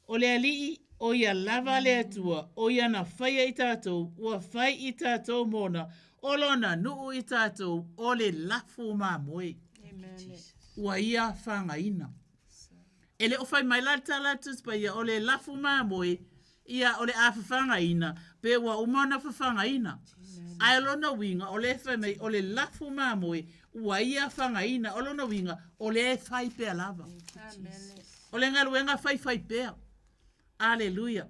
O le Alii, o ia lava le Atua, o ia na faia i tatou, ua fai i tatou mona, o lona nuu i tatou, o le lafu mamoe. Ua ia fagaina. E le o fai mai la le tala a le Tusi Paia, o le lafu mamoe, ia o le a fafagaina, pe ua uma ona fafagaina. Ae o lona uiga, o lea e fai mai, o le lafu mamoe, ua ia fagaina. O lona uiga, o lea e fai pea lava. O le galuega faifai pea. Aleluia.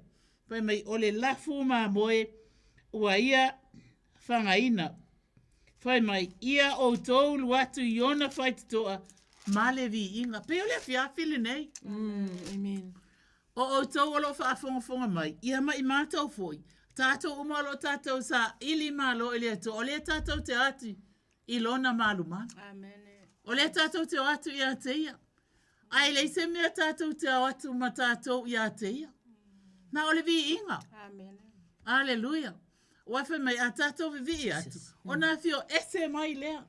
Fai mai, o le lafu mamoe ua ia fagaina. Fai mai, ia outou ulu atu i ona faitotoa ma le viiga. Pei o le afiafi lenei. Amen. O outou o lo o faafogafoga mai, ia ma i matou foi, tatou uma o lo o tatou saili malo i le Atua, o lea tatou te atu i lona malumalu. O lea tatou te o atu ia te ia. Ae leai se mea tatou te ao atu ma tatou ia te ia. Na o le viiga. Aleluia. Ua fai mai, a tatou vivii atu, ona afio ese mai lea.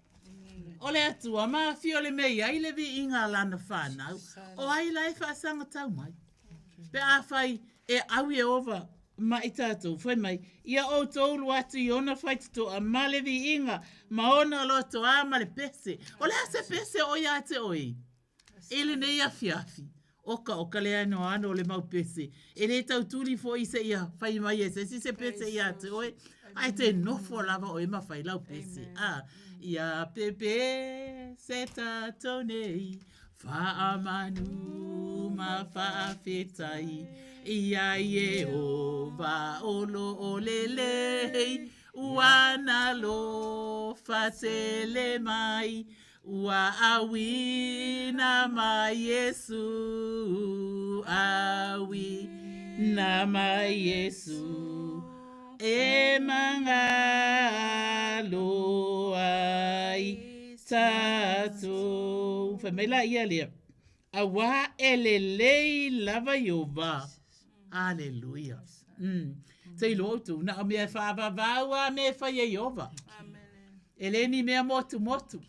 O le Atua ma afio le mea i ai le viiga a lana whanau. O ai la e faasagatau mai. Pe a fai e au Ieova ma i tatou, fai mai, ia outou ulu atu i ona faitotoa ma le viiga, ma ona lotoa ma le pese. O le a se pese o ia te oe? I lenei afiafi, oka oka le anoano o le mau pese. E le tautuli foi seia fai mai e se isi se pese ia te oe, ae te nofo lava oe ma fai lau pese. A, ia pepese tatou nei, faamanu ma faafetai, ia Iehova o lo o lelei, ua nalofa tele mai, Ua auina mai Iesu, auina mai Iesu, e magalo ai tatou. Fai mai la ia lea, auā e lelei lava Ieova. Aleluia. Te iloa outou, na o mea e faavavau a mea e fai e Ieova. E le ni mea motumotu.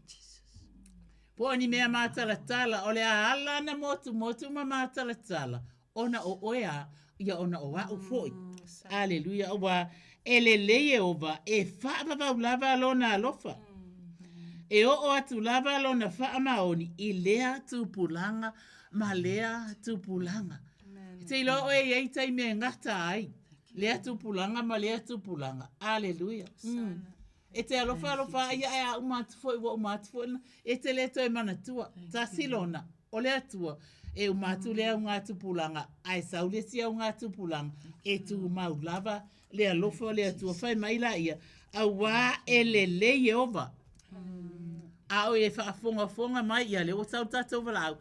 Po o ni mea matalatala, o le a ala ana motumotu ma matalatala, ona o oe a, ia ona o a'u foi. Aleluia. Auā e lelei Ieova, e faavavau lava lona alofa. E oo atu lava lona faamaoni i lea tupulaga ma lea tupulaga. Te iloa oe e i ai taimi e gata ai lea tupulaga ma lea tupulaga. Aleluia. E te alofa alofa ai ae a uma atu foi ua uma atu foi lena, e te le toe manatua. Tasi lona, o le Atua, e uma atu lea augatupulaga, ae sau le isi augatupulaga, e tumau lava le alofa o le Atua. Fai mai laia, auā e lelei Ieova. A o e faafogafoga mai, ia lea ua sau le tatou valaau,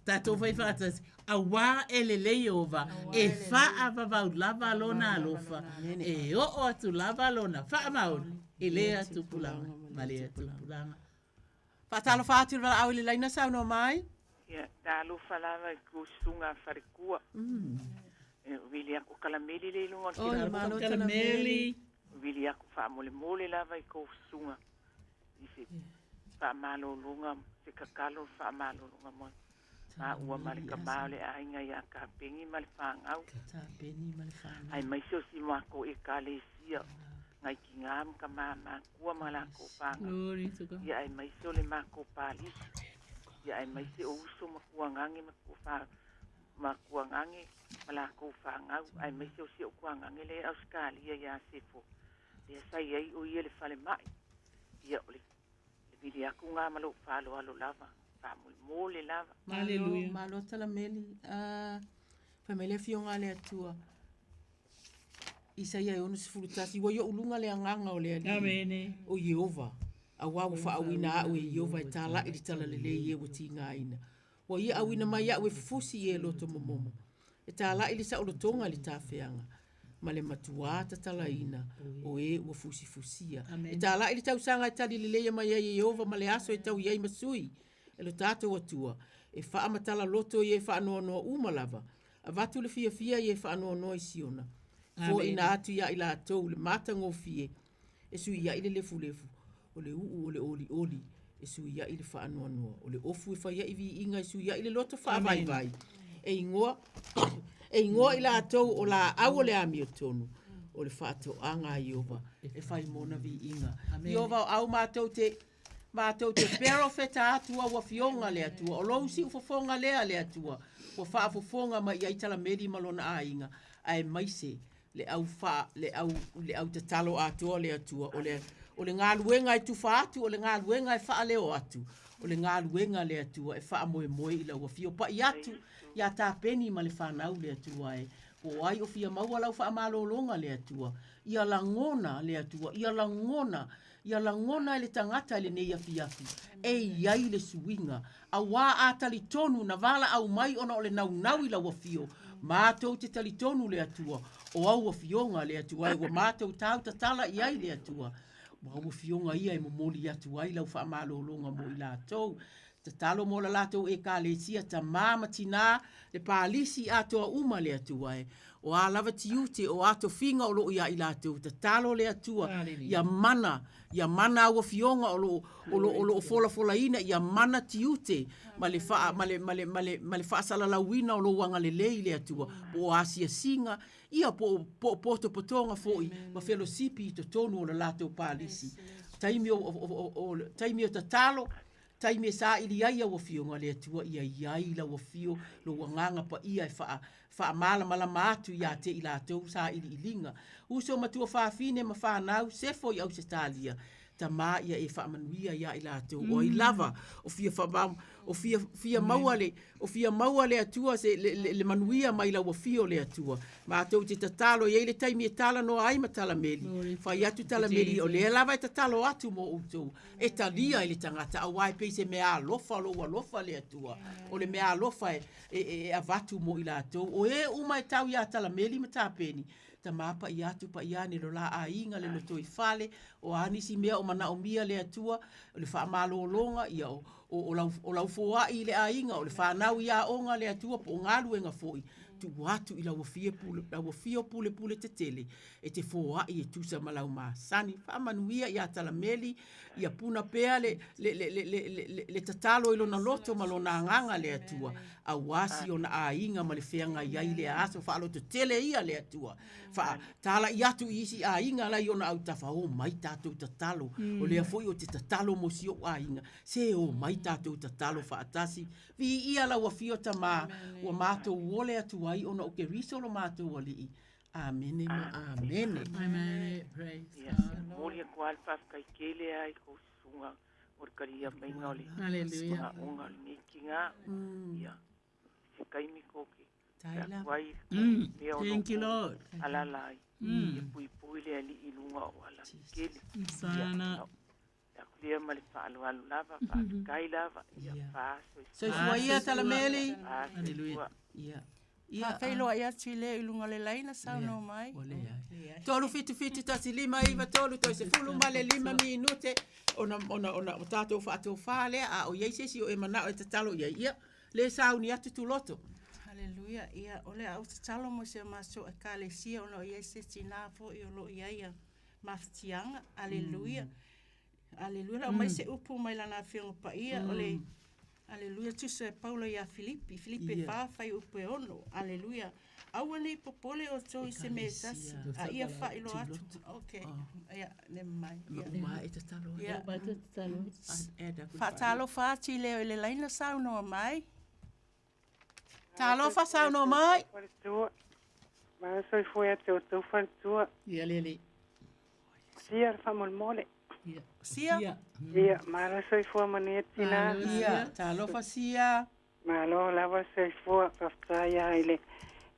tatou fai faatasi, auā e lelei Ieova, e faavavau lava lona alofa, e oo atu lava lona faamaoni i lea tupulaga ma lea tupulaga. Faatalofa atu i le valaau i le laina saunoa mai. Ia, talofa lava i kou susuga a Falekua. E vili aku Kalameli le i luga o le Oi, malo Kalameli. Vili aku faamolemole lava i kou susuga i se faamalologa, se kakalo o le faamalologa mo maua ma le tama o le aiga ia Kapeni ma le fanau. Kapeni ma le fanau. Aemaise o si makou Ekalesia nai tina ma tama matua ma lakou fanau. Glory to God. Ia aemaise o le makou palisi. Ia aemaise o uso ma tuagage ma tua ma tuagage ma lakou fanau. Aemaise o si ou tuagage lea i Ausetalia ia Sefo. Lea sa i ai o ia i le falemai. Ia o le vili atu lena ma lou faaaloalo lava. Faamolemole lava. Malo, malo Talameli. Ah, fai mai le afioga a le Atua. Isaia e 61, ua i ou luga le agaga o le Alii. Amene. O Ieova, auā ua faauuina a'u e Ieova e tāla'i le talalelei i e ua tigaina. Ua ia auina mai a'u e fufusi i e loto momomo, e tāla'i le saolotoga i le tafeaga. Ma le matuā tatalaina o e ua fusifusia. E tālaʻi le tausaga e tali leleia mai ai e Ieova ma le aso e taui ai ma sui e lo tātou Atua, e faamatala loto i e faanoanoa uma lava, avatu le fiafia i e faanoanoa i Siona, foaina atu iā i latou le matagofie e suiaʻi le lefulefu, o le uʻu o le olioli e suiaʻi le faanoanoa, o le ofu e faiaʻi viiga e suiaʻi le loto faavaivai, e igoa e igoa i latou o laau o le amiotonu, o le faatoaga a Ieova e fai mona viiga. Ieova o au matou te matou te perofeta atu au afioga le Atua, o lou siufofoga lea le Atua, ua faafofoga mai i ai Talameli ma lona aiga, aemaise le au faa, le au, le au tatalo atoa le Atua, o le, o le galuega e tufa atu, o le galuega e faaleo atu, o le galuega le Atua e faamoemoe i lau afio pai atu iā Tapeni ma le fanau le Atua e, po o ai o fia maua lau faamalologa le Atua, ia lagona le Atua, ia lagona, ia lagona e le tagata i lenei afiafi, e i ai le suiga, auā a talitonu na valaau mai ona o le naunau i lau afio, matou te talitonu le Atua, o au afioga le Atua e ua matou tau tatala i ai le Atua, o au afioga ia e momoli atu ai lau faamalologa mo i latou. Tatalo mo la latou Ekalesia, tamā ma tinā, le palisi atoa uma le Atua e. O a lava tiute, o a tofiga o lo o iā i latou, tatalo le Atua ia mana, ia mana au afioga o lo o, o lo, o lo o folafolaina, ia mana tiute ma le faa, ma le, ma le, ma le, ma le faasalalauina o lou agalelei le Atua, po o asiasiga, ia po o, po o potopotoga foi ma felosipi i totonu o le latou palisi. Taimi o, o, o, o, taimi o tatalo, Taimi e saili ai au afioga le Atua ia i ai lau afio lou Agaga Paia e faa, faamalamalama atu ia te i latou sailiiliga. Uso matua fafine ma fanau, sefo i Ausetalia, Tamā ia e faamanuia ia i latou, o ai lava o fia fa, o fia, fia maua le, o fia maua le Atua se, le, le, le manuia mai lau afio le Atua. Matou te tatalo, e i ai le taimi e talanoa ai ma Talameli, fai atu Talameli, o lea lava e tatalo atu mo outou. e talia e le tagata, auā e pei se meaalofa lou alofa le Atua, o le meaalofa e, e, e avatu mo i latou. O e uma e tau iā Talameli ma Tapeni, tamā paia atu paia ane lo la aiga le lotoifale, o a nisi mea o manaomia le Atua, o le faamalologa, ia o, o, o, lau, o lau foai i le aiga, o le fanau i aoga le Atua, po o galuega foi, tuu atu i lau afio pule, lau afio pulepule tetele, e te foai e tusa ma lau masani. Faamanuia iā Talameli, ia puna pea le, le, le, le, le, le, le, le tatalo i lona loto ma lona agaga le Atua, auā si ona aiga ma le feagai ai lea aso faalototele ia le Atua. Faa, talaʻi atu i isi aiga la i ona autafa, o mai tatou tatalo. O lea foi ou te tatalo mo si ou aiga, se o mai tatou tatalo faatasi. Viia lau afio Tamā, ua matou ole atu ai ona o Keriso lo matou Alii. Amene ma amene. Amene. Praise God. Momoli atu lava le faafetai tele lava i tou susuga mo le talia maiga o le manaoga o lenei tina. Ia, se taimi tou te atu ai mea o lo o alaala ai. Ia puipui le Alii i luga o alatetele. Ia, atu lea ma le faaaloalo lava, faafetai lava. Ia, faasoifua. Soifua ia Talameli. Hallelujah. Ia. Ia, Faafeiloai atu i leo i luga o le laina saunoa mai. Ua leai. 3 7 7 1 5 9 3 toe 15 minute ona ona ona o tatou faatofa lea a o i ai se isi o e manao e tatalo i ai ia le sauni atu tuloto. Haleluia. Ia, o le a ou tatalo mo si a matou Ekalesia ona o i ai se tinā foi o lo o i ai ia mafatiaga. Aleluia. Aleluia. Lau mai se upu mai lana Afioga Paia o le Aleluia tusa e Paulo iā Filipi, Filipi 4 fuaiupu e 6. Aleluia. Aua ne i popole outou i se mea e tasi, a ia faailoa atu. Okay. Ia, never mind. Ia. Uma e tatalo ai. Ia. Faatalofa atu i leo i le laina saunoa mai. Talofa saunoa mai. Faletua. Malo soifua ia te outou faletua. Ia lele. Sia le faamolemole. Ia. Sia. Ia, malo soifua manuia tina. Ia, talofa Sia. Malo lava soifua, faafetai lava i le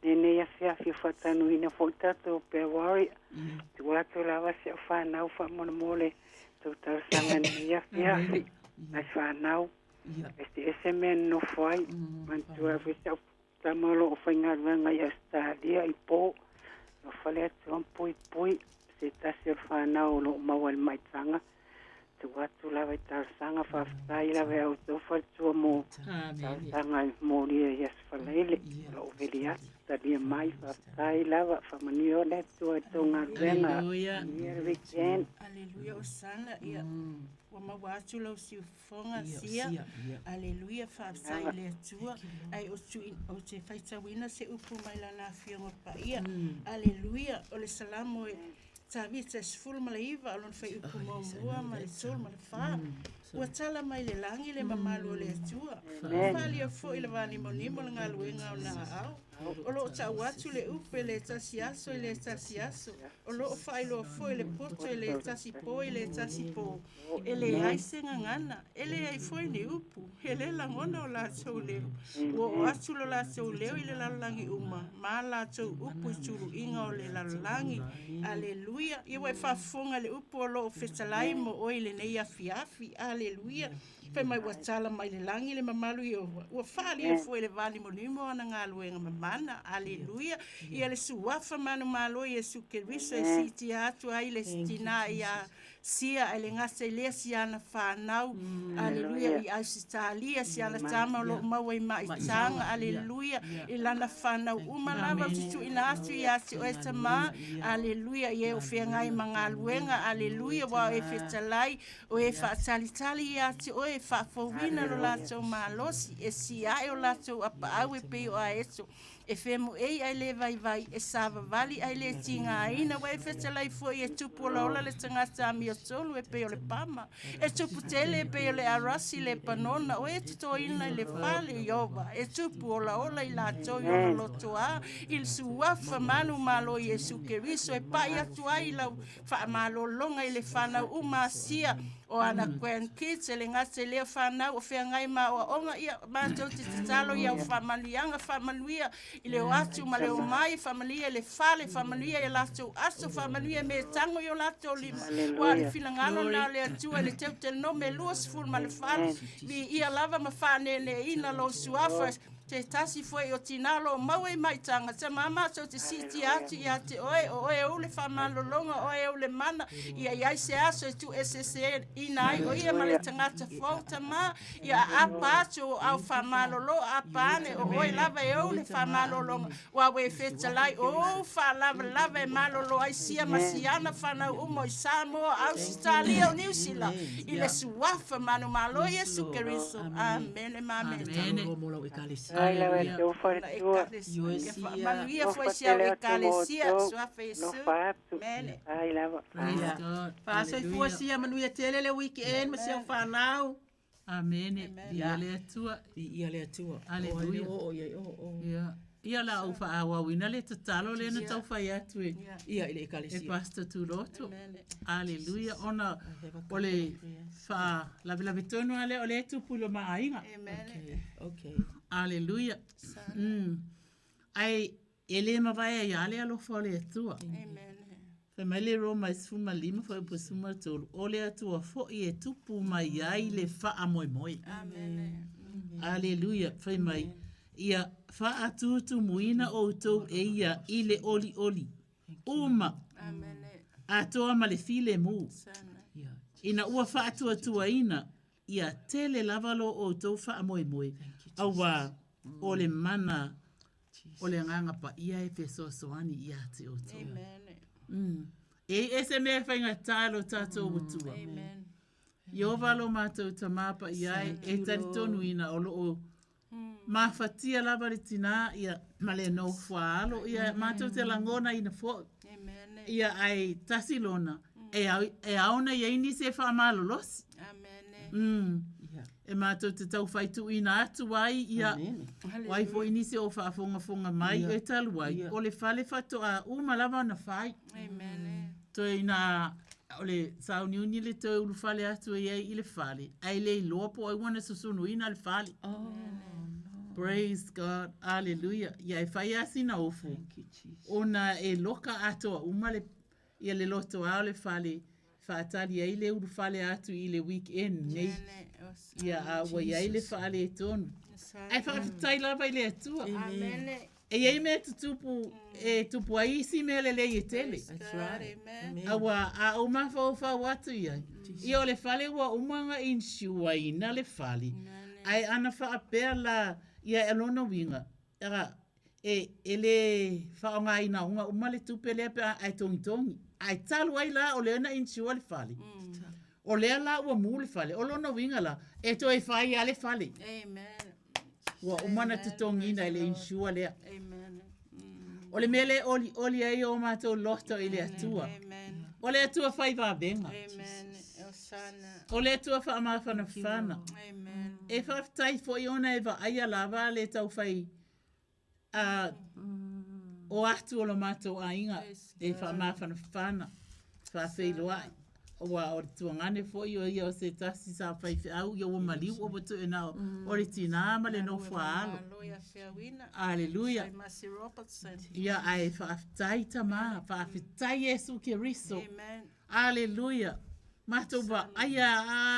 lenei afiafi ua faatanuina foi tatou Prayer Warrior. Tuu atu lava si au fanau faamolemole tou talosaga i lenei afiafi. Nai fanau. Eseese mea e nonofo ai. Manatua foi si au tama o lo o faigaluega i Ausetalia i Po. Alofa le Atua ma puipui se tasi o le fanau o lo o maua i le maitaga. Tuu atu lava i talosaga, faafetai lava ia outou faletua mo talosaga e molia i Aso Faraile. O lo o veli atu, talia mai, faafetai lava, faamanuia le Atua i tou galuega. Manuia le weekend. Aleluia Osana ia ua maua atu lau siufofoga sia Aleluia faafetai i le Atua ae ou te faitauina se upu mai lana afioga paia Aleluia o le Salamo e Tavita 19 o lona fuaiupu muamua ma le 3 ma le 4. Ua tala mai le lagi le mamalu o le Atua. Ua faaalia foi le vanimonimo le galuega o na aao. O lo o tau atu le upu e le tasi aso i le tasi aso. O lo o faailoa foi le poto e le tasi po i le tasi po. E leai se gagana, e leai foi ni upu, e le lagona o latou leo. Ua oo atu lo latou leo i le lalolagi uma, ma a latou upu i tuluiga o le lalolagi. Aleluia! Ia ua e faafofoga i le upu o lo o fetalai mo oe i lenei afiafi. Aleluia! Fai mai ua tala mai le lagi le mamalu Ieova, ua faaalia foi le vanimonimo o ana galuega mamana. Aleluia! Ia le suafa manumalo o Iesu Keriso e siitia atu ai le tinā iā Sia e le gata i lea si ana whanau, aleluia, i Ausitalia, si ana tama o loo maua i maitaga, aleluia, i lana whanau uma lava o te tuuina atu ia te oe tamā, aleluia, i e o feagai ma galuega, aleluia, ua e fetalai, o e faatalitali ia te oe e faafouina lo latou malosi, e siae o latou apaau e pei o aeto. E femoei ae le vaivai, e savavali ae le tigaina, ua e fetalai foi e tupu olaola le tagata amiotonu e pei o le pama, e tupu tele e pei o le arasi Lepanona, o e totoina i le fale o Ieova, e tupu olaola i latou i ona lotoā, i le suafa manumalo o Iesu Keriso, e pai atu ai i lau faamalologa i le fanau uma Asia o ana grandkids, e le gata i lea fanau o feagai ma aoaoga, ia matou te tatalo i au faamanuiaga, faamanuia i le o atu ma le o mai, faamanuia i le fale, faamanuia i latou aso, faamanuia i mea e tago i o latou lima. Ua le finagalo na o le Atua i le Teutenome 24, viia lava ma faaneeneeina lou suafa, Se tasi foi o tinā o lo o maua i maitaga, tama matou te siitia atu ia te oe, o oe ou le faamalologa, o oe ou le mana, ia i ai se aso e tuueseeseina ai o ia ma le tagata fou, tama, ia aapa atu o au faamalolo, aapa ane, o oe lava e ou le faamalologa, ua ue fetalai, o ou faalavelave e malolo ai sia ma siana fanau uma o i Samoa, Ausitalia, o Niusila, i le suafa manumalo Iesu Keriso. Amene ma amene. Amene. Ai lava e tau faletua. Manuia foi si au ekalesia, suafa Iesu. Amene. Ai lava. Praise God. Faasoifua sia manuia tele le weekend ma si au whanau. Amene. Ia le Atua. Ia le Atua. Aleluia. O ia o o. Ia. Ia la ou faaauauina le tatalo lea na tau fai atu e Ia i le ekalesia. E Pastor Tuloto. Aleluia. Ona o le faalavelave tonu lava lea o lea e tupu i lo ma aiga. Okay. Okay. Aleluia. Ai e le mavae ai lava le alofa o le Atua. Amen. Fai mai le Roma e 15 fuaiupu 13, o le Atua foi e tupu mai ai le faamoemoe. Amen. Aleluia. Fai mai, ia faatutumuina outou e ia i le olioli uma atoa ma le filemu, ina ua faatuatuaina ia tele lava lo outou faamoemoe, auā o le mana o le Agaga Paia e fesoasoani ia te outou. Amen. E i ese mea e faigata i lo tatou Atua. Amen. Ieova lo matou Tamā Paia e, e talitonuina o lo o mafatia lava le tinā ia ma le nofoaalo ia matou te lagonaina foi. Amen. Ia ae tasi lona e ao, e ao ona i ai nisi e faamalolosi. Amen. E matou te tau tuuina atu ai ia o ai foi nisi o faafogafoga mai e talu ai o le fale faatoa uma lava ona fai. Amen. Toe ina o le sauniuni le toe ulufale atu e ai i le fale, ae le iloa po o ai ua na susunuina le fale. Oh, no. Praise God. Hallelujah. Ia e fai lava sina ofu. Thank you, Jesus. Ona e loka atoa uma le, ia le lotoa o le fale, faatali ai le ulufale atu i le weekend nei. Ia, a ua i ai le faaletonu. Ae faafetai lava i le Atua. Amen. E i ai mea tutupu e tupu ai isi mea lelei e tele. That's right. Amen. Auā a ou mafaufau atu i ai, ia o le fale ua uma ona insuaina le fale, ae ana faapea la ia e lona uiga, a, e, e le faaaogaina ona uma le tupe lea pe a ae togitogi. Ae talu ai la o lea na insure le fale, o lea la ua mu le fale, o lona uiga la, e toe fai lava le fale. Amen. Ua uma ona totogiina e le insure lea. O le mea lea e olioli ai o matou loto i le Atua. O le Atua fai vavega. O le Atua faamafanafana. E faafetai foi ona e vaaia lava le taufai a o atu o lo matou aiga e faamafanafana, faafeiloai. Aua o le tuagane foi o ia o se tasi sa faifeau ia ua maliu ua ua toe na o le tinā ma le nofo a alo. Aleluia. Ia ae faafetai Tama, faafetai Iesu Keriso. Aleluia. Matou vaaia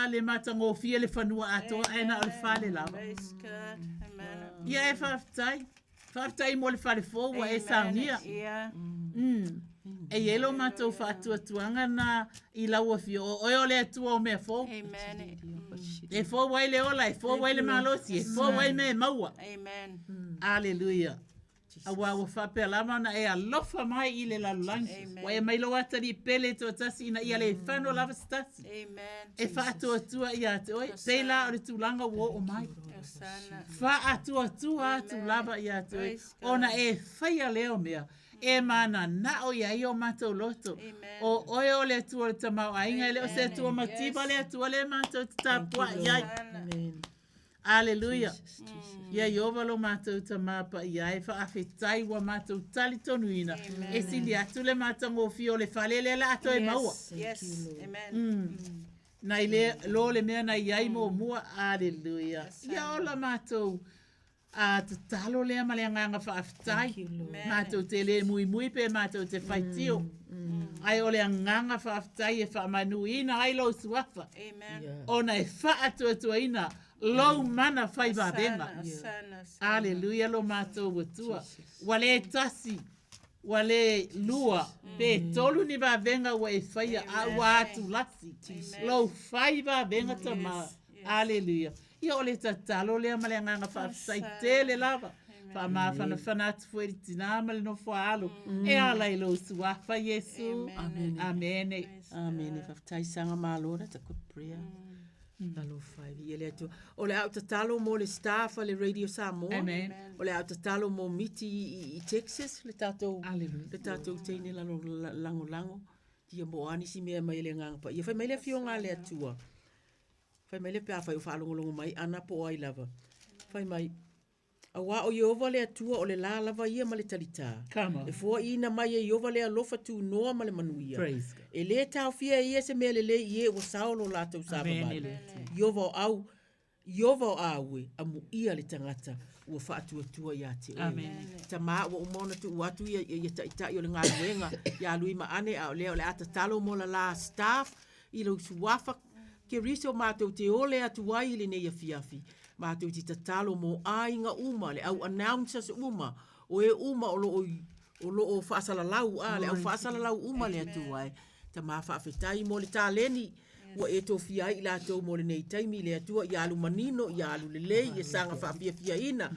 a le matagofie le fanua atoa ae na o le fale lava. Ia e faafetai. Faafetai mo le fale fou ua e saunia. E i ai lo matou faatuatuaga na i lau afio, o oe o le Atua o mea fou. E fou ai le ola, e fou ai le malosi, e fou ai mea e maua. Aleluia. Auā ua faapea lava ona e alofa mai i le lalolagi. Ua e mai lou atalii pele toatasi ina ia le fano lava se tasi. E faatuatua ia te oe, pei la o le tulaga ua oo mai. Faatuatua atu lava ia te oe, ona e faia lea o mea, e mananao i ai o matou loto. O oe o le Atua o le tamaoaiga, e le o se Atua mativa le Atua lea matou te tapuai i ai. Aleluia. Ia Ieova lo matou Tama paia e, faafetai ua matou talitonuina e sili atu le matagofie o le fale lea la a toe maua. Yes. Amen. Nai le lo le mea na i ai muamua. Aleluia. Ia ola matou a tatalo lea ma le agaga faafetai. Matou te le muimui pe matou te faitio. Ae o le agaga faafetai e faamanuiina ai lou suafa. Amen. Ona e faatuatuaina lou mana fai vavega. Aleluia lo matou Atua. Ua le tasi, ua le lua, pe tolu ni vavega ua e faia, a ua atulasi lou fai vavega Tama. Aleluia. Ia o le tatalo lea ma le agaga faafetai tele lava. Faamafanafana atu foi i le tinā ma le nofo a alo. E ala i lou suafa Iesu. Amene. Amene. Amene. Faafetai Saga Malo, that's a good prayer. Alofa e viia le Atua. O le a ou tatalo mo le staff a le Radio Samoa. Amen. O le a ou tatalo mo Miti i, i Texas, le tatou, Hallelujah. le tatou teine lalo, lagolago. Ia mo a nisi mea mai le Agaga Paia. Fai mai le Afioga a le Atua. Fai mai le pe afai o faalogologo mai Ana po o ai lava. Fai mai, Auā o Ieova le Atua o le lā lava ia ma le talitā. Come on. E foaiina mai e Ieova le alofa tunoa ma le manuia. Praise God. E lē taofia e ia se mea lelei i e ua sao lo latou Amene savavali. le Atua. Ieova o au, Ieova o aue, amuia le tagata ua faatuatua iā te oe. Amene. Tamā ua uma ona tuu atu ia, ia taitai o le galuega iā Lui ma Ane, a o lea o le a tatalo mo lalā staff i lou suafa Keriso matou te ole atu ai i lenei afiafi, matou te tatalo mo aiga uma, le au announcers uma, o e uma o lo o o lo o faasalalau, a, le au faasalalau uma le Atua e. Tama faafetai mo le taleni ua e tofia ai i latou mo lenei taimi, le Atua ia alu manino, ia alu lelei, ia saga faafiafiaina,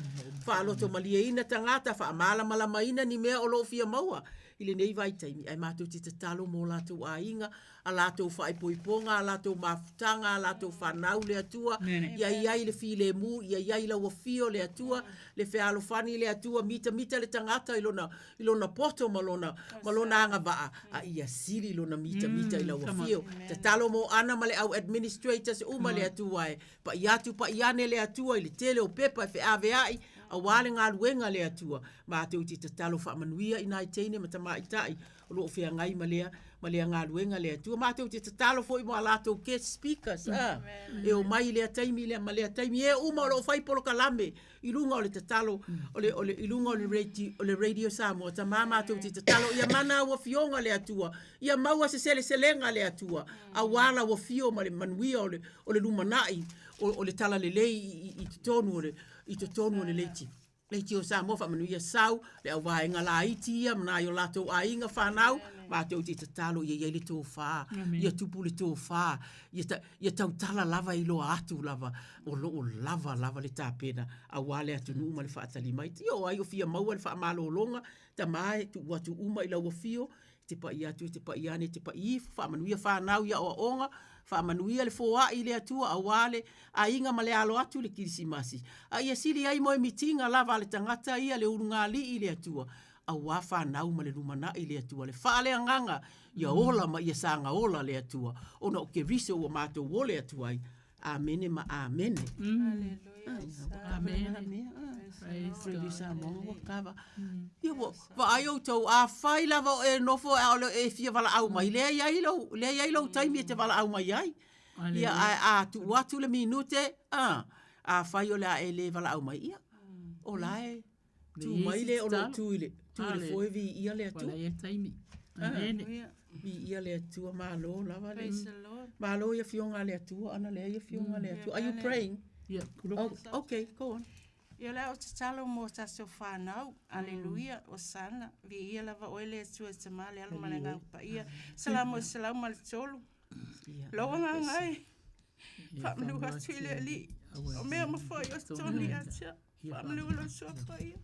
faalotomalieina tagata, faamalamalamaina ni mea o lo o fia maua i lenei vaitaimi, ae matou te tatalo mo latou aiga, a latou faaipoipoga, a latou mafutaga, a latou fanau le Atua, ia i ai le filemu, ia i ai lau afio le Atua, le fealofani le Atua, mitamita le tagata i lona, i lona poto ma lona, ma lona agavaa, a ia sili lona mitamita i lau afio. Tatalo mo Ana ma le au administrators uma le Atua e pa'i atu pa'i ane le Atua i le tele o pepa e feavea'i auā le galuega le Atua. Matou te tatalo faamanuia i nai teine ma tamaitai o lo o feagai ma lea, ma lea galuega le Atua. Matou te tatalo foi mo a latou guest speakers, a, e omai i lea taimi lea ma lea taimi, e uma o lo o fai polokalame i luga o le tatalo, o le, o le, i luga o le radio, o le Radio Samoa. Tama matou te tatalo, ia mana au afioga le Atua, ia maua se seleselega le Atua, auā lau afio ma le manuia o le, o le lumanai, o, o le talalelei i, i, i totonu o le, i totonu o le leiti. Leitio Samoa faamanuia sau le auvaega laiti ia ma nai o latou aiga fanau matou te tatalo ia i ai le tofa ia tupu le tofa ia, ta, ia tautala lava i loa atu lava o lo o lava lava le tapena aua le atunuu ma le faatali mai. Ia o ai o fia maua le faamalologa tama e tuu atu uma i lau afio te pai atu, te pai ane, te pai ifo, faamanuia fanau i aoaoga, faamanuia le foai i le Atua aua le aiga ma le alo atu i le Kirisimasi. A ia sili ai moemitiga lava a le tagata ia le ulugalii i le Atua, aua fanau ma le lumanai i le Atua, le faaleagaga ia ola ma ia saga ola le Atua, ona o Keriso ua matou ole atu ai. Amene ma amene. Amene. Praise Samoa ua kava. Ia ua vaai outou, afai lava o e nofo ae o e fia valaau mai, lea e i ai lou, lea e i ai lou taimi e te valaau mai ai. Ia ae a tuu atu le minute, a, afai o le a e le valaau mai, ia, o la e Tu mai le o lo tu i le tu i le foe viia le Atua. Wala ia taimi. Amene. Viia le Atua malo lava le. Malo i afioga a le Atua ana lea i afioga a le Atua. Are you praying? Yeah. Oh, okay, go on. Ia lea o tatalo mo tatou whanau. Aleluia, Osana. Viia lava oe le Atua e te ma le alo ma le agaga paia. Salamo e 103. Lou agaga e. Faamanu atu i le Alii. O mea ma foi o totonu ia te au. Faamanu lou suafa ia.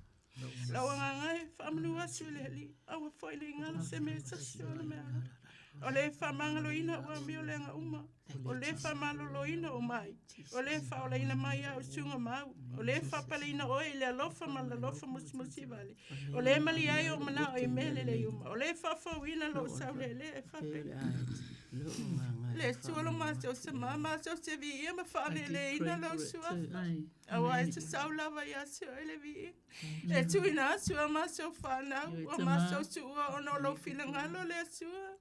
Lau agaga e faamanu atu i le Alii. Aua foi ne i galo se mea e tasi o ona mea alofa. O le faamagaloina ua amio leaga uma. O le faamaloloina o mai. O le faaolaina mai au i tugamau. O le faapaleina oe i le alofa ma le alofa musumusi vale. O le malie ai ou manao i mea lelei uma. O le faafouina lou saulele e faapena. Le Atua lo matou Tama, matou te viia ma faaleleina lou suafa. Aua e tatau lava ia te oe le viiga. E tuuina atu a matou fanau, a matou tuua ona o lou finagalo le Atua.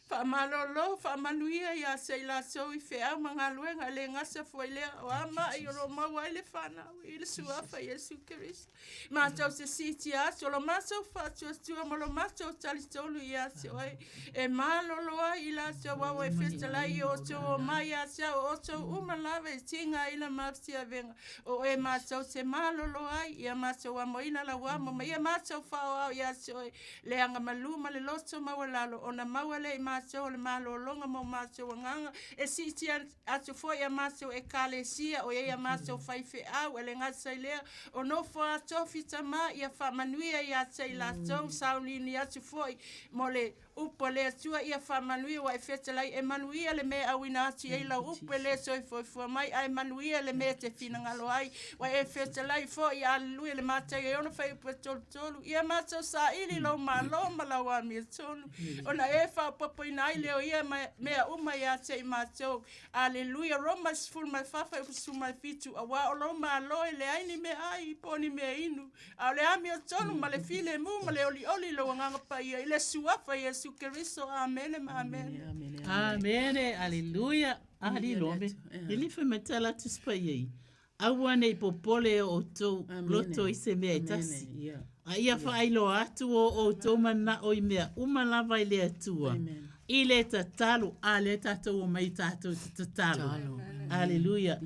Faamalolo, faamanuia ia te i latou i feau ma galuega, e le gata foi lea, o a ma'i o lo o maua ai le fanau i le Suafa Iesu Keriso. Matou te siitia atu o lo matou faatuatua ma lo matou talitonu ia te oe, e malolo ai i latou aua e fetalai i o outou omai ia te au, o outou uma lava e tigaina ma fitiavega, o oe matou te malolo ai, ia matou amoina lau amo ma ia matou faaoao ia te oe, le agamalu ma le loto maualalo, ona maua lea i matou o le malologa ma o matou agaga, e siitia atu foi a matou Ekalesia, o i ai a matou faifeau, e le gata i lea, o nofo a tofi tama, ia faamanuia ia te i latou, sauniuni atu foi mo le upu a le Atua, ia faamanuia ua e fetalai, e manuia le mea e auina atu i ai lau upu e le toe fuafua mai, ae manuia le mea e te finagalo ai, ua e fetalai foi, aleluia, le Mataio e 6 fuaiupu e 33, ia matou saili lou Malo ma lau amiotonu, ona e faaopoopoina ai lea o ia mea uma ia te i matou. Aleluia. Roma 14 fuaiupu 17, aua o lou Malo e leai ni meaai po o ni meainu, a o le amiotonu ma le filemu ma le olioli i lou Agaga Paia, i le Suafa Iesu Keriso. Amene ma amene. Amene, aleluia. Ali lome. Ili fai mai tala atu se paia i. Aua ne i popole o outou loto i se mea e tasi, a ia faailoa atu o outou manao i mea uma lava i le Atua, i le tatalo, a lea tatou omai tatou te tatalo. Aleluia.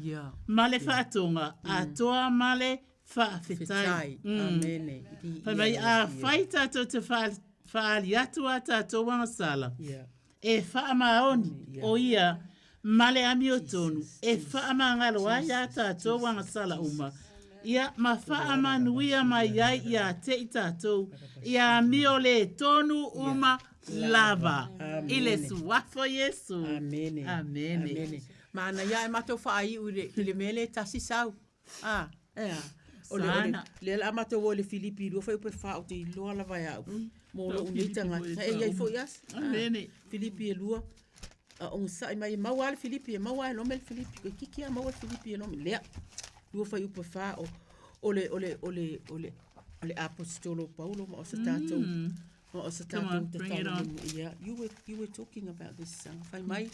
Ma le faatoga atoa ma le faafetai. Fai mai, afai tatou te faaali atu a tatou agasala, e faamaoni o ia ma le amiotonu e faamagalo ai a tatou agasala uma, ia ma faamanuia mai ai ia te i tatou ia amio le tonu uma lava i le Suafa o Iesu. Amene. Amene. Amene. Manaia ae matou faaiu i le, i le mea lea e tasi sau. Ah, e a. O le, o le, lea la matou o i le Filipi 2 fuaiupu e 4 ou te iloa lava e au. Mo lou nei tagata. E i ai foi aso. Amene. Filipi e 2. A ogasai mai e maua lava le Filipi, e maua lava e Lome le Filipi. Toeitiiti lava maua le Filipi e Lome. Lea. 2 fuaiupu e 4 o, o le, o le, o le, o le, o le Aposetolo o Paulo ma o se tatou, ma o se tatou tatalo. Yeah, you were talking about this. Fai mai,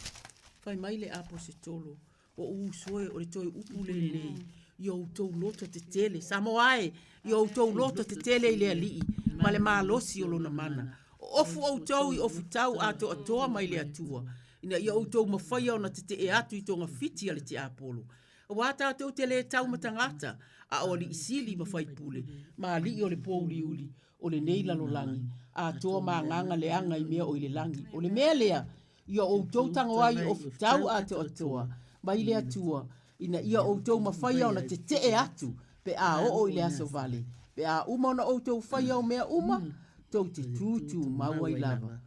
fai mai le Aposetolo O ou uso e, o le toe upu lenei, i o outou loto tetele, Samoa e, i o outou loto tetele i le Alii, ma le malosi o lona mana. O ofu outou i ofutau atoatoa mai le Atua, ina ia outou mafaia ona tetee atu i togafiti a le tiapolo. Auā tatou te lē tau ma tagata, a o alii sili ma faipule, ma alii o le pōuliuli o lenei lalolagi, atoa ma agaga leaga i mea o i le lagi. O le mea lea, ia outou tago ai o fitau atoatoa mai le Atua, ina ia outou mafaia ona tetee atu pe a oo i le aso vale, pe a uma ona outou faia o mea uma, tou te tūtūmau ai lava.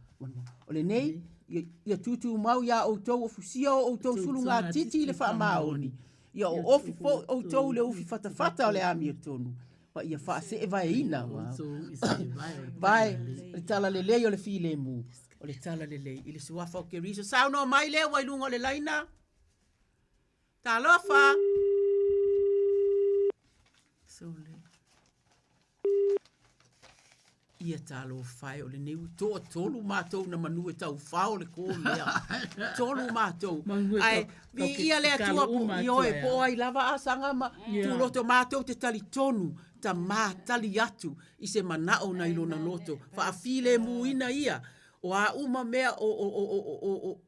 O lenei, ia tūtūmau iā outou o fusia o outou sulugatiti i le faamaoni, ia oofi foi outou i le ufi fatafata o le amiotonu, ma ia faaseevaeina vae le talalelei o le filemu, o le talalelei i le suafa o Keriso. Saunoa mai lea ua i luga o le laina. Talofa! Sole. Ia talofa e o lenei ua toatolu matou na manu e taufao le kō lea. Tolu matou. Ae viia le Atua po ioe po o ai lava asaga ma tuloto matou te talitonu tamā tali atu i se manao nai lona loto. Faafilemuina ia o a uma mea o o o o o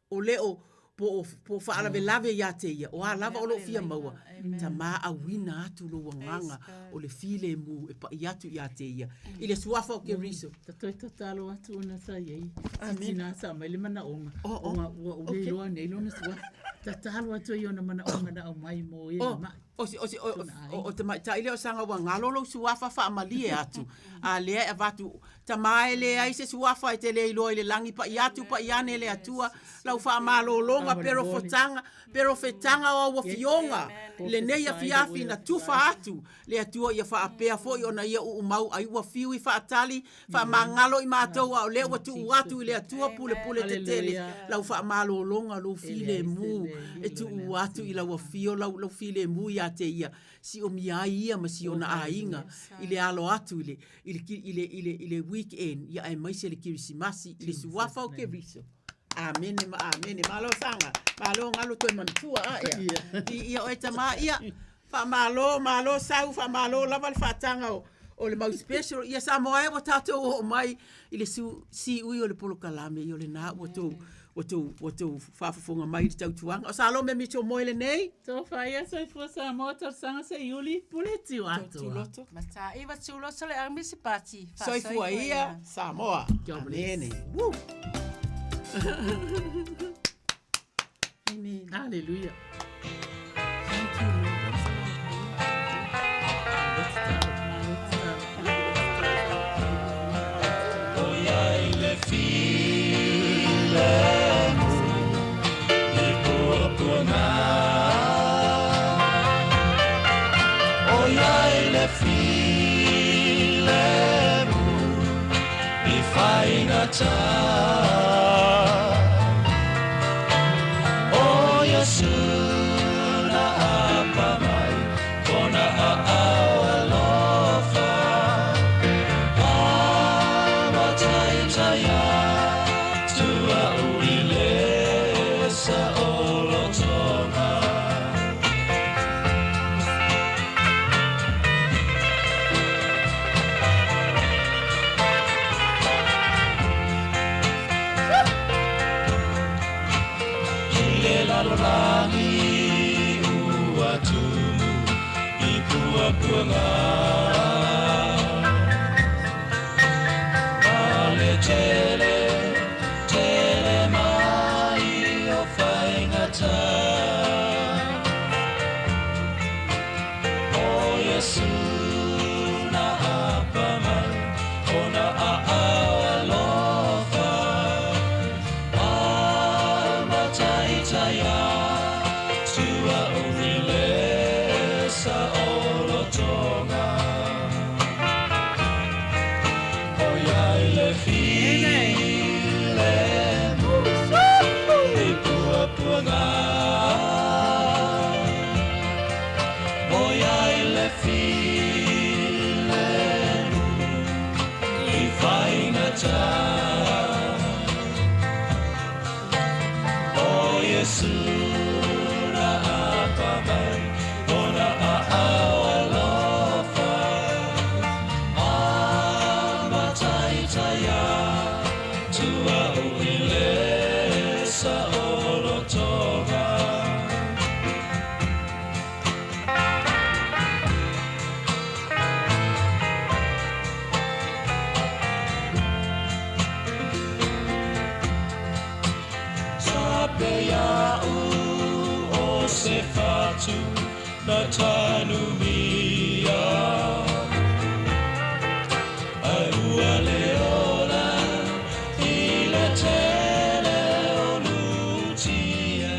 o le o po o po o faalavelave ia te ia, o a lava o lo o fia maua, tamā auina atu lou agaga o le filemu e paʻi atu ia te ia. I le suafa o Keriso. Ta toe tatalo atu ona sa i ai si tina sa aumai le manaoga, ona ua ou le iloa nei lona suafa. Tatalo atu ai i ona manaoga na aumai mo e na maʻi. O si, o si, o, o, o tamaitai lea o saga ua galo lou suafa faamalie atu. A lea e avatu, tama e leai se suafa e te le iloa i le lagi, paʻi atu paʻi ane le Atua, lau faamalologa, perofotaga, perofetaga o au afioga, lenei afiafi na tufa atu le Atua ia faapea foi ona ia uumau ai ua fiu i faatali, faamagalo i matou a o lea ua tuu atu i le Atua pulepule tetele lau faamalologa lou filemu e tuu atu i lau afio lau lau filemu ia te ia siomia ai ia ma si ona aiga i le alo atu i le i le i le i le i le weekend ia aemaise le Kerisimasi i le suafa o Keriso. Amene ma amene. Malo saga. Malo galo toe manatua a ea. Ia oe tama ia. Faamalo, malo sau, faamalo lava le faataga o, o le mau special. Ia Samoa e ua tatou oo mai i le su, siui o le polokalame ia o lenā ua tou, ua tou, ua tou faafofoga mai i le tautuaga. O Salome Mitchell Moe lenei. Tofa ia soifua Samoa talosaga Seiuli pule tiu atoa. Mataiva tuloto le au misi pati. Soifua ia Samoa. Amene. Woo. Amen. Hallelujah. Thank you, Lord. se fatu na tanumia. Ai ua le ola i le tele o lutia.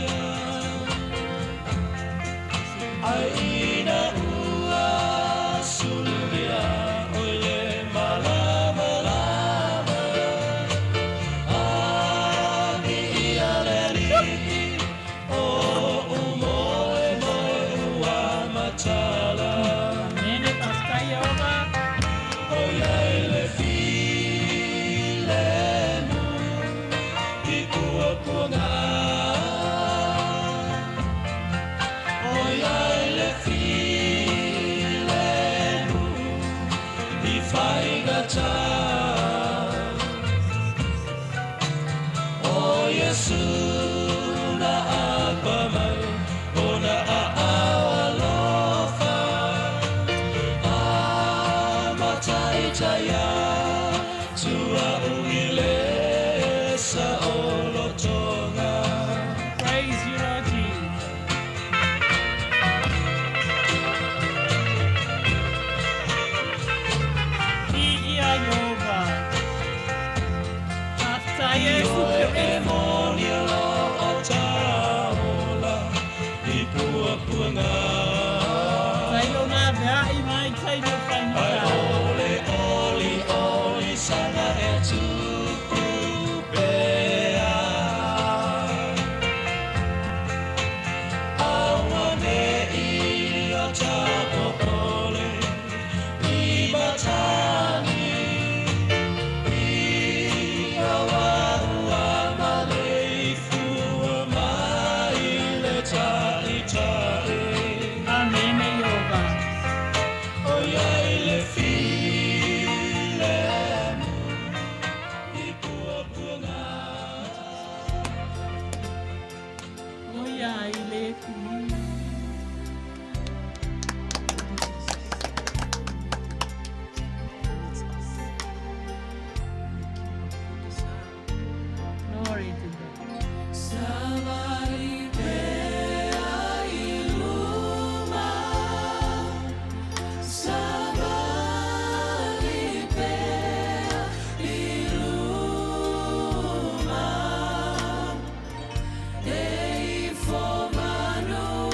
Ai ina ua sulugia o le malama lama. A mi ia le alii o umoe moe ua matala. Amene, faafetai Ieova. O iai le filemu i puapuaga. O iai le filemu i faigata. O Iesu na apa mai o na aao alofa. A mataitaia tua ugile sa o lotoga. Praise you, Lord Jesus. Viia Ieova. Faafetai Iesu Ioe e Keriso. moni lo o taola i puapuaga. Tai lona vea'i mai taimi o Ai faigata. ole oli oli sanga e tupu pea. Aua ne i o tapopole i matani. I awa ua maleifua mai le taitai. Amene Ieova. O iai le filemu i puapuaga. O iai le fi. Glory to God. Savali pea i luma, savali pea i luma, e ifo manuia.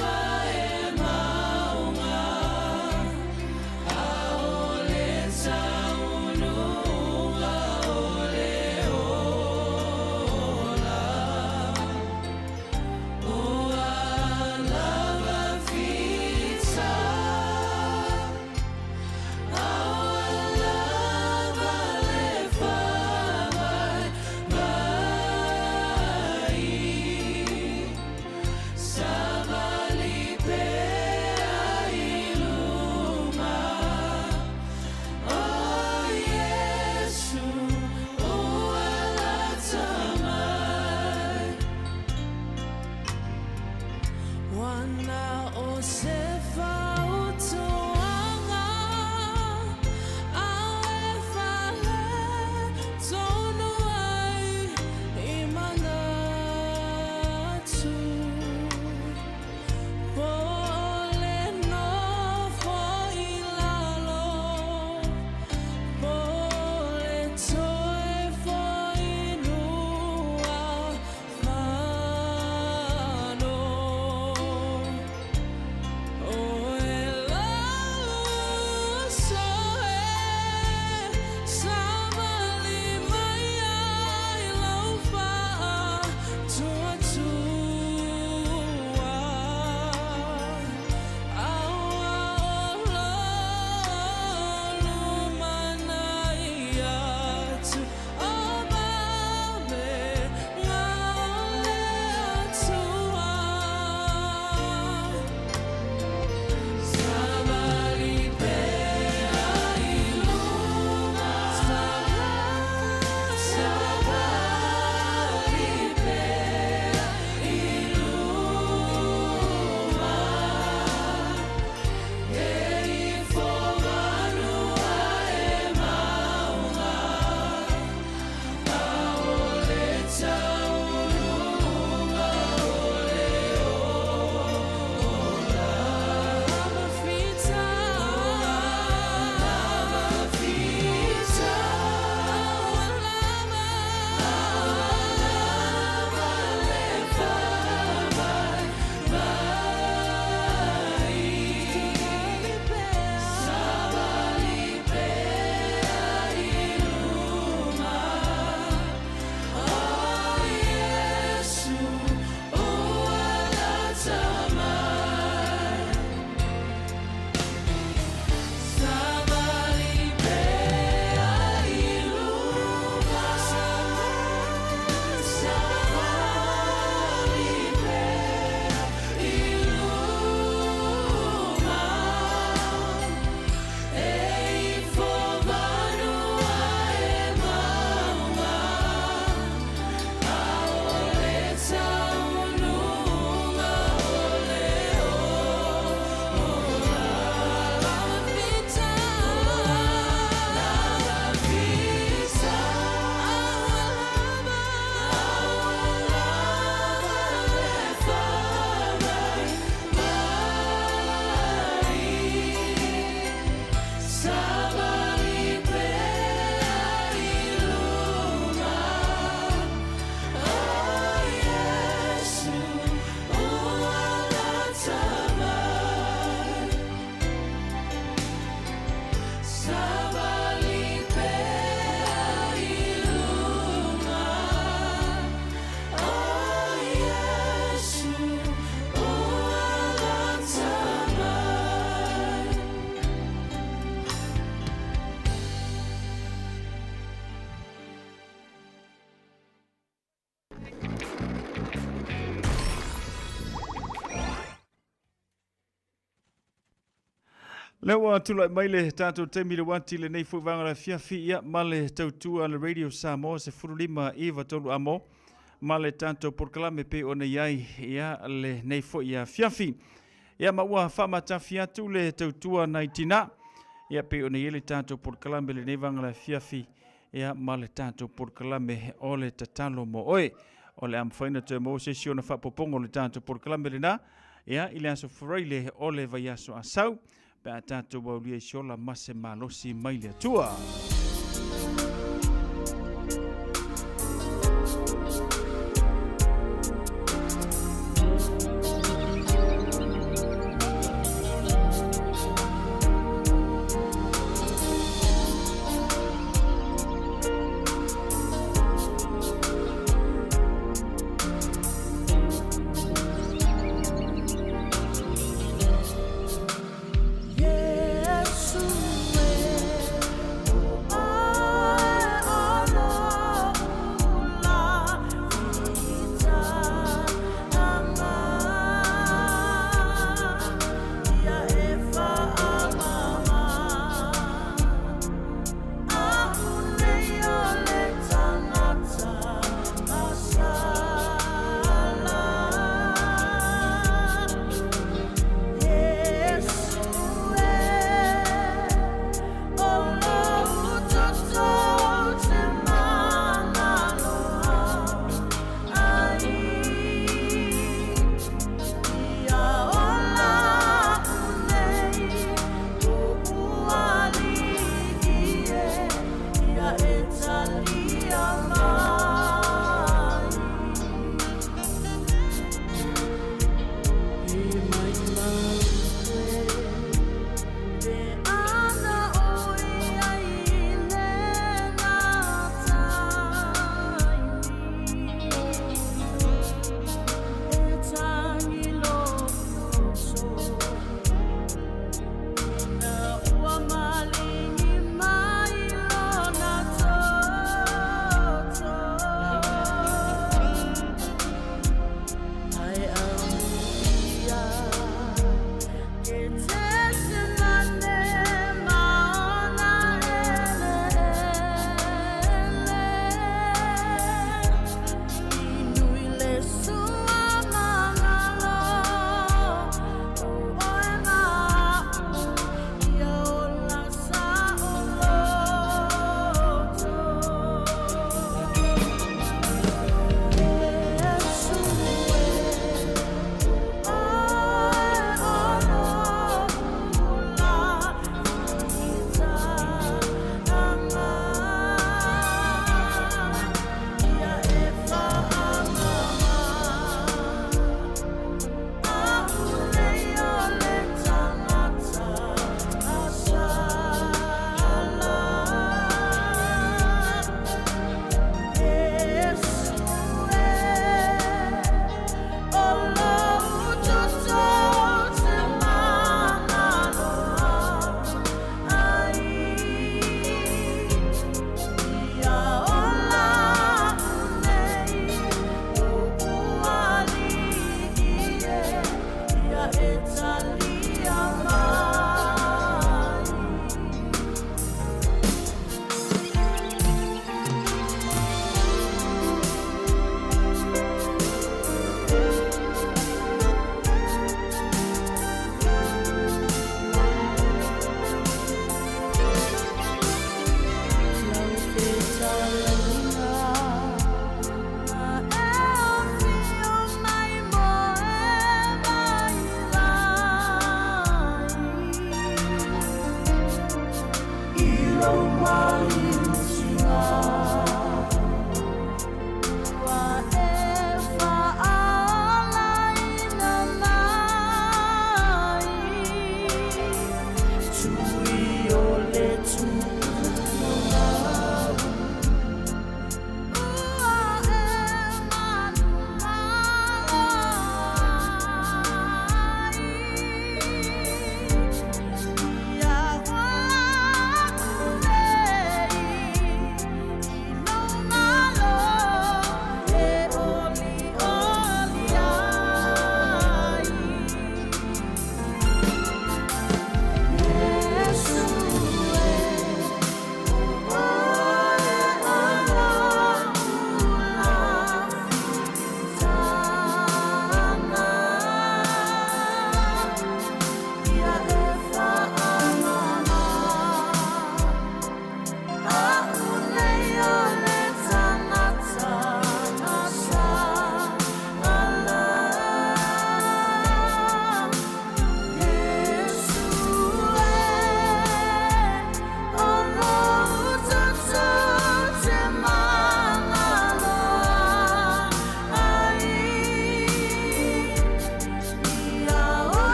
Lea ua tulai mai le tatou taimi le uati lenei foi vaega o le afiafi, ia, ma le tautua a le Radio Samoa 15 9 3 amo ma le tatou polokalame pei ona i ai, ia, lenei foi afiafi. Ia, ma ua faamatafi atu le tautua nai tina, ia, pei ona i ai le tatou polokalame lenei vaega o le afiafi, ia, ma le tatou polokalame o le tatalo mo oe. O le a mafai ona toe maua se isi ona faapopoga o le tatou polokalame lena, ia, i le aso Faraile o le vaiaso a sau, pe a tatou aulia i se ola ma se malosi mai le Atua.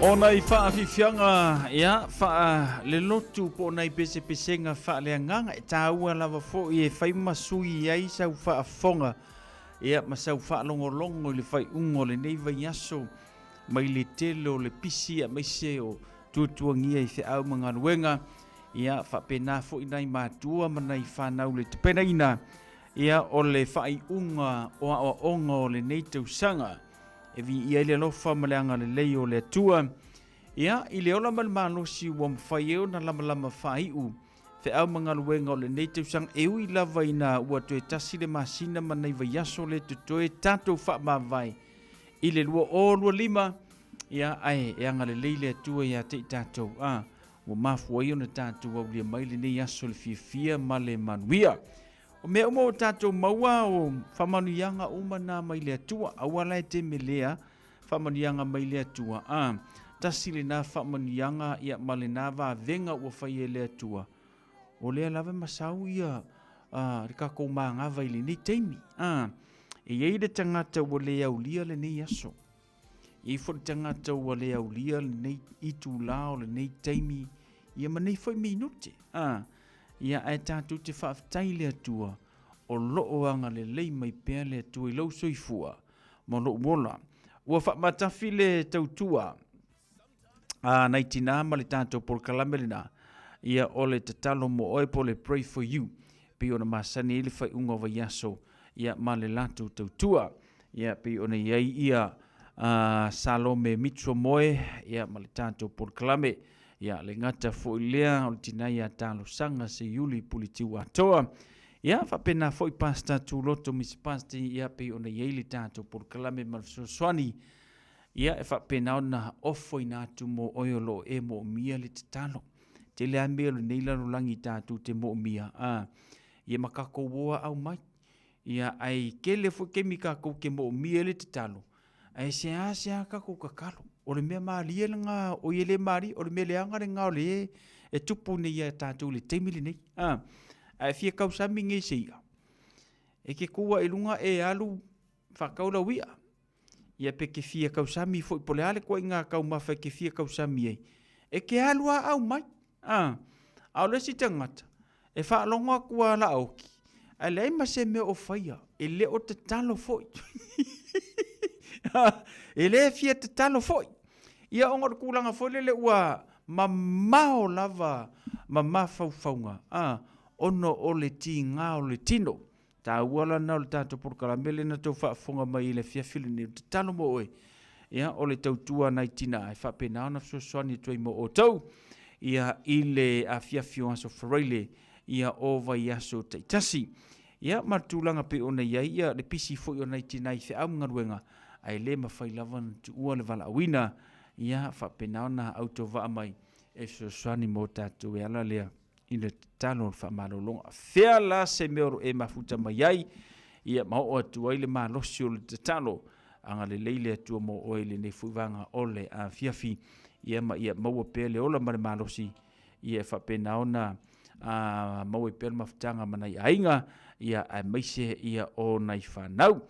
O nai faafiafiaga, ia, faalelotu po o nai pesepesega faaleagaga e taua lava foi e fai ma sui ai sau faafofoga, ia, ma sau faalogologo i le faaiuga o lenei vaiaso mai le tele o le pisi aemaise o tuatuagia i feau ma galuega, ia, faapena foi nai matua ma nai fanau le tapenaina, ia, o le faaiuga o aoaoga o lenei tausaga. E viia ai le alofa ma le agalelei o le Atua. Ia, i le ola ma le malosi ua mafai ai ona lamalama faaiu feau ma galuega o lenei tausaga e ui lava ina ua toe tasi le masina ma nai vaiaso le totoe tatou faamavae i le 2025, ia, ae e agalelei le Atua ia te i tatou, a ua mafua ai ona tatou aulia mai lenei aso i le fiafia ma le manuia. O mea uma ua tatou maua, o faamanuiaga uma na mai le Atua. Aua la e te melea faamanuiaga mai le Atua. A, tasi lena faamanuiaga ia ma lena vavega ua fai e le Atua. O lea lava e masau ia a, le tatou magava i lenei taimi. A, e i ai le tagata ua le aulia lenei aso. E i ai foi le tagata ua le aulia lenei itulā o lenei taimi, ia ma nei foi minute. A, ia ae tatou te faafetai i le Atua o lo o agalelei mai pea le Atua i lou soifua ma lou ola. Ua faamatafi le tautua a nai tinā ma le tatou polokalame lena, ia o le tatalo mo oe po o le pray for you, pei ona masani ai le faaiuga o vaiaso ia ma le latou tautua. Ia pei ona i ai ia Salome Mitchell Moe ia ma le tatou polokalame. Ia le gata foi lea o le tinā ia Talosaga Seiuli Pulitiu Atoa. Ia faapena foi Pastor Tuloto Misi Pastor ia pei ona i ai le tatou polokalame ma le fesoasoani. Ia e faapena ona ofoina atu mo oe o lo o e moomia le tatalo. Tele lava mea o lenei lalolagi tatou te moomia, a ia ma tatou o aau mai. Ia ae tele foi taimi tatou te moomia ai le tatalo, ae seasea tatou tatalo. O le mea malie lena, oi e le malie, o le mea leaga lena o lea e tupu nei ia tatou i le taimi lenei. A, ae fia tausami nei i se i'a, e te tu lava i luga e alu faatau lau i'a. Ia pe te fia tausami foi po o le a le ituaiga taumafa e te fia tausami ai, e te alu lava aumai. A, a o le isi tagata, e faalogo atu lava laoki, ae leai ma se mea o faia, e le o tatalo foi. E le fia tatalo foi. Ia ona o le tulaga foi lele ua mamao lava ma mafaufauga, a, ona o le tiga o le tino. Taua la lena o le tatou polokalame lea na tou faafofoga mai i le afiafi lenei, o le tatalo mo oe, ia, o le tautua a nai tina e faapena ona fesoasoani atu ai mo outou, ia, i le afiafi o Aso Faraile, ia, o vaiaso taitasi. Ia, ma le tulaga pei ona i ai, ia, le pisi foi o nai tina i feau ma galuega, ae le mafai lava ona tuua le valaauina, ia, faapena ona autovaa mai e fesoasoani mo tatou e ala lea. i le tatalo o le faamalologa. Fea la se mea o lo o e mafuta mai ai, ia ma oo atu ai le malosi o le tatalo, agalelei le Atua mo oe i lenei foi vaega o le afiafi, ia ma ia maua pea le ola ma le malosi, ia e faapena ona a, maua ai pea le mafutaga ma nai aiga, ia aemaise ia o nai fanau.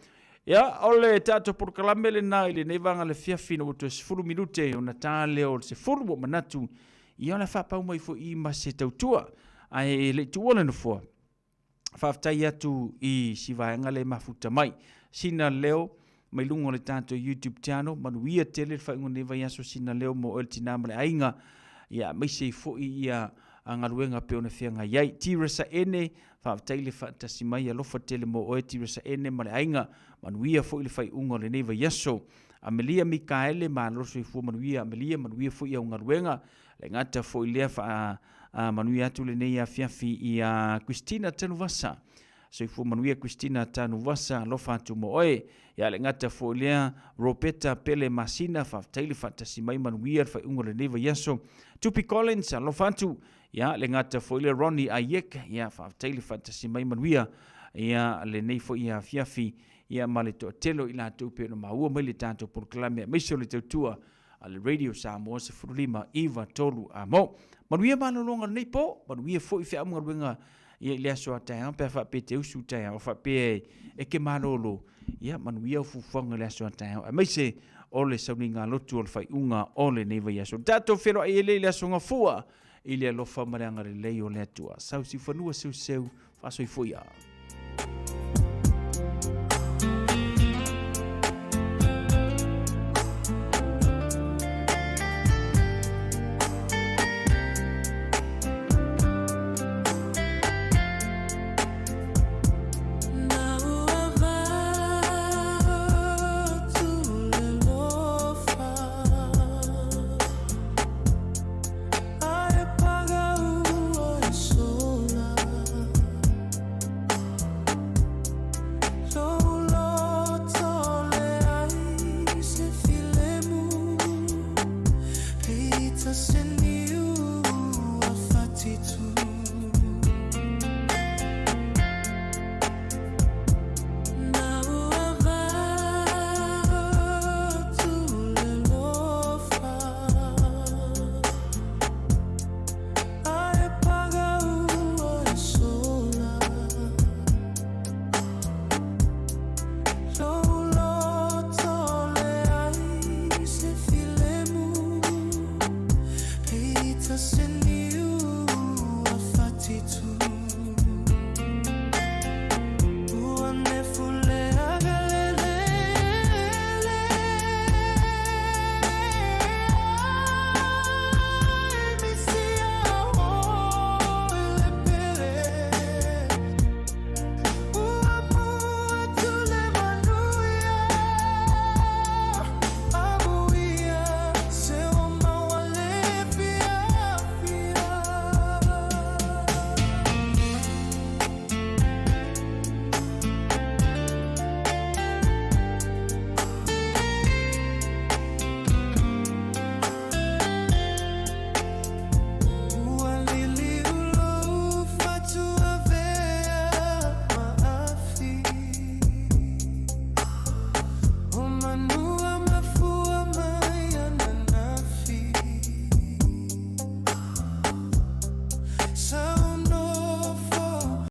Ia, o le tatou polokalame lena i lenei vaega le fiafi ina ua toe 10 minute ona ta lea o le 10 ua manatu Ia o le a faapau mai foi i ma se tautua. Ae le i tuua le nofoa, faafetai atu i si vaega lea e mafuta mai. Sina leo mai luga o le tatou YouTube channel, manuia tele le faaiuga o lenei vaiaso sina leo mo oe le tina ma le aiga, ia aemaise ai foi ia galuega pei ona feagai ai. Tiresa Ene, faafetai le faatasi mai, alofa tele mo oe Tiresa Ene ma le aiga, manuia foi le faaiuga o lenei vaiaso. Amelia Mikaele, malo soifua manuia Amelia, manuia foi i au galuega. Le gata foi lea faa a, manuia atu lenei afiafi ia Christina Tanuvasa. Soifua manuia Christina Tanuvasa, alofa atu mo oe. Ia le gata foi lea Roberta Pele Masina, faafetai le faatasi mai, manuia le faaiuga o lenei vaiaso. Tupi Collins, alofa atu. Ia le gata foi lea Ronnie Ayek, ia faafetai le faatasi mai, manuia ia lenei foi afiafi. Ia ma le toatele o i latou pei ona maua mai le tatou polokalame aemaise o le tautua a le Radio Samoa 15 9 3 a mo. Manuia malologa o lenei po, manuia foi feau ma galuega. Ia i le aso a taeao pe a faapea e te usu i taeao, faapea e te malolo, ia manuia au fuafuaga i le aso a taeao, aemaise o le sauniga lotu o le faaiuga o lenei vaiaso. Tatou feiloai ai lea i le aso Gafua i le alofa ma le agalelei o le Atua. Sau siufanua seuseu, faasoifua ia.